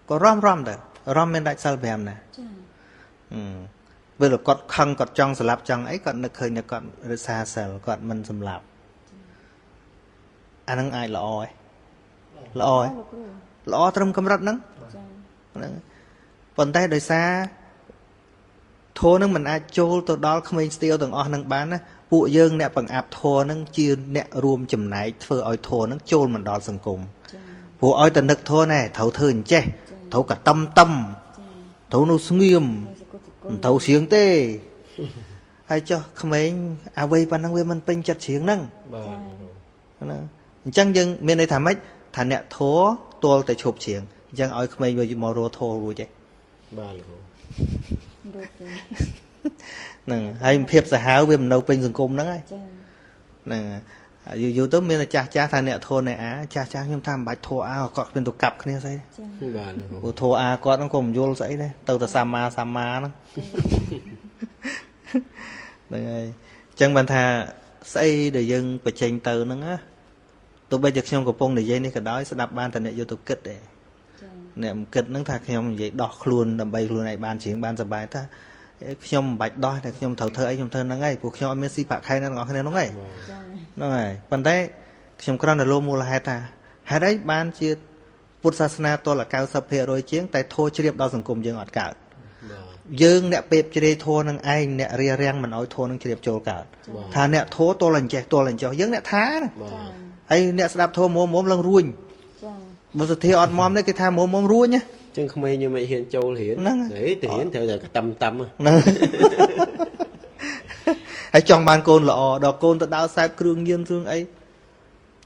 ក៏រំរំដែររំមានដាច់សិល5ណាចា៎ពេលគាត់ខឹងគាត់ចង់សម្លាប់ចង់អីគាត់នឹកឃើញថាគាត់រក្សាសិលគាត់មិនសម្លាប់អាហ្នឹងអាចល្អឯងល្អឯងល្អត្រឹមកម្រិតហ្នឹងហ្នឹងប៉ុន្តែដោយសារធម៌ហ្នឹងមិនអាចចូលទៅដល់ក្មេងស្ទាវទាំងអស់ហ្នឹងបានណាពួកយើងអ្នកបង្អាប់ធម៌ហ្នឹងជាអ្នករួមចំណែកធ្វើឲ្យធម៌ហ្នឹងចូលមិនដល់សង្គមព្រោះឲ្យតែនឹកធម៌ណែត្រូវធ្វើអញ្ចេះត្រូវកតឹមតឹមត្រូវនៅស្ងៀមមិនត្រូវស្រៀងទេហើយចុះក្មេងអ្វីប៉ុណ្ណឹងវាមិនពេញចិត្តស្រៀងហ្នឹងបាទណាអញ្ចឹងយើងមានន័យថាម៉េចថាអ្នកធម៌ទាល់តែឈប់ស្រៀងអញ្ចឹងឲ្យក្មេងវាមករកធម៌រួចទេបាទលោកហ្នឹងហើយភាពសាហាវវាមិននៅពេញសង្គមហ្នឹងហើយហ្នឹងយូរយូរទៅមានតែចាស់ចាស់ថាអ្នកធនអ្នកអាចាស់ចាស់ខ្ញុំថាមិនបាច់ធัวអាគាត់គ្មានទៅកាប់គ្នាស្អីបាទព្រោះធัวអាគាត់ហ្នឹងក៏មិនយល់ស្អីដែរទៅតែសម្មាសម្មាហ្នឹងហ្នឹងហើយអញ្ចឹងបានថាស្អីដែលយើងបញ្ចេញទៅហ្នឹងណាទោះបីជាខ្ញុំកំពុងនិយាយនេះក៏ដោយស្ដាប់បានតែអ្នកយកទៅគិតដែរអ្នកមិនគិតហ្នឹងថាខ្ញុំនិយាយដោះខ្លួនដើម្បីខ្លួនឯងបានជាងបានសប្បាយថាខ្ញុំមិនបាច់ដោះតែខ្ញុំត្រូវធ្វើអីខ្ញុំធ្វើហ្នឹងហើយព្រោះខ្ញុំអត់មានស៊ីប្រាក់ខែអ្នកទាំងអស់គ្នាហ្នឹងហើយហ្នឹងហើយប៉ុន្តែខ្ញុំគ្រាន់តែលោមូលហេតុថាហេតុអីបានជាពុទ្ធសាសនាទល់តែ 90% ជាងតែធម៌ជ្រាបដល់សង្គមយើងអត់កើតយើងអ្នកពេបជ្រាយធម៌នឹងឯងអ្នករារាំងមិនឲ្យធម៌នឹងជ្រាបចូលកើតថាអ្នកធម៌ទល់អញ្ចេះទល់អញ្ចោះយើងអ្នកថាហើយអ្នកស្ដាប់ធម៌មុំមុំឡើងរួញបើសទ្ធាអត់មុំទេគេថាមុំមុំរួញណាចឹងក្មេងយើងមិនហ៊ានចូលរៀនហេទៅរៀនត្រូវតែកតឹមតឹមហ្នឹងហើយចង់បានកូនល្អដល់កូនទៅដើរសែបគ្រឿងញៀនគ្រឿងអី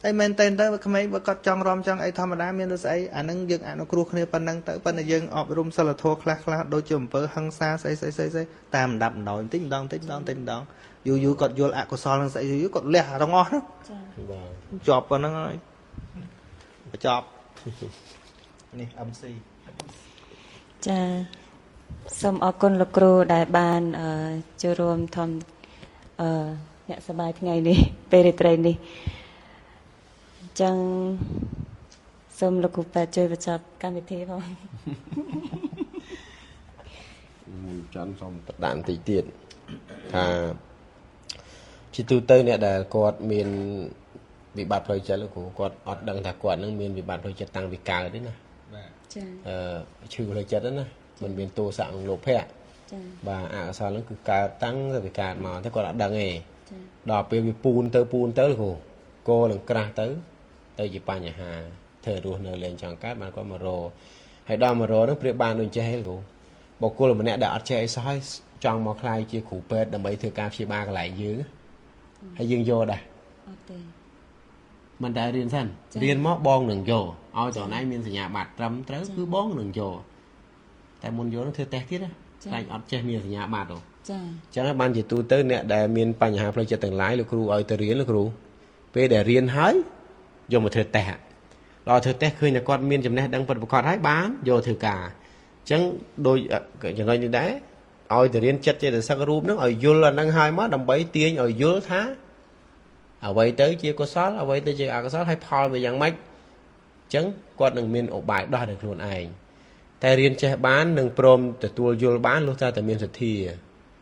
ហើយមែនតើទៅក្មេងបើគាត់ចង់រំចង់អីធម្មតាមានទៅស្អីអាហ្នឹងយើងអនុគ្រោះគ្នាប៉ុណ្ណឹងទៅប៉ុន្តែយើងអប់រំសិលធម៌ខ្លះខ្លះដូចជាអំពើហិង្សាស្អីស្អីស្អីស្អីតាមលំដាប់ដោយបន្តិចម្ដងបន្តិចម្ដងបន្តិចម្ដងយូរយូរគាត់យល់អកុសលនឹងស្អីយូរគាត់លះទាំងអស់ហ្នឹងជាប់ប៉ុណ្ណឹងហើយបញ្ចប់នេះ MC ចាសូមអរគុណលោកគ្រូដែលបានចូលរួមធម្មអ្នកសប្បាយថ្ងៃនេះពេលរាត្រីនេះអញ្ចឹងសូមលោកគ្រូពេទ្យជួយបញ្ចប់កម្មវិធីផងចង់សូមបដានតិចទៀតថាជាទូទៅអ្នកដែលគាត់មានវិបត្តិផ្លូវចិត្តលោកគ្រូគាត់អត់ដឹងថាគាត់នឹងមានវិបត្តិផ្លូវចិត្តតាំងពីកើតទេណាបាទចាឈឺផ្លូវចិត្តហ្នឹងណាមិនមានទោសៈនិងលោភៈចាបាទអកុសលហ្នឹងគឺកើតតាំងពីកើតមកតែគាត់អត់ដឹងទេដល់ពេលវាពូនទៅពូនទៅលោកគ្រូគោនឹងក្រាស់ទៅទៅជាបញ្ហាធ្វើរស់នៅលែងចង់កើតបានគាត់មករហើយដល់មករហ្នឹងប្រៀបបានដូចចេះឯងលោកគ្រូបុគ្គលម្នាក់ដែលអត់ចេះអីសោះហើយចង់មកក្លាយជាគ្រូពេទ្យដើម្បីធ្វើការព្យាបាលកន្លែងយើងហើយយើងយកដែរអត់ទេមិនដែលរៀនសិនរៀនមកបងនឹងយកឲ្យតណៃមានសញ្ញាបត្រត្រឹមត្រូវគឺបងនឹងយកតែមុនយកនឹងធ្វើតេស្តទៀតណាខ្លាចអត់ចេះមានសញ្ញាបត្រចាអញ្ចឹងបានជាទូទៅអ្នកដែលមានបញ្ហាផ្លូវចិត្តទាំងឡាយលោកគ្រូឲ្យទៅរៀនលោកគ្រូពេលដែលរៀនហើយយកមកធ្វើតេស្តដល់ធ្វើតេស្តឃើញតែគាត់មានចំណេះដឹងពិតប្រាកដហើយបានយកធ្វើការអញ្ចឹងដូចចំណុចនេះដែរឲ្យទៅរៀនចិត្តចេតសិករូបហ្នឹងឲ្យយល់អាហ្នឹងហើយមកដើម្បីទាញឲ្យយល់ថាអ្វីទៅជាកុសលអ្វីទៅជាអកុសលហើយផលវាយ៉ាងម៉េចអញ្ចឹងគាត់នឹងមានឧបាយដោះដោយខ្លួនឯងតែរៀនចេះបាននឹងព្រមទទួលយល់បានលុះតែមានសទ្ធា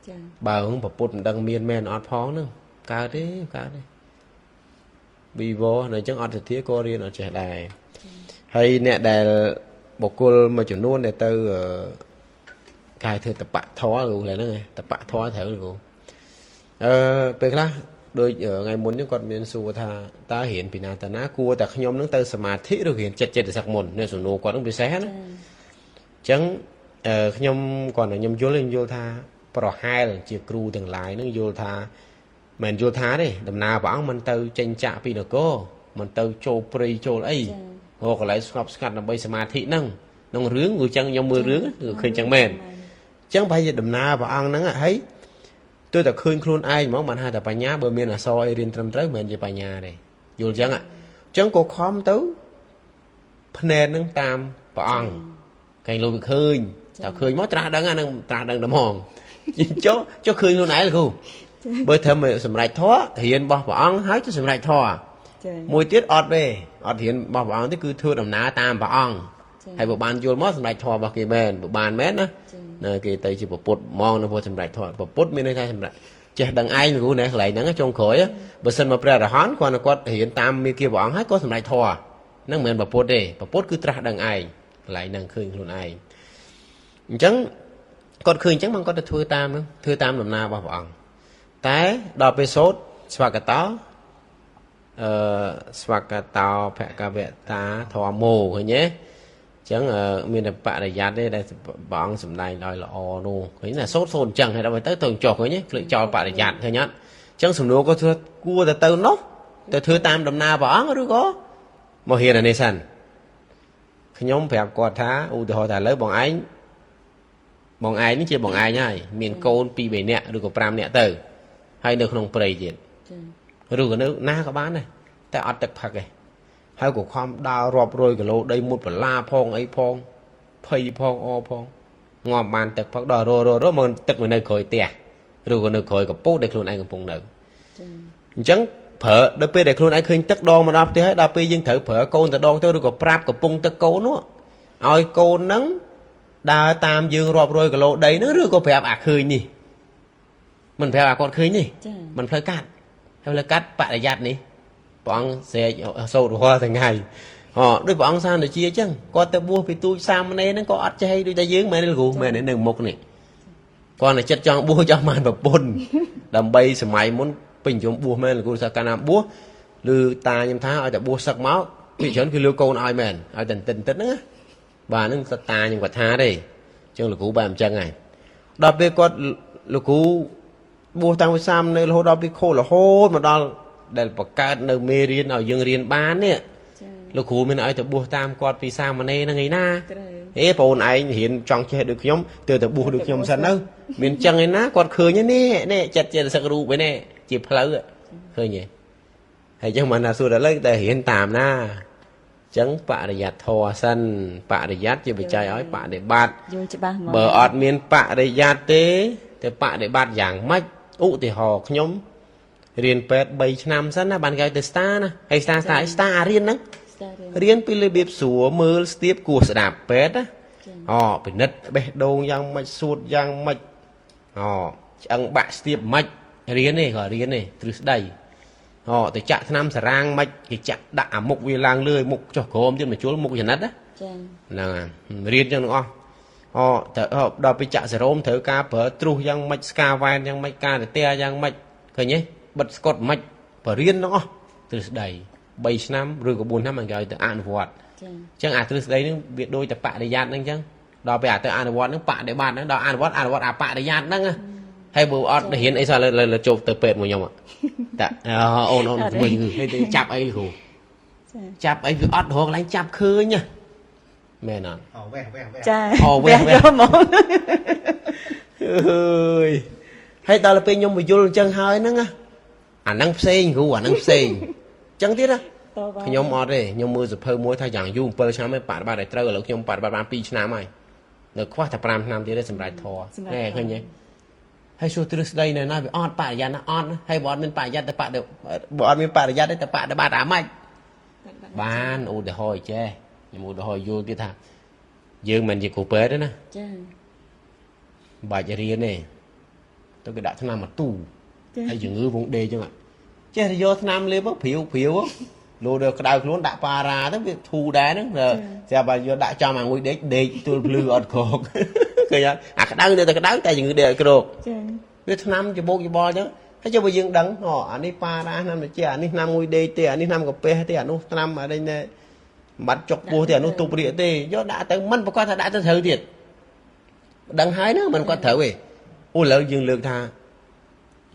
ចាបើប្រពុតមិនដឹងមានមែនអត់ផងហ្នឹងកើតទេកើតទេវីវនៅអញ្ចឹងអត់សទ្ធាក៏រៀនអត់ចេះដែរហើយអ្នកដែលបុគ្គលមួយចំនួនដែលទៅគេធ្វើតបៈធម៌លោកហ្នឹងតបៈធម៌ត្រូវលោកពេលខ្លះដូចថ្ងៃមុនហ្នឹងគាត់មានសួរថាតើរៀនពីណាតាណាគួរតែខ្ញុំហ្នឹងទៅសមាធិឬរៀនចិត្តចេតសិកមុននេះសំណួរគាត់ហ្នឹងពិសេសណាអញ្ចឹងខ្ញុំគាត់តែខ្ញុំយល់ខ្ញុំយល់ថាប្រហែលជាគ្រូទាំងឡាយហ្នឹងយល់ថាមិនយល់ថាទេដំណើរព្រះអង្គមិនទៅចេញចាក់ពីនគរមិនទៅចូលព្រៃចូលអីរកកន្លែងស្ងប់ស្ងាត់ដើម្បីសមាធិហ្នឹង ក្នុងរឿងគឺចឹងខ្ញុំមើលរឿងគឺឃើញចឹងមែនចឹងប្រហែលជាដំណើរព្រះអង្គហ្នឹងហើយទោះតែឃើញខ្លួនឯងហ្មងបានហៅថាបញ្ញាបើមានអសរអីរៀនត្រឹមត្រូវមិនមែនជាបញ្ញាទេយល់ចឹងចឹងក៏ខំទៅភ្នែននឹងតាមព្រះអង្គកែងលោកវាឃើញតើឃើញមកត្រាស់ដឹងអានឹងត្រាស់ដឹងតែហ្មងចុះឃើញខ្លួនឯងលោកគ្រូបើធ្វើសម្រេចធម៌រៀនរបស់ព្រះអង្គហើយទៅសម្រេចធម៌មួយទៀតអត់ទេអត់រៀនរបស់ព្រះអង្គទេគឺធ្វើដំណើរតាមព្រះអង្គហើយបើបានយល់មកសម្រេចធម៌របស់គេមែនបើបានមែនណាគេទៅជាពុទ្ធហ្មងនៅព្រោះសម្រេចធម៌ពុទ្ធមានន័យថាសម្រេចចេះដឹងឯងលោកគ្រូណែកន្លែងហ្នឹងចុងក្រោយបើសិនមកព្រះអរហន្តគាត់គាត់រៀនតាមមេគាព្រះអង្គហើយក៏សម្រេចធម៌ហ្នឹងមិនមែនពុទ្ធទេពុទ្ធគឺត្រាស់ដឹងឯងកន្លែងហ្នឹងឃើញខ្លួនឯងអញ្ចឹងគាត់ឃើញអញ្ចឹងមកគាត់ទៅធ្វើតាមហ្នឹងធ្វើតាមដំណើររបស់ព្រះអង្គតែដល់ពេលសូត្រស្វកតោស្វកតោភគវតាធម្មោឃើញទេអញ្ចឹងមានតែបរិយ័តទេដែលព្រះអង្គសម្ដែងដោយល្អនោះឃើញណាសូត្រសូត្រអញ្ចឹងហើយដល់ទៅទៅចុះឃើញទេភ្លេចចោលបរិយ័តឃើញអត់អញ្ចឹងសំណួរក៏ធ្វើគួរតែទៅនោះទៅធ្វើតាមដំណើរព្រះអង្គឬក៏មករៀនអានេះសិនខ្ញុំប្រាប់គាត់ថាឧទាហរណ៍ថាឥឡូវបងឯងនេះជាបងឯងហើយមានកូន2 3នាក់ឬក៏5នាក់ទៅហើយនៅក្នុងព្រៃទៀតឬក៏នៅណាក៏បានដែរតែអត់ទឹកផឹកទេហើយក៏ខំដើររាប់រយគីឡូដីមុតបន្លាផងអីផងភ័យផងអផងងាប់បានទឹកផឹកដល់រមកទឹកវានៅក្រោយផ្ទះឬក៏នៅក្រោយកពូតដែលខ្លួនឯងកំពុងនៅអញ្ចឹងប្រើដល់ពេលដែលខ្លួនឯងឃើញទឹកដងមកដល់ផ្ទះហើយដល់ពេលយើងត្រូវប្រើកូនទៅដងទៅឬក៏ប្រាប់កំពុងទឹកកូននោះឲ្យកូនហ្នឹងដើរតាមយើងរាប់រយគីឡូដីហ្នឹងឬក៏ប្រាប់អាឃើញនេះមិនប្រាប់អាគាត់ឃើញនេះមិនផ្លូវកាត់ហើយផ្លូវកាត់បរិយ័តនេះព្រះអង្គស្រែកសូត្ររាល់ថ្ងៃដូចព្រះអង្គសានជាអញ្ចឹងគាត់ទៅបួសពីទូចសាមណេរហ្នឹងក៏អត់ចេះដូចតែយើងមែនទេលោកគ្រូមែនទេនៅមុខនេះគាត់តែចិត្តចង់បួសចង់បានប្រពន្ធដើម្បីសម័យមុនពេញនិយមបួសមែនលោកគ្រូថាកាលណាបួសឬតាខ្ញុំថាឲ្យតែបួសសឹកមកពីច្រើនគឺលើកូនឲ្យមែនឲ្យតែតិចហ្នឹងណាបាទហ្នឹងតាខ្ញុំគាត់ថាទេអញ្ចឹងលោកគ្រូបែបអញ្ចឹងហើយដល់ពេលគាត់លោកគ្រូបួសតាំងពីសាមណេររហូតដល់ពីខូចរហូតមកដល់ដែលបង្កើតនៅមេរៀនឲ្យយើងរៀនបាននេះលោកគ្រូមានឲ្យទៅបួសតាមគាត់ពីសាមណេរហ្នឹងឯណាហេបងឯងរៀនចង់ចេះដូចខ្ញុំទើបទៅបួសដូចខ្ញុំសិនទៅមានចឹងឯណាគាត់ឃើញនេះនេះចិត្តចេតសិករូបឯនេះជាផ្លូវឃើញទេហើយចឹងមិនថាសួរដល់លើតែរៀនតាមណាចឹងបរិយ័តធម៌សិនបរិយ័តជាបច្ច័យឲ្យបដិបត្តិយល់ច្បាស់មកបើអត់មានបរិយ័តទេទៅបដិបត្តិយ៉ាងម៉េចឧទាហរណ៍ខ្ញុំរៀនពេទ្យ3ឆ្នាំសិនណាបានគេឲ្យទៅស្តាណាហើយស្តាស្តាស្តារៀនហ្នឹងរៀនពីរបៀបស្រួលមើលស្ទាបគួរស្ដាប់ពេទ្យណាពិនិត្យបេះដូងយ៉ាងម៉េចសួតយ៉ាងម៉េចឆ្អឹងបាក់ស្ទាបម៉េចរៀនទេក៏រៀនទេទ្រឹស្ដីទៅចាក់ថ្នាំសារាងម៉េចគេចាក់ដាក់អាមុខវាឡើងលើមុខចុះក្រោមទៀតមកជួលមុខចំណិតណាចាហ្នឹងរៀនចឹងទាំងអស់ទៅដល់ពេលចាក់សេរ៉ូមត្រូវការប្រើទ្រុសយ៉ាងម៉េចស្កាវ៉ែនយ៉ាងម៉េចការទះយ៉ាងម៉េចឃើញទេបិទស្កុតម៉េចបរៀនទាំងអស់ទ្រឹស្ដី3ឆ្នាំឬក៏4ឆ្នាំបានគេឲ្យទៅអនុវត្តចាអញ្ចឹងអាទ្រឹស្ដីហ្នឹងវាដូចតែបរិយ័តហ្នឹងអញ្ចឹងដល់ពេលអាទៅអនុវត្តហ្នឹងបដិបត្តិហ្នឹងដល់អនុវត្តអាបរិយ័តហ្នឹងហើយបើអត់រៀនអីសោះលើចូលទៅពេទ្យមួយខ្ញុំតាអូនមួយហើយទៅចាប់អីគ្រូចាប់អីវាអត់រកកន្លែងចាប់ឃើញមែនអត់វេះវេះចាវេះវេះហ្មងអើយហើយដល់ពេលខ្ញុំបញ្យល់អញ្ចឹងហើយហ្នឹងអាហ្នឹងផ្សេងគ្រូអាហ្នឹងផ្សេងអញ្ចឹងទៀតណាខ្ញុំអត់ទេខ្ញុំមើលសភៅមួយថាយ៉ាងយូរ7ឆ្នាំឯងបដិបត្តិឲ្យត្រូវឥឡូវខ្ញុំបដិបត្តិបាន2ឆ្នាំហើយនៅខ្វះតែ5ឆ្នាំទៀតទេសម្រាប់ធម៌ណែឃើញទេហើយសួរទ្រឹស្ដីនៅណាវាអត់បរិយ័តណាអត់ហើយបើអត់មានបរិយ័តទៅបើអត់មានបរិយ័តទេទៅបដិបត្តិអាម៉េចបានឧទាហរណ៍ចេះខ្ញុំឧទាហរណ៍យល់ទៀតថាយើងមិនជាគ្រូពេទ្យទេណាចាបាច់រៀនទេទៅគេដាក់ថ្នាំមកទូហើយជំងឺវងដេកចឹងចេះតែយកថ្នាំលេបព្រាវព្រាវលោដល់ក្តៅខ្លួនដាក់ប៉ារ៉ាទៅវាធូរដែរហ្នឹងស្រាប់តែយកដាក់ចំអាងួយដេកដេកទល់ភ្លឺអត់ក្រោកឃើញអត់អាក្តៅនៅតែក្តៅតែជំងឺដេកអត់ក្រោកចាវាថ្នាំច្បោកច្បល់ចឹងហើយចុះបើយើងដឹងអានេះប៉ារ៉ាថ្នាំត្រជាក់អានេះថ្នាំងួយដេកទេអានេះថ្នាំកាពះទេអានោះថ្នាំអីនេះបាត់ចុកពោះទេអានោះទប់រាកទេយកដាក់ទៅមិនប្រកាសថាដាក់ទៅត្រូវទៀតដឹងហើយណាមិនគាត់ត្រូវទេអូឥឡូវយើងលើកថា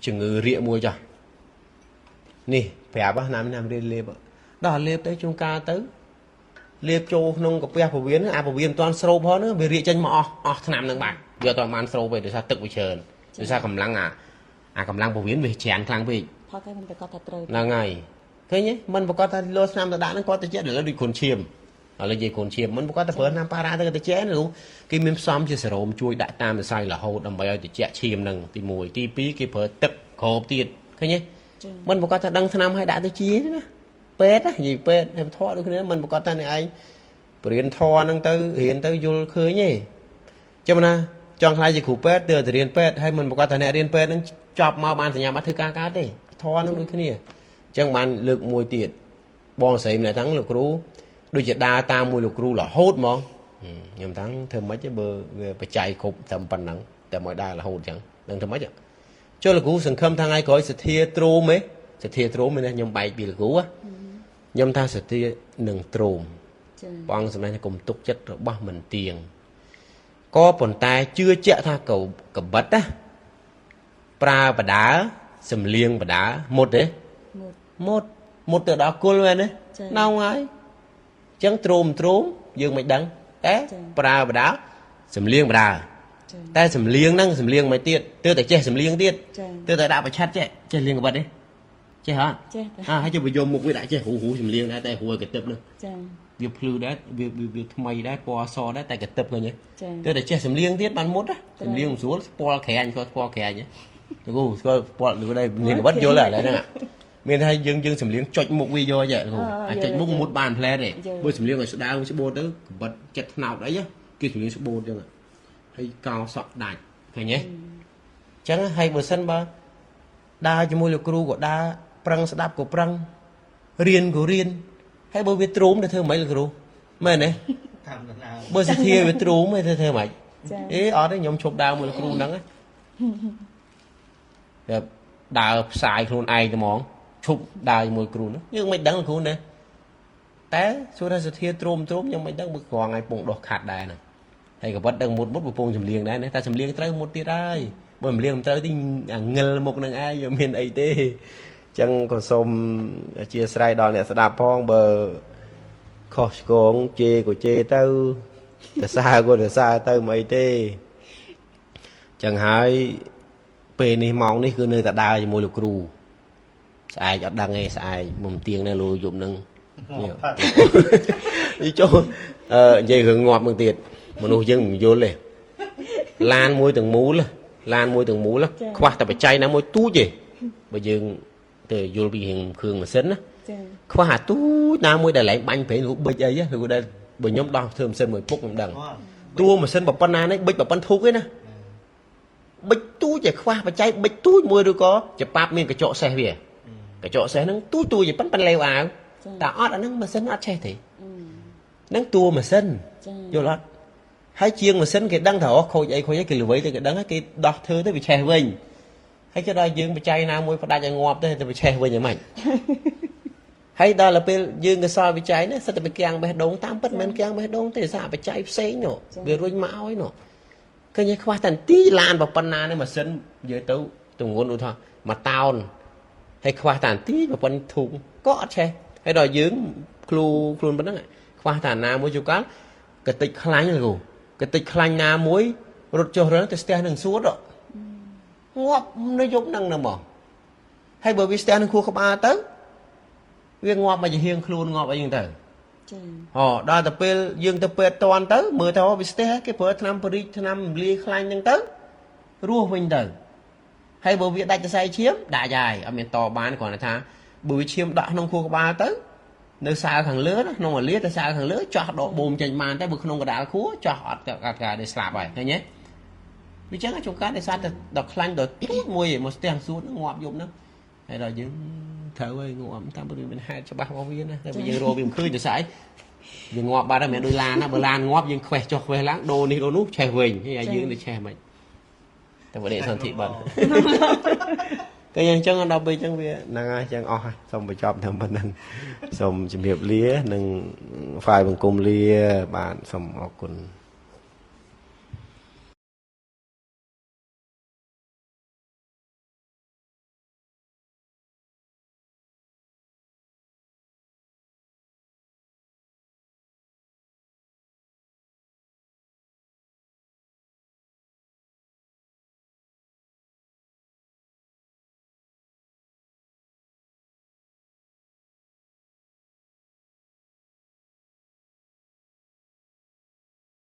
ជំងឺរាកមួយចុះនេះប្រាប់ណាំរៀនលេបដល់លេបទៅជួនកាលទៅ លាបចូលក្នុងកាពះពវៀនអាពវៀនមិនទាន់ស្រូបផងហ្នឹងវារាកចេញមកអស់ថ្នាំហ្នឹងបាត់វាអត់ទាន់បានស្រូបទេដោយសារទឹកវាច្រើនដោយសារកម្លាំងអាកម្លាំងពវៀនវាច្រានខ្លាំងពេក ផលគេមិនប្រកាសថាត្រូវ ហ្នឹងហើយឃើញទេមិនប្រកាសថាលោថ្នាំទៅដាក់ហ្នឹងគាត់ទៅជាឥឡូវដូចគ្រុនឈាមឥឡូវនិយាយគ្រុនឈាមមិនប្រកាសថាប្រើថ្នាំប៉ារ៉ាទៅទៅជានោះគេមានផ្សំជាសេរ៉ូមជួយដាក់តាមសរសៃរហូតដើម្បីឲ្យត្រជាក់ឈាមហ្នឹងទី1ទី2គេប្រើទឹកគ្របទៀតឃើញទេមិនប្រកាសថាដឹងថ្នាំឲ្យដាក់ទៅជាទេណាពេទ្យណានិយាយពេទ្យហើយធေါ်ដូចគ្នាមិនប្រកាសថាអ្នកឯងបរៀនធေါ်ហ្នឹងទៅរៀនទៅយល់ឃើញទេចាំណាចង់ខ្លាយជាគ្រូពេទ្យទៅរៀនពេទ្យហើយមិនប្រកាសថាអ្នករៀនពេទ្យហ្នឹងចប់មកបានសញ្ញាបត្រធ្វើការកើតទេធေါ်ហ្នឹងដូចគ្នាអញ្ចឹងបានលើកមួយទៀតបងស្រីម្នាក់ហ្នឹងលោកគ្រូដូចជាដើរតាមមួយលោកគ្រូរហូតហ្មងខ្ញុំតាំងធ្វើម៉េចទេបើវាបច្ច័យគ្រប់តែប៉ុណ្ណឹងតែមកដើររហូតអញ្ចឹងនឹងធ្វើម៉េចចុះលោកគ្រូសង្ឃឹមថាថ្ងៃក្រោយសទ្ធាទ្រោមទេសទ្ធាទ្រោមនេះខ្ញុំបែកពីលោកគ្រូខ្ញុំថាសទ្ធានឹងទ្រោមព្រះអង្គសម្ដែងថាកុំទុកចិត្តរបស់មិនទៀងក៏ប៉ុន្តែជឿជាក់ថាកបិតណាប្រើបដាសំលៀងបដាមុតទេមុតមុតទៅដល់គុលមែនទេណងហើយអញ្ចឹងទ្រោមទ្រោមយើងមិនដឹងតែប្រើបដាសំលៀងបដាតែសំលៀងហ្នឹងសំលៀងមិនទៀតទើបតែចេះសំលៀងទៀតទើបតែដាក់ប្រឆាត់ចេះចេះលៀងកបិតទេចេះអត់ ចេះអើហើយជិះយកមុខវាដាក់ចេះរូសំលៀងដែរតែរួយកទឹបនោះចាវាភ្លឺដែរវាថ្មីដែរពណ៌សដែរតែកទឹបឃើញទេទើបតែចេះសំលៀងទៀតបានមុតសំលៀងមិនស្រួលស្ពាល់ក្រាញគាត់ស្ពាល់ក្រាញទៅគូស្គាល់ស្ពាល់លឺដែរលៀងកបិតយល់ហើយហ្នឹងមានថាយើងសំលៀងចុចមុខវាយកចេះអាចុចមុខមុតបានផ្លែទេបើសំលៀងឲ្យស្ដើងស្បូតទៅកបិតចិត្តថ្នោតអីគេសំលៀងស្បូតចឹងហើយកោសក់ដាច់ឃើញទេចឹងហើយបើសិនបើដើរជាមួយលោកគ្រូក៏ដើរប្រឹងស្ដាប់ក៏ប្រឹងរៀនក៏រៀនហើយបើវាទ្រូមទៅធ្វើម៉េចលោកគ្រូមែនទេតាមដំណើរបើសទ្ធាវាទ្រូមទៅធ្វើម៉េចអេអត់ទេខ្ញុំឈប់ដើរមួយលោកគ្រូហ្នឹងតែដើរផ្សាយខ្លួនឯងតែហ្មងឈប់ដើរជាមួយគ្រូហ្នឹងយើងមិនដឹងលោកគ្រូណាតែសួរថាសទ្ធាទ្រូមទ្រូមខ្ញុំមិនដឹងបើក្រងឲ្យពងដោះខាត់ដែរហ្នឹងហើយកបិតដឹងមុតមុតពងចម្លៀងដែរណាតែចម្លៀងត្រូវមុតទៀតហើយបើចម្លៀងមិនត្រូវទីអាងិលមុខនឹងឯងវាមានអីទេចឹងក៏សូមអធិស្ឋានដល់អ្នកស្ដាប់ផងបើខុសឆ្គងជេរក៏ជេរទៅសរសើរក៏សរសើរទៅមិនអីទេចឹងហើយពេលនេះម៉ោងនេះគឺនៅតែដើរជាមួយលោកគ្រូស្អែកអត់ដឹងទេស្អែកមុំទៀងនៅលូយប់នឹងនេះចូលនិយាយរឿងងាប់មួយទៀតមនុស្សយើងមិនយល់ទេឡានមួយទាំងមូលឡានមួយទាំងមូលខ្វះតែបច្ច័យណាមួយទូចទេបើយើងទៅយល់ពីរឿងគ្រឿងម៉ាស៊ីនណាខ្វះអាទូចណាមួយដែលឡើងបាញ់ប្រេងឬប៊ិចអីឬដែលបើខ្ញុំដោះធ្វើម៉ាស៊ីនមួយពុកខ្ញុំដឹងតួម៉ាស៊ីនប៉ុណ្ណានេះប៊ិចប៉ុណ្ណធូកទេណាប៊ិចទូចតែខ្វះបច្ច័យប៊ិចទូចមួយឬក៏ច្បាប់មានកញ្ចក់សេះវាកញ្ចក់សេះហ្នឹងទូចទូចប៉ុណ្ណលេវអាវតែអត់អាហ្នឹងម៉ាស៊ីនអត់ឆេះទេហ្នឹងតួម៉ាស៊ីនយល់អត់ហើយជាងម៉ាស៊ីនគេដឹងថាខូចអីខូចអីគេល្វីទៅគេដឹងហើយគេដោះធ្វើទៅវាឆេះវិញហើយគេដល់យើងបច្ច័យណាមួយផ្ដាច់ឲ្យងាប់ទៅទៅវាឆេះវិញហ្មងហើយដល់ទៅពេលយើងកសលវិច័យនេះសិតតែไปគាំងបេះដូងតាមពិតមិនមែនគាំងបេះដូងទេសាបច្ច័យផ្សេងនោះវារុញមកឲ្យនោះឃើញខ្វះតែទីឡានប៉ុណ្ណានេះម៉ាស៊ីននិយាយទៅទម្ងន់ឧទាហរណ៍មួយតោនហើយខ្វះតែទីប៉ុណ្ណធូងក៏អត់ឆេះហើយដល់យើងខ្លួនប៉ុណ្ណឹងខ្វះតែណាមួយជួកាលកតិចខ្លាញ់លោកកតិចខ្លាញ់ណាមួយរត់ចុះរងទៅស្ទះនឹងសួតងាប់នៅយប់ហ្នឹងណាហ្មងហើយបើវាស្ទះនឹងខួរក្បាលទៅវាងាប់មកជាហៀងខ្លួនងាប់អីហ្នឹងទៅចាអូដល់ទៅពេលយើងទៅពេទ្យតន់ទៅមើលទៅវាស្ទះគេប្រើថ្នាំបរិចថ្នាំលាយខ្លាញ់ហ្នឹងទៅរស់វិញទៅហើយបើវាដាច់សរសៃឈាមដាក់ហើយអត់មានតបានគ្រាន់តែថាបើវាឈាមដក់ក្នុងខួរក្បាលទៅនៅសើខាងលើណាក្នុងអាលាទៅសើខាងលើចោះដកបូមចេញបានតែបើក្នុងកដាលខួរចោះអត់ការដែលស្លាប់ហើយឃើញទេវាចឹងជួនកាលដោយសារតែដល់ខ្លាញ់ដល់ទូចមួយមកស្ទះសួតងាប់យប់ហ្នឹងហើយដល់យើងត្រូវហើយងាប់តាមវាមានហេតុច្បាស់របស់វាណាតែបើយើងរកវាមិនឃើញទៅស្អីវាងាប់បាត់ហើយមិនមែនដូចឡានណាបើឡានងាប់យើងខ្វេះចុះខ្វេះឡើងដូរនេះដូរនោះឆេះវិញហើយយើងទៅឆេះមិនតែបដិសន្ធិបាត់តែយ៉ាងចឹងដល់ពេលចឹងវាហ្នឹងហើយចឹងអស់ហើយសូមបញ្ចប់ត្រឹមប៉ុណ្្នឹងសូមជម្រាបលានិងហ្វាយបង្គំលាបាទសូមអរគុណ